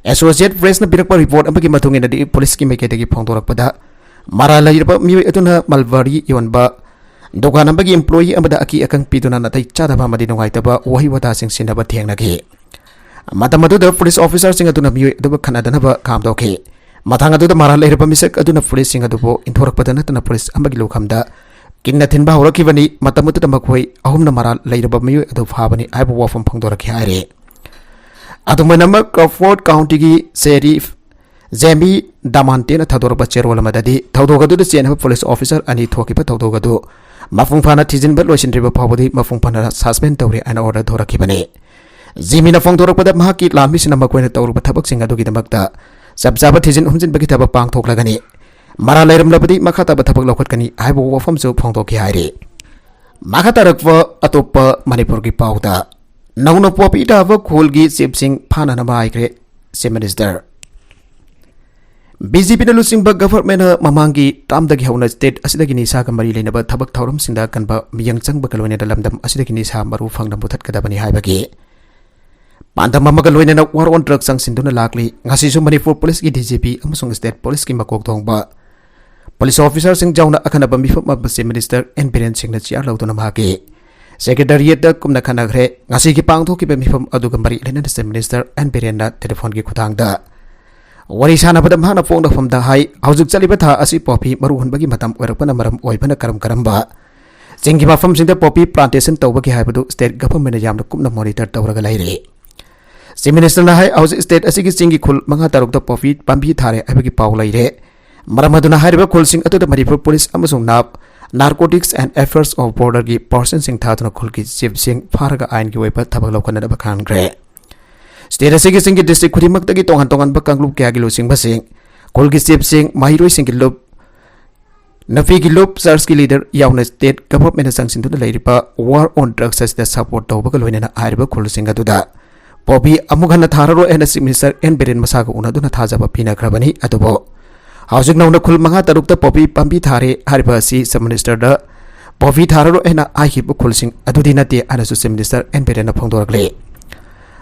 ꯑꯦꯁꯣꯁꯤꯌꯦꯠ ꯄ꯭ꯔꯦꯁꯅ ꯄꯤꯔꯛꯄ ꯔꯤꯄꯣꯔꯠ ꯑꯃꯒꯤ ꯃꯇꯨꯡ ꯏꯟꯅꯗꯤ, ꯄꯨꯂꯤꯁꯀꯤ ꯃꯥꯏꯀꯩꯗꯒꯤ ꯐꯣꯡꯗꯣꯔꯛꯄꯗ, ꯃꯔꯥꯜ ꯂꯩꯔꯕ ꯃꯤꯑꯣꯏ ꯑꯗꯨꯅ ꯃꯜꯕꯔꯤ ꯌꯣꯟꯕ ꯗꯨꯀꯥꯟ ꯑꯃꯒꯤ ꯏꯝꯄ꯭ꯂꯣꯌꯤ ꯑꯃꯗ ꯑꯀꯤ ꯑꯈꯪ ꯄꯤꯗꯨꯅ ꯅꯥꯇꯩ ꯆꯥꯗꯕ ꯑꯃꯗꯤ ꯅꯨꯡꯉꯥꯏꯇꯕ ꯋꯥꯍꯩ ꯋꯥꯇꯥꯁꯤꯡ ꯁꯤꯟꯅꯕ ꯊꯦꯡꯅꯈꯤ꯫ ꯃꯇꯝ ꯑꯗꯨꯗ ꯄꯨꯂꯤꯁ ꯑꯣꯐꯤꯁꯥꯔꯁꯤꯡ ꯑꯗꯨꯅ ꯃꯤꯑꯣꯏ ꯑꯗꯨꯕꯨ ꯈꯠꯅꯗꯅꯕ ꯈꯥꯝꯗꯣꯛꯈꯤ꯫ ꯃꯇꯥꯡ ꯑꯗꯨꯗ ꯃꯔꯥꯜ ꯂꯩꯔꯕ ꯃꯤꯁꯛ ꯑꯗꯨꯅ ꯄꯨꯂꯤꯁꯁꯤꯡ ꯑꯗꯨꯕꯨ ꯏꯟꯊꯣꯔꯛꯄꯗ ꯅꯠꯇꯅ ꯄꯨꯂꯤꯁ ꯑꯃꯒꯤ ꯂꯨꯈꯝꯗ ꯀꯤꯟꯅ ꯊꯤꯟꯕ ꯍꯧꯔꯛꯈꯤꯕꯅꯤ꯫ ꯃꯇꯝ ꯑꯗꯨꯗ ꯃꯈꯣꯏ ꯑꯍꯨꯝꯅ ꯃꯔꯥꯜ ꯂꯩꯔꯕ ꯃꯤꯑꯣꯏ ꯑꯗꯨ ꯐꯥꯕꯅꯤ ꯍꯥꯏꯕ ꯋꯥꯐꯝ ꯐꯣꯡꯗꯣꯔꯛꯈꯤ ꯍꯥꯏꯔꯤ꯫ ꯑꯗꯨꯃꯥꯏꯅꯃꯛ ꯀ꯭ꯔꯣꯐꯣꯔꯗ ꯀꯥꯎꯟꯇꯤꯒꯤ ꯁꯦꯔꯤꯐ ꯖꯦꯃꯤ ꯗꯥꯃꯥꯟꯇꯦꯅ ꯊꯥꯗꯣꯔꯛꯄ ꯆꯦꯔꯣꯜ ꯑꯃꯗꯗꯤ, ꯊꯧꯗꯣꯛ ꯑꯗꯨꯗ ꯆꯦꯟꯅꯕ ꯄꯨꯂꯤꯁ ꯑꯣꯐꯤꯁꯥꯔ ꯑꯅꯤ ꯊꯣꯛꯈꯤꯕ ꯊꯧꯗꯣꯛ ꯑꯗꯨ ꯃꯄꯨꯡ ꯐꯥꯅ ꯊꯤꯖꯤꯟꯕ ꯂꯣꯏꯁꯤꯟꯗ꯭ꯔꯤꯕ ꯐꯥꯎꯕꯗꯤ ꯃꯄꯨꯡ ꯐꯥꯅ ꯁꯁꯄꯦꯟ ꯇꯧꯔꯦ ꯍꯥꯏꯅ ꯑꯣꯔꯗꯔ ꯊꯣꯔꯛꯈꯤꯕꯅꯤ꯫ ꯖꯤꯃꯤꯅ ꯐꯣꯡꯗꯣꯔꯛꯄꯗ, ꯃꯍꯥꯛꯀꯤ ꯂꯥꯟꯃꯤꯁꯤꯡꯅ ꯃꯈꯣꯏꯅ ꯇꯧꯔꯨꯕ ꯊꯕꯛꯁꯤꯡ ꯑꯗꯨꯒꯤꯗꯃꯛꯇ ꯆꯞ ꯆꯥꯕ ꯊꯤꯖꯤꯟ ꯍꯨꯝꯖꯤꯟꯕꯒꯤ ꯊꯕꯛ ꯄꯥꯡꯊꯣꯛꯂꯒꯅꯤ꯫ ꯃꯔꯥꯜ ꯂꯩꯔꯝꯂꯕꯗꯤ ꯃꯈꯥ ꯇꯥꯕ ꯊꯕꯛ ꯂꯧꯈꯠꯀꯅꯤ ꯍꯥꯏꯕ ꯋꯥꯐꯝꯁꯨ ꯐꯣꯡꯗꯣꯛꯈꯤ ꯍꯥꯏꯔꯤ꯫ ꯃꯈꯥ ꯇꯥꯔꯛꯄ ꯑꯇꯣꯞꯄ ꯃꯅꯤꯄꯨꯔꯒꯤ ꯄꯥꯎꯗ, ꯅꯧꯅ ꯄꯣꯄꯤ ꯊꯥꯕ ꯈꯨꯜꯒꯤ ꯆꯤꯞꯁꯤꯡ ꯐꯥꯅꯅꯕ ꯍꯥꯏꯈ꯭ꯔꯦ Chief Minister꯫ ꯕꯤꯖꯦꯄꯤꯅ ꯂꯨꯆꯤꯡꯕ ꯒꯚꯔꯟꯃꯦꯟꯠꯅ ꯃꯃꯥꯡꯒꯤ ꯇꯥꯝꯗꯒꯤ ꯍꯧꯅ ꯁ꯭ꯇꯦꯠ ꯑꯁꯤꯗꯒꯤ ꯅꯤꯁꯥꯒ ꯃꯔꯤ ꯂꯩꯅꯕ ꯊꯕꯛ ꯊꯧꯔꯝꯁꯤꯡꯗ ꯑꯀꯟꯕ ꯃꯤꯠꯌꯦꯡ ꯆꯪꯕꯒ ꯂꯣꯏꯅꯅ ꯂꯝꯗꯝ ꯑꯁꯤꯗꯒꯤ ꯅꯤꯁꯥ ꯃꯔꯨ ꯐꯪꯅ ꯃꯨꯊꯠꯀꯗꯕꯅꯤ ꯍꯥꯏꯕꯒꯤ ꯄꯥꯟꯗꯝ ꯑꯃꯒ ꯂꯣꯏꯅꯅ war on drugs ꯆꯪꯁꯤꯟꯗꯨꯅ ꯂꯥꯛꯂꯤ꯫ ꯉꯁꯤꯁꯨ ꯃꯅꯤꯄꯨꯔ ꯄꯨꯂꯤꯁꯀꯤ ꯗꯤ ꯖꯤ ꯄꯤ ꯑꯃꯁꯨꯡ ꯁ꯭ꯇꯦꯠ ꯄꯨꯂꯤꯁꯀꯤ ꯃꯀꯣꯛ ꯊꯣꯡꯕ ꯄꯨꯂꯤꯁ ꯑꯣꯐꯤꯁꯥꯔꯁꯤꯡ ꯌꯥꯎꯅ ꯑꯈꯟꯅꯕ ꯃꯤꯐꯝ ꯑꯃ Chief Minister ꯑꯦꯟ ꯕꯤꯔꯦꯟ ꯁꯤꯡꯅ ꯆꯤꯌꯥꯔ ꯂꯧꯗꯨꯅ ꯃꯍꯥꯛꯀꯤ ꯁꯦꯀ꯭ꯔꯦꯇꯔꯤꯌꯦꯠꯇ ꯀꯨꯞꯅ ꯈꯟꯅꯈ꯭ꯔꯦ꯫ ꯉꯁꯤꯒꯤ ꯄꯥꯡꯊꯣꯛꯈꯤꯕ ꯃꯤꯐꯝ ꯑꯗꯨꯒ ꯃꯔꯤ ꯂꯩꯅꯅ Chief Minister ꯑꯦꯟ ꯕꯤꯔꯦꯟꯅ ꯇꯦꯂꯤꯐꯣꯟꯒꯤ ꯈꯨꯊꯥꯡꯗ ꯋꯥꯔꯤ ꯁꯥꯟꯅꯕꯗ ꯃꯍꯥꯛꯅ ꯐꯣꯡꯗꯣꯛꯐꯝꯗ ꯍꯥꯏ, ꯍꯧꯖꯤꯛ ꯆꯠꯂꯤꯕ ꯊꯥ ꯑꯁꯤ ꯄꯣꯄꯤ ꯃꯔꯨ ꯍꯨꯟꯕꯒꯤ ꯃꯇꯝ ꯑꯣꯏꯔꯛꯄꯅ ꯃꯔꯝ ꯑꯣꯏꯕꯅ ꯀꯔꯝ ꯀꯔꯝꯕ ꯆꯤꯡꯒꯤ ꯃꯐꯝꯁꯤꯡꯗ ꯄꯣꯄꯤ ꯄ꯭ꯂꯥꯟꯇꯦꯁꯟ ꯇꯧꯕꯒꯦ ꯍꯥꯏꯕꯗꯨ ꯁ꯭ꯇꯦꯠ ꯒꯚꯔꯟꯃꯦꯟꯠꯅ ꯌꯥꯝꯅ ꯀꯨꯞꯅ ꯃꯣꯅꯤꯇꯔ ꯇꯧꯔꯒ ꯂꯩꯔꯤ꯫ Chief Ministerꯅ ꯍꯥꯏ, ꯍꯧꯖꯤꯛ ꯁ꯭ꯇꯦꯠ ꯑꯁꯤꯒꯤ ꯆꯤꯡꯒꯤ ꯈꯨꯜ ꯃꯉꯥ ꯇꯔꯨꯛꯇ ꯄꯣꯄꯤ ꯄꯥꯝꯕꯤ ꯊꯥꯔꯦ ꯍꯥꯏꯕꯒꯤ ꯄꯥꯎ ꯂꯩꯔꯦ꯫ ꯃꯔꯝ ꯑꯗꯨꯅ ꯍꯥꯏꯔꯤꯕ ꯈꯨꯜꯁꯤꯡ ꯑꯗꯨꯗ ꯃꯅꯤꯄꯨꯔ ꯄꯨꯂꯤꯁ ꯑꯃꯁꯨꯡ ꯅꯥꯞ, Narcotics and Affairs of Borderꯒꯤ ꯄꯥꯔꯁꯟꯁꯤꯡ ꯊꯥꯗꯨꯅ ꯈꯨꯜꯒꯤ ꯆꯤꯞꯁꯤꯡ ꯐꯥꯔꯒ ꯑꯥꯏꯟꯒꯤ ꯑꯣꯏꯕ ꯊꯕꯛ ꯂꯧꯈꯠꯅꯅꯕ ꯈꯪꯍꯟꯈ꯭ꯔꯦ꯫ ꯁ꯭ꯇꯦꯠ ꯑꯁꯤꯒꯤ ꯆꯤꯡꯒꯤ ꯗꯤꯁꯇ꯭ꯔꯤꯛ ꯈꯨꯗꯤꯡꯃꯛꯇꯒꯤ ꯇꯣꯉꯥꯟ ꯇꯣꯉꯥꯟꯕ ꯀꯥꯡꯂꯨꯞ ꯀꯌꯥꯒꯤ ꯂꯨꯆꯤꯡꯕꯁꯤꯡ, ꯈꯨꯜꯒꯤ ꯆꯤꯞꯁꯤꯡ, ꯃꯍꯩꯔꯣꯏꯁꯤꯡꯒꯤ ꯂꯨꯞ, ꯅꯨꯄꯤꯒꯤ ꯂꯨꯞ, ꯆꯔꯆꯀꯤ ꯂꯤꯗꯔ ꯌꯥꯎꯅ ꯁ꯭ꯇꯦꯠ ꯒꯚꯔꯟꯃꯦꯟꯠꯅ ꯆꯪꯁꯤꯟꯗꯨꯅ ꯂꯩꯔꯤꯕ war on drugs ꯑꯁꯤꯗ ꯁꯄꯣꯔꯠ ꯇꯧꯕꯒ ꯂꯣꯏꯅꯅ ꯍꯥꯏꯔꯤꯕ ꯈꯨꯜꯁꯤꯡ ꯑꯗꯨꯗ ꯄꯣꯄꯤ ꯑꯃꯨꯛ ꯍꯟꯅ ꯊꯥꯔꯔꯣꯏ ꯍꯥꯏꯅ Chief Minister ꯑꯦꯟ ꯕꯤꯔꯦꯟ ꯃꯁꯥꯒ ꯎꯅꯗꯨꯅ ꯊꯥꯖꯕ ꯄꯤꯅꯈ꯭ꯔꯕꯅꯤ꯫ ꯑꯗꯨꯕꯨ ꯍꯧꯖꯤꯛ ꯅꯧꯅ ꯈꯨꯜ ꯃꯉꯥ ꯇꯔꯨꯛꯇ ꯄꯣꯄꯤ ꯄꯥꯝꯕꯤ ꯊꯥꯔꯦ ꯍꯥꯏꯔꯤꯕ ꯑꯁꯤ Chief Ministerꯗ ꯄꯣꯄꯤ ꯊꯥꯔꯔꯣꯏ ꯍꯥꯏꯅ ꯍꯥꯏꯈꯤꯕ ꯈꯨꯜꯁꯤꯡ ꯑꯗꯨꯗꯤ ꯅꯠꯇꯦ ꯍꯥꯏꯅꯁꯨ Chief Minister ꯑꯦꯟ ꯕꯤꯔꯦꯟꯅ ꯐꯣꯡꯗꯣꯔꯛꯂꯤ꯫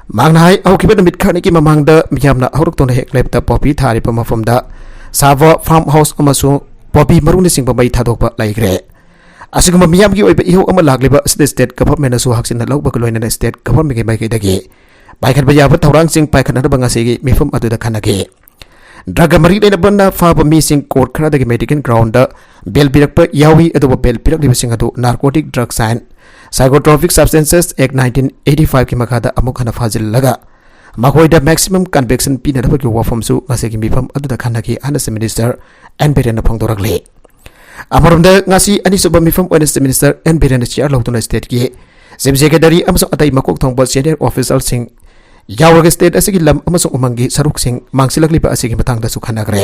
ꯃꯍꯥꯛꯅ ꯍꯥꯏ, ꯍꯧꯈꯤꯕ ꯅꯨꯃꯤꯠ ꯈꯔꯅꯤꯒꯤ ꯃꯃꯥꯡꯗ ꯃꯤꯌꯥꯝꯅ ꯍꯧꯔꯛꯇꯨꯅ ꯍꯦꯛ ꯂꯦꯞꯇ ꯄꯣꯄꯤ ꯊꯥꯔꯤꯕ ꯃꯐꯝꯗ ꯁꯥꯕ farm house ꯑꯃꯁꯨꯡ ꯄꯣꯄꯤ ꯃꯔꯨꯅꯆꯤꯡꯕ ꯃꯩ ꯊꯥꯗꯣꯛꯄ ꯂꯩꯈ꯭ꯔꯦ꯫ ꯑꯁꯤꯒꯨꯝꯕ ꯃꯤꯌꯥꯝꯒꯤ ꯑꯣꯏꯕ ꯏꯍꯧ ꯑꯃ ꯂꯥꯛꯂꯤꯕ ꯑꯁꯤꯗ ꯁ꯭ꯇꯦꯠ ꯒꯚꯔꯟꯃꯦꯟꯠꯅꯁꯨ ꯍꯛꯆꯤꯟꯅ ꯂꯧꯕꯒ ꯂꯣꯏꯅꯅ ꯁ꯭ꯇꯦꯠ ꯒꯚꯔꯟꯃꯦꯟꯠꯀꯤ ꯃꯥꯏꯀꯩꯗꯒꯤ ꯄꯥꯏꯈꯠꯄ ꯌꯥꯕ ꯊꯧꯔꯥꯡꯁꯤꯡ ꯄꯥꯏꯈꯠꯅꯅꯕ ꯉꯁꯤꯒꯤ ꯃꯤꯐꯝ ꯑꯗꯨꯗ ꯈꯟꯅꯈꯤ꯫ ꯗ꯭ꯔꯒ ꯃꯔꯤ ꯂꯩꯅꯕꯅ ꯐꯥꯕ ꯃꯤꯁꯤꯡ ꯀꯣꯔꯠ ꯈꯔꯗꯒꯤ ꯃꯦꯗꯤꯀꯦꯜ ꯒ꯭ꯔꯥꯎꯟꯗ ꯕꯦꯜ ꯄꯤꯔꯛꯄ ꯌꯥꯎꯏ, ꯑꯗꯨꯕꯨ ꯕꯦꯜ ꯄꯤꯔꯛꯂꯤꯕꯁꯤꯡ ꯑꯗꯨ Narcotic Drugs and Psychotropic Substances Act nineteen eighty fiveꯀꯤ ꯃꯈꯥꯗ ꯑꯃꯨꯛ ꯍꯟꯅ ꯐꯥꯖꯤꯜꯂꯒ ꯃꯈꯣꯏꯗ maximum conviction ꯄꯤꯅꯅꯕꯒꯤ ꯋꯥꯐꯝꯁꯨ ꯉꯁꯤꯒꯤ ꯃꯤꯐꯝ ꯑꯗꯨꯗ ꯈꯟꯅꯈꯤ ꯍꯥꯏꯅ Chief Minister ꯑꯦꯟ ꯕꯤꯔꯦꯟꯅ ꯐꯣꯡꯗꯣꯔꯛꯂꯤ꯫ ꯑꯃꯔꯣꯝꯗ, ꯉꯁꯤ ꯑꯅꯤꯁꯨꯕ ꯃꯤꯐꯝ ꯑꯣꯏꯅ Chief Minister ꯑꯦꯟ ꯕꯤꯔꯦꯟꯅ ꯆꯤꯌꯥꯔ ꯂꯧꯗꯨꯅ ꯁ꯭ꯇꯦꯠꯀꯤ ꯆꯤꯐ ꯁꯦꯀ꯭ꯔꯦꯇꯔꯤ ꯑꯃꯁꯨꯡ ꯑꯇꯩ ꯃꯀꯣꯛ ꯊꯣꯡꯕ ꯁꯦꯅꯤꯌꯔ ꯑꯣꯐꯤꯁꯥꯔꯁꯤꯡ ꯌꯥꯎꯔꯒ ꯁ꯭ꯇꯦꯠ ꯑꯁꯤꯒꯤ ꯂꯝ ꯑꯃꯁꯨꯡ ꯎꯃꯪꯒꯤ ꯁꯔꯨꯛꯁꯤꯡ ꯃꯥꯡꯁꯤꯜꯂꯛꯂꯤꯕ ꯑꯁꯤꯒꯤ ꯃꯇꯥꯡꯗꯁꯨ ꯈꯟꯅꯈ꯭ꯔꯦ꯫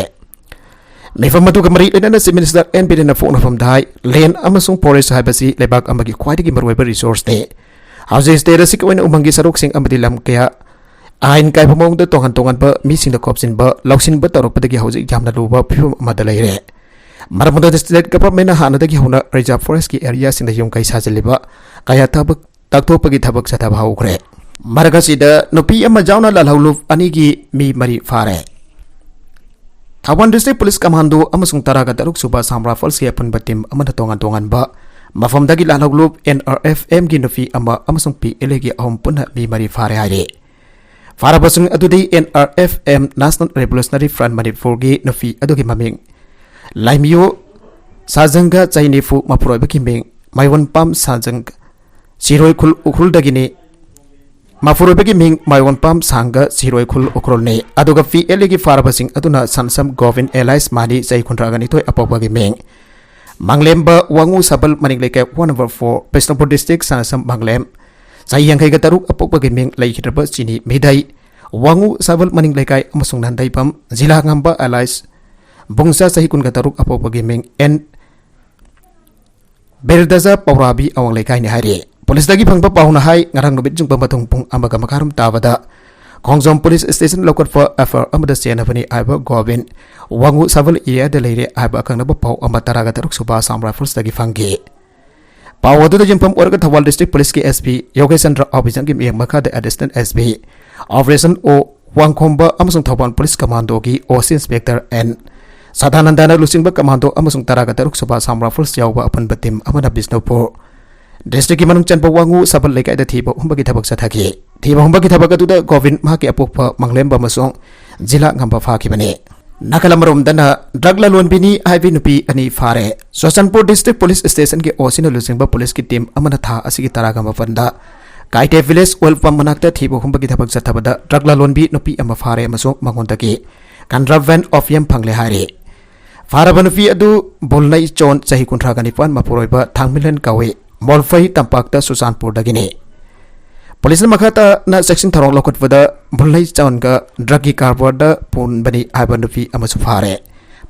ꯃꯤꯐꯝ ꯑꯗꯨꯒ ꯃꯔꯤ ꯂꯩꯅꯅ Chief Minister N Birenꯅ ꯐꯣꯡꯅꯐꯝꯗ ꯍꯥꯏ, land ꯑꯃꯁꯨꯡ forest ꯍꯥꯏꯕꯁꯤ ꯂꯩꯕꯥꯛ ꯑꯃꯒꯤ ꯈ꯭ꯋꯥꯏꯗꯒꯤ ꯃꯔꯨꯑꯣꯏꯕ resourceꯅꯤ꯫ ꯍꯧꯖꯤꯛ state ꯑꯁꯤꯒꯤ ꯑꯣꯏꯅ ꯎꯃꯪꯒꯤ ꯁꯔꯨꯛꯁꯤꯡ ꯑꯃꯗꯤ ꯂꯝ ꯀꯌꯥ ꯑꯥꯏꯟ ꯀꯥꯏꯕ ꯃꯑꯣꯡꯗ ꯇꯣꯉꯥꯟ ꯇꯣꯉꯥꯟꯕ ꯃꯤꯁꯤꯡꯗ ꯈꯣꯞꯆꯤꯟꯕ, ꯂꯧꯁꯤꯟꯕ ꯇꯧꯔꯛꯄꯗꯒꯤ ꯍꯧꯖꯤꯛ ꯌꯥꯝꯅ ꯂꯨꯕ ꯐꯤꯕꯝ ꯑꯃꯗ ꯂꯩꯔꯦ꯫ ꯃꯔꯝ ꯑꯗꯨꯅ state governmentꯅ ꯍꯥꯟꯅꯗꯒꯤ ꯍꯧꯅ reserve forestꯀꯤ areaꯁꯤꯡꯗ ꯌꯨꯝ ꯀꯩ ꯁꯥꯖꯤꯜꯂꯤꯕ ꯀꯌꯥ ꯊꯕꯛ ꯇꯥꯛꯊꯣꯛꯄꯒꯤ ꯊꯕꯛ ꯆꯠꯊꯕ ꯍꯧꯈ꯭ꯔꯦ꯫ ꯃꯔꯛ ꯑꯁꯤꯗ ꯅꯨꯄꯤ ꯑꯃ ꯌꯥꯎꯅ ꯂꯥꯜꯍꯧꯂꯨꯞ ꯑꯅꯤꯒꯤ ꯃꯤ ꯃꯔꯤ ꯐꯥꯔꯦ꯫ ꯊꯧꯕꯥꯜ District Police Commando ꯑꯃꯁꯨꯡ ꯇꯔꯥꯒ ꯇꯔꯨꯛ ꯁꯨꯕ Assam Riflesꯀꯤ ꯑꯄꯨꯟꯕ team ꯑꯃꯅ ꯇꯣꯉꯥꯟ ꯇꯣꯉꯥꯟꯕ ꯃꯐꯝꯗꯒꯤ ꯂꯥꯜꯍꯧꯂꯨꯞ N R F Mꯒꯤ ꯅꯨꯄꯤ ꯑꯃ ꯑꯃꯁꯨꯡ P L Aꯒꯤ ꯑꯍꯨꯝ ꯄꯨꯟꯅ ꯃꯤ ꯃꯔꯤ ꯐꯥꯔꯦ ꯍꯥꯏꯔꯤ꯫ ꯐꯥꯔꯕꯁꯤꯡ ꯑꯗꯨꯗꯤ N R F M National Revolutionary Front ꯃꯅꯤꯄꯨꯔꯒꯤ ꯅꯨꯄꯤ ꯑꯗꯨꯒꯤ ꯃꯃꯤꯡ ꯂꯥꯏꯃꯤꯌꯨ ꯁꯥꯖꯪꯒ, ꯆꯍꯤ ꯅꯤꯐꯨ, ꯃꯄꯨꯔꯣꯏꯕꯒꯤ ꯃꯤꯡ ꯃꯥꯏꯋꯟꯄꯥꯝ ꯁꯥꯖꯪ, ꯁꯤꯔꯣꯏ ꯈꯨꯜ ꯎꯈ꯭ꯔꯨꯜꯗꯒꯤꯅꯤ꯫ ꯃꯄꯨꯔꯣꯏꯕꯒꯤ ꯃꯤꯡ ꯃꯥꯏꯋꯟꯄꯥꯝ ꯁꯥꯡꯒ, ꯁꯤꯔꯣꯏ ꯈꯨꯜ ꯎꯈ꯭ꯔꯨꯜꯅꯤ꯫ ꯑꯗꯨꯒ P L Aꯒꯤ ꯐꯥꯔꯕꯁꯤꯡ ꯑꯗꯨꯅ ꯁꯟꯁꯝ ꯒꯣꯕꯤꯟ alias ꯃꯥꯅꯤ, ꯆꯍꯤ ꯀꯨꯟꯊ꯭ꯔꯥꯒ ꯅꯤꯊꯣꯏ, ꯑꯄꯣꯛꯄꯒꯤ ꯃꯤꯡ ꯃꯥꯡꯂꯦꯝꯕ ꯋꯥꯉꯨ ꯁꯕꯜ ꯃꯅꯤꯡ ꯂꯩꯀꯥꯏ one number four, Bishnupur district, ꯁꯟꯁꯝ ꯃꯥꯡꯂꯦꯝ, ꯆꯍꯤ ꯌꯥꯡꯈꯩꯒ ꯇꯔꯨꯛ, ꯑꯄꯣꯛꯄꯒꯤ ꯃꯤꯡ ꯂꯩꯈꯤꯗ꯭ꯔꯕ ꯆꯤꯅꯤ ꯃꯤꯗꯩ, ꯋꯥꯉꯨ ꯁꯕꯜ ꯃꯅꯤꯡ ꯂꯩꯀꯥꯏ ꯑꯃꯁꯨꯡ ꯅꯟꯗꯩꯕꯝ ꯖꯤꯂꯥ ꯉꯝꯕ alias ꯕꯨꯡꯁꯥ, ꯆꯍꯤ ꯀꯨꯟꯒ ꯇꯔꯨꯛ, ꯑꯄꯣꯛꯄꯒꯤ ꯃꯤꯡ N ꯕꯤꯔꯗꯖꯥ ꯄꯧꯔꯥꯕꯤ ꯑꯋꯥꯡ ꯂꯩꯀꯥꯏꯅꯤ ꯍꯥꯏꯔꯤ꯫ Policeꯇꯒꯤ ꯐꯪꯕ ꯄꯥꯎꯅ ꯍꯥꯏ, ꯉꯔꯥꯡ ꯅꯨꯃꯤꯠ ꯌꯨꯡꯕ ꯃꯊꯪ ꯄꯨꯡ ꯑꯃꯒ ꯃꯈꯥꯏꯔꯣꯝ ꯇꯥꯕꯗ ꯈꯣꯡꯖꯣꯝ Police Station ꯂꯧꯈꯠꯄ F I R ꯑꯃꯗ ꯆꯦꯟꯅꯕꯅꯤ ꯍꯥꯏꯕ ꯒꯣꯕꯤꯟ ꯋꯥꯉꯨ ꯁꯕꯜ areaꯗ ꯂꯩꯔꯦ ꯍꯥꯏꯕ ꯑꯀꯛꯅꯕ ꯄꯥꯎ ꯑꯃ ꯇꯔꯥꯒ ꯇꯔꯨꯛ ꯁꯨꯕ Assam Riflesꯇꯒꯤ ꯐꯪꯈꯤ꯫ ꯄꯥꯎ ꯑꯗꯨꯗ ꯌꯨꯝꯐꯝ ꯑꯣꯏꯔꯒ Thoubal District Policeꯀꯤ S P ꯌꯣꯒꯦꯁ Chandra ꯑꯣꯕꯤꯖꯟꯒꯤ ꯃꯤꯠꯌꯦꯡ ꯃꯈꯥꯗ Additional S P Operation O ꯋꯥꯡꯈꯣꯝꯕ ꯑꯃꯁꯨꯡ Thoubal Police Commandoꯒꯤ O C Inspector N ꯁꯗꯥꯅꯟꯗꯅ ꯂꯨꯆꯤꯡꯕ commando ꯑꯃꯁꯨꯡ ꯇꯔꯥꯒ ꯇꯔꯨꯛ ꯁꯨꯕ Assam Rifles ꯌꯥꯎꯕ ꯑꯄꯨꯟꯕ team ꯑꯃꯅ ꯕꯤꯁꯅꯨꯄꯨꯔ districtꯀꯤ ꯃꯅꯨꯡ ꯆꯟꯕ ꯋꯥꯉꯨ ꯁꯕꯜ ꯂꯩꯀꯥꯏꯗ ꯊꯤꯕ ꯍꯨꯝꯕꯒꯤ ꯊꯕꯛ ꯆꯠꯊꯈꯤ꯫ ꯊꯤꯕ ꯍꯨꯝꯕꯒꯤ ꯊꯕꯛ ꯑꯗꯨꯗ ꯒꯣꯕꯤꯟ, ꯃꯍꯥꯛꯀꯤ ꯑꯄꯣꯛꯄ ꯃꯪꯂꯦꯝꯕ ꯑꯃꯁꯨꯡ ꯖꯤꯂꯥ ꯉꯝꯕ ꯐꯥꯈꯤꯕꯅꯤ꯫ ꯅꯥꯀꯜ ꯑꯃꯔꯣꯝꯗꯅ, drug ꯂꯂꯣꯟꯕꯤꯅꯤ ꯍꯥꯏꯕꯤ ꯅꯨꯄꯤ ꯑꯅꯤ ꯐꯥꯔꯦ꯫ ꯆꯨꯔꯆꯥꯟꯄꯨꯔ District Police Stationꯒꯤ O Cꯅ ꯂꯨꯆꯤꯡꯕ policeꯀꯤ team ꯑꯃꯅ ꯊꯥ ꯑꯁꯤꯒꯤ ꯇꯔꯥꯒ ꯃꯥꯄꯟꯗ ꯀꯥꯏꯇꯦ village oil pump ꯃꯅꯥꯛꯇ ꯊꯤꯕ ꯍꯨꯝꯕꯒꯤ ꯊꯕꯛ ꯆꯠꯊꯕꯗ drug ꯂꯂꯣꯟꯕꯤ ꯅꯨꯄꯤ ꯑꯃ ꯐꯥꯔꯦ ꯑꯃꯁꯨꯡ ꯃꯉꯣꯟꯗꯒꯤ contraband opium ꯐꯪꯂꯦ ꯍꯥꯏꯔꯤ꯫ ꯐꯥꯔꯕ ꯅꯨꯄꯤ ꯑꯗꯨ ꯕꯨꯜꯅꯩ ꯆꯣꯟ, ꯆꯍꯤ ꯀꯨꯟꯊ꯭ꯔꯥꯒ ꯅꯤꯄꯥꯟ, ꯃꯄꯨꯔꯣꯏꯕ ꯊꯥꯡꯃꯤꯂꯟ ꯀꯧꯏ꯫ ꯃꯣꯜꯐꯩ ꯇꯝꯄꯥꯛꯇ ꯆꯨꯔꯆꯥꯟꯄꯨꯔꯗꯒꯤꯅꯤ꯫ Policeꯅ ꯃꯈꯥ ꯇꯥꯅ ꯆꯦꯛꯁꯤꯟ ꯊꯧꯔꯥꯡ ꯂꯧꯈꯠꯄꯗ ꯕꯨꯜꯅꯩ ꯆꯣꯟꯒ drugꯀꯤ ꯀꯔꯕꯥꯔꯗ ꯄꯨꯟꯕꯅꯤ ꯍꯥꯏꯕ ꯅꯨꯄꯤ ꯑꯃꯁꯨ ꯐꯥꯔꯦ꯫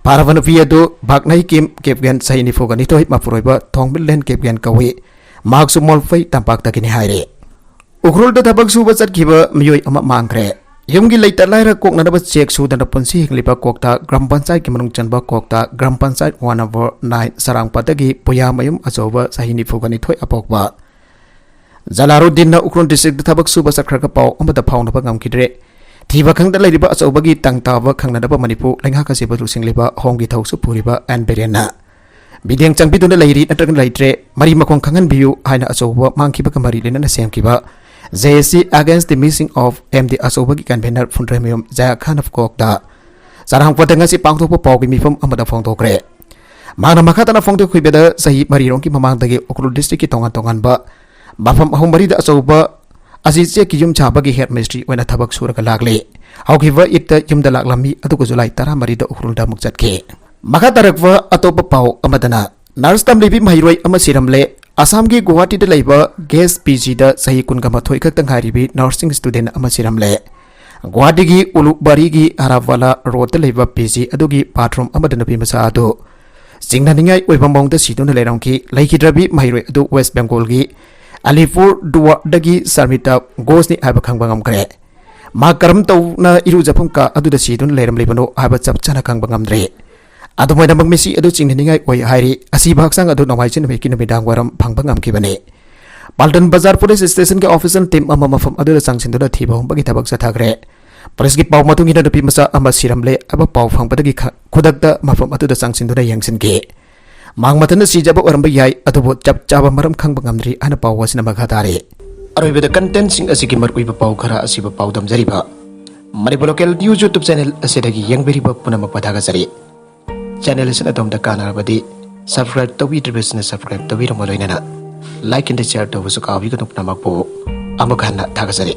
ꯐꯥꯔꯕ ꯅꯨꯄꯤ ꯑꯗꯨ ꯚꯥꯛꯅꯩ ꯀꯤꯝ ꯀꯦꯞꯒꯦꯟ, ꯆꯍꯤ ꯅꯤꯐꯨꯒ ꯅꯤꯊꯣꯏ, ꯃꯄꯨꯔꯣꯏꯕ ꯊꯣꯡꯕꯤꯜꯂꯦꯟ ꯀꯦꯞꯒꯦꯟ ꯀꯧꯏ꯫ ꯃꯍꯥꯛꯁꯨ ꯃꯣꯜꯐꯩ ꯇꯝꯄꯥꯛꯇꯒꯤꯅꯤ ꯍꯥꯏꯔꯦ꯫ ꯎꯈ꯭ꯔꯨꯜꯗ ꯊꯕꯛ ꯁꯨꯕ ꯆꯠꯈꯤꯕ ꯃꯤꯑꯣꯏ ꯑꯃ ꯃꯥꯡꯈ꯭ꯔꯦ꯫ ꯌꯨꯝꯒꯤ ꯂꯩꯇ ꯂꯥꯏꯔ ꯀꯣꯛꯅꯅꯕ ꯆꯦꯛ ꯁꯨꯗꯅ ꯄꯨꯟꯁꯤ ꯍꯤꯡꯂꯤꯕ ꯀ꯭ꯋꯥꯛꯇꯥ ꯒ꯭ꯔꯥꯝ ꯄꯟꯆꯥꯌꯠꯀꯤ ꯃꯅꯨꯡ ꯆꯟꯕ Kwakta gram panchayat ward number nine ꯁꯔꯥꯡꯄꯥꯗꯒꯤ ꯄꯨꯌꯥꯃꯌꯨꯝ ꯑꯆꯧꯕ, ꯆꯍꯤ ꯅꯤꯐꯨꯒ ꯅꯤꯊꯣꯏ ꯑꯄꯣꯛꯄ ꯖꯂꯥꯔꯨꯗꯤꯟꯅ ꯎꯈ꯭ꯔꯨꯜ ꯗꯤꯁꯇ꯭ꯔꯤꯛꯇ ꯊꯕꯛ ꯁꯨꯕ ꯆꯠꯈ꯭ꯔꯒ ꯄꯥꯎ ꯑꯃꯗ ꯐꯥꯎꯅꯕ ꯉꯝꯈꯤꯗ꯭ꯔꯦ꯫ ꯊꯤꯕ ꯈꯪꯗ ꯂꯩꯔꯤꯕ ꯑꯆꯧꯕꯒꯤ ꯇꯪ ꯇꯥꯕ ꯈꯪꯅꯅꯕ ꯃꯅꯤꯄꯨꯔ ꯂꯩꯉꯥꯛ ꯑꯁꯤꯕꯨ ꯂꯨꯆꯤꯡꯂꯤꯕ ꯍꯣꯝꯒꯤ ꯊꯧꯁꯨ ꯄꯨꯔꯤꯕ ꯑꯦꯟ ꯕꯤꯔꯦꯟꯅ ꯃꯤꯠꯌꯦꯡ ꯆꯪꯕꯤꯗꯨꯅ ꯂꯩꯔꯤ ꯅꯠꯇ꯭ꯔꯒ ꯂꯩꯇ꯭ꯔꯦ, ꯃꯔꯤ ꯃꯈꯣꯡ ꯈꯪꯍꯟꯕꯤꯌꯨ ꯍꯥꯏꯅ ꯑꯆꯧꯕ ꯃꯥꯡꯈꯤꯕꯒ ꯃꯔꯤ ꯂꯩꯅꯅ ꯁꯦꯝꯈꯤꯕ J S C Against the Missing of M D ꯑꯆꯧꯕꯒꯤ ꯀꯟꯚꯦꯅꯔ ꯐꯨꯟꯗ꯭ꯔꯩꯃꯌꯨꯝ ꯖꯌꯥ ꯈꯥꯟ ꯑꯣꯐ ꯀꯣꯛꯇ ꯆꯔꯥꯡꯄꯥꯠꯇ ꯉꯁꯤ ꯄꯥꯡꯊꯣꯛꯄ ꯄꯥꯎꯒꯤ ꯃꯤꯐꯝ ꯑꯃꯗ ꯐꯣꯡꯗꯣꯛꯈ꯭ꯔꯦ꯫ ꯃꯍꯥꯛꯅ ꯃꯈꯥ ꯇꯥꯅ ꯐꯣꯡꯗꯣꯛꯈꯤꯕꯗ, ꯆꯍꯤ ꯃꯔꯤꯔꯣꯝꯒꯤ ꯃꯃꯥꯡꯗꯒꯤ ꯎꯈ꯭ꯔꯨꯜ ꯗꯤꯁꯇ꯭ꯔꯤꯛꯀꯤ ꯇꯣꯉꯥꯟ ꯇꯣꯉꯥꯟꯕ ꯃꯐꯝ ꯑꯍꯨꯝ ꯃꯔꯤꯗ ꯑꯆꯧꯕ ꯑꯁꯤ ꯆꯦꯛꯀꯤ ꯌꯨꯝ ꯁꯥꯕꯒꯤ ꯍꯦꯗ ꯃꯤꯁꯇ꯭ꯔꯤ ꯑꯣꯏꯅ ꯊꯕꯛ ꯁꯨꯔꯒ ꯂꯥꯛꯂꯤ꯫ ꯍꯧꯈꯤꯕ ꯏꯗꯇ ꯌꯨꯝꯗ ꯂꯥꯛꯂꯝꯃꯤ, ꯑꯗꯨꯒ ꯖꯨꯂꯥꯏ ꯇꯔꯥꯃꯔꯤꯗ ꯎꯈ꯭ꯔꯨꯜꯗ ꯑꯃꯨꯛ ꯆꯠꯈꯤ꯫ ꯃꯈꯥ ꯇꯥꯔꯛꯄ ꯑꯇꯣꯞꯄ ꯄꯥꯎ ꯑꯃꯗꯅ, ꯅꯔꯁ ꯇꯝꯂꯤꯕꯤ ꯃꯍꯩꯔꯣꯏ ꯑꯃ ꯁꯤꯔꯝꯂꯦ꯫ ꯑꯁꯥꯝꯒꯤ ꯒꯨꯋꯥꯍꯥꯇꯤꯗ ꯂꯩꯕ ꯒꯦꯁ P G ꯗ ꯆꯍꯤ ꯀꯨꯟꯒ ꯃꯥꯊꯣꯏ ꯈꯛꯇ ꯉꯥꯏꯔꯤꯕꯤ ꯅꯔꯁꯤꯡ ꯁ꯭ꯇꯨꯗꯦꯟꯠ ꯑꯃ ꯁꯤꯔꯝꯂꯦ꯫ ꯒꯨꯋꯥꯍꯥꯇꯤꯒꯤ ꯎꯂꯨꯕꯥꯔꯤꯒꯤ ꯍꯔꯥꯕꯥꯂꯥ ꯔꯣꯗꯇ ꯂꯩꯕ P G ꯑꯗꯨꯒꯤ ꯕꯥꯊꯔꯨꯝ ꯑꯃꯗ ꯅꯨꯄꯤ ꯃꯆꯥ ꯑꯗꯨ ꯆꯤꯡꯅꯅꯤꯡꯉꯥꯏ ꯑꯣꯏꯕ ꯃꯑꯣꯡꯗ ꯁꯤꯗꯨꯅ ꯂꯩꯔꯝꯈꯤ꯫ ꯂꯩꯈꯤꯗ꯭ꯔꯕꯤ ꯃꯍꯩꯔꯣꯏ ꯑꯗꯨ ꯋꯦꯁ ꯕꯦꯡꯒꯣꯜꯒꯤ ꯑꯂꯤꯄꯨꯔ ꯗꯨꯋꯥꯔꯗꯒꯤ ꯁꯔꯃꯤꯇꯥ ꯘꯣꯁꯅꯤ ꯍꯥꯏꯕ ꯈꯪꯕ ꯉꯝꯈ꯭ꯔꯦ꯫ ꯃꯍꯥꯛ ꯀꯔꯝ ꯇꯧꯅ ꯏꯔꯨꯖꯐꯝ ꯀꯥ ꯑꯗꯨꯗ ꯁꯤꯗꯨꯅ ꯂꯩꯔꯝꯂꯤꯕꯅꯣ ꯍꯥꯏꯕ ꯆꯞ ꯆꯥꯅ ꯈꯪꯕ ꯉꯝꯗ꯭ꯔꯤ꯫ ꯑꯗꯨꯝ ꯑꯣꯏꯅꯃꯛ, ꯃꯤꯁꯤ ꯑꯗꯨ ꯆꯤꯡꯅꯅꯤꯡꯉꯥꯏ ꯑꯣꯏ ꯍꯥꯏꯔꯤ꯫ ꯑꯁꯤꯕ ꯍꯛꯆꯥꯡ ꯑꯗꯨ ꯅꯣꯡꯃꯥꯏꯖꯤꯡ ꯅꯨꯃꯤꯠꯀꯤ ꯅꯨꯃꯤꯗꯥꯡ ꯋꯥꯏꯔꯝ ꯐꯪꯕ ꯉꯝꯈꯤꯕꯅꯤ꯫ ꯄꯥꯜꯇꯟ ꯕꯖꯥꯔ ꯄꯨꯂꯤꯁ ꯁ꯭ꯇꯦꯁꯟꯒꯤ ꯑꯣꯐꯤꯁꯤꯌꯦꯜ ꯇꯤꯝ ꯑꯃ ꯃꯐꯝ ꯑꯗꯨꯗ ꯆꯪꯁꯤꯟꯗꯨꯅ ꯊꯤꯕ ꯍꯨꯝꯕꯒꯤ ꯊꯕꯛ ꯆꯠꯊꯈ꯭ꯔꯦ꯫ ꯄꯨꯂꯤꯁꯀꯤ ꯄꯥꯎ ꯃꯇꯨꯡ ꯏꯟꯅ, ꯅꯨꯄꯤ ꯃꯆꯥ ꯑꯃ ꯁꯤꯔꯝꯂꯦ ꯍꯥꯏꯕ ꯄꯥꯎ ꯐꯪꯕꯗꯒꯤ ꯈ-, ꯈꯨꯗꯛꯇ ꯃꯐꯝ ꯑꯗꯨꯗ ꯆꯪꯁꯤꯟꯗꯨꯅ ꯌꯦꯡꯁꯤꯟꯈꯤ꯫ ꯃꯍꯥꯛ ꯃꯊꯟꯇ ꯁꯤꯖꯕ ꯑꯣꯏꯔꯝꯕ ꯌꯥꯏ, ꯑꯗꯨꯕꯨ ꯆꯞ ꯆꯥꯕ ꯃꯔꯝ ꯈꯪꯕ ꯉꯝꯗ꯭ꯔꯤ ꯍꯥꯏꯅ ꯄꯥꯎ ꯑꯁꯤꯅ ꯃꯈꯥ ꯇꯥꯔꯤ꯫ ꯑꯔꯣꯏꯕꯗ ꯀꯟꯇꯦꯟꯠꯁꯤꯡ ꯑꯁꯤꯒꯤ ꯃꯔꯨꯑꯣꯏꯕ ꯄꯥꯎ ꯈꯔ ꯑꯁꯤꯕꯨ ꯄꯥꯎꯗꯝꯖꯔꯤꯕ Manipur local news YouTube channel ꯑꯁꯤꯗꯒꯤ ꯌꯦꯡꯕꯤꯔꯤꯕ ꯄꯨꯝꯅꯃꯛꯄꯨ ꯊꯥꯒꯠꯆꯔꯤ꯫ ꯆꯦꯅꯦꯜ ꯑꯁꯤꯅ ꯑꯗꯣꯝꯗ ꯀꯥꯟꯅꯔꯕꯗꯤ ꯁꯕꯁꯀ꯭ꯔꯥꯏꯕ ꯇꯧꯕꯤꯗ꯭ꯔꯤꯕꯁꯤꯡꯅ ꯁꯕꯁꯀ꯭ꯔꯥꯏꯕ ꯇꯧꯕꯤꯔꯝꯕ ꯂꯣꯏꯅꯅ ꯂꯥꯏꯛ ꯑꯦꯟ ꯁꯤꯌꯔ ꯇꯧꯕꯁꯨ ꯀꯥꯎꯕꯤꯒꯅꯨ꯫ ꯄꯨꯝꯅꯃꯛꯄꯨ ꯑꯃꯨꯛ ꯍꯟꯅ ꯊꯥꯒꯠꯆꯔꯤ꯫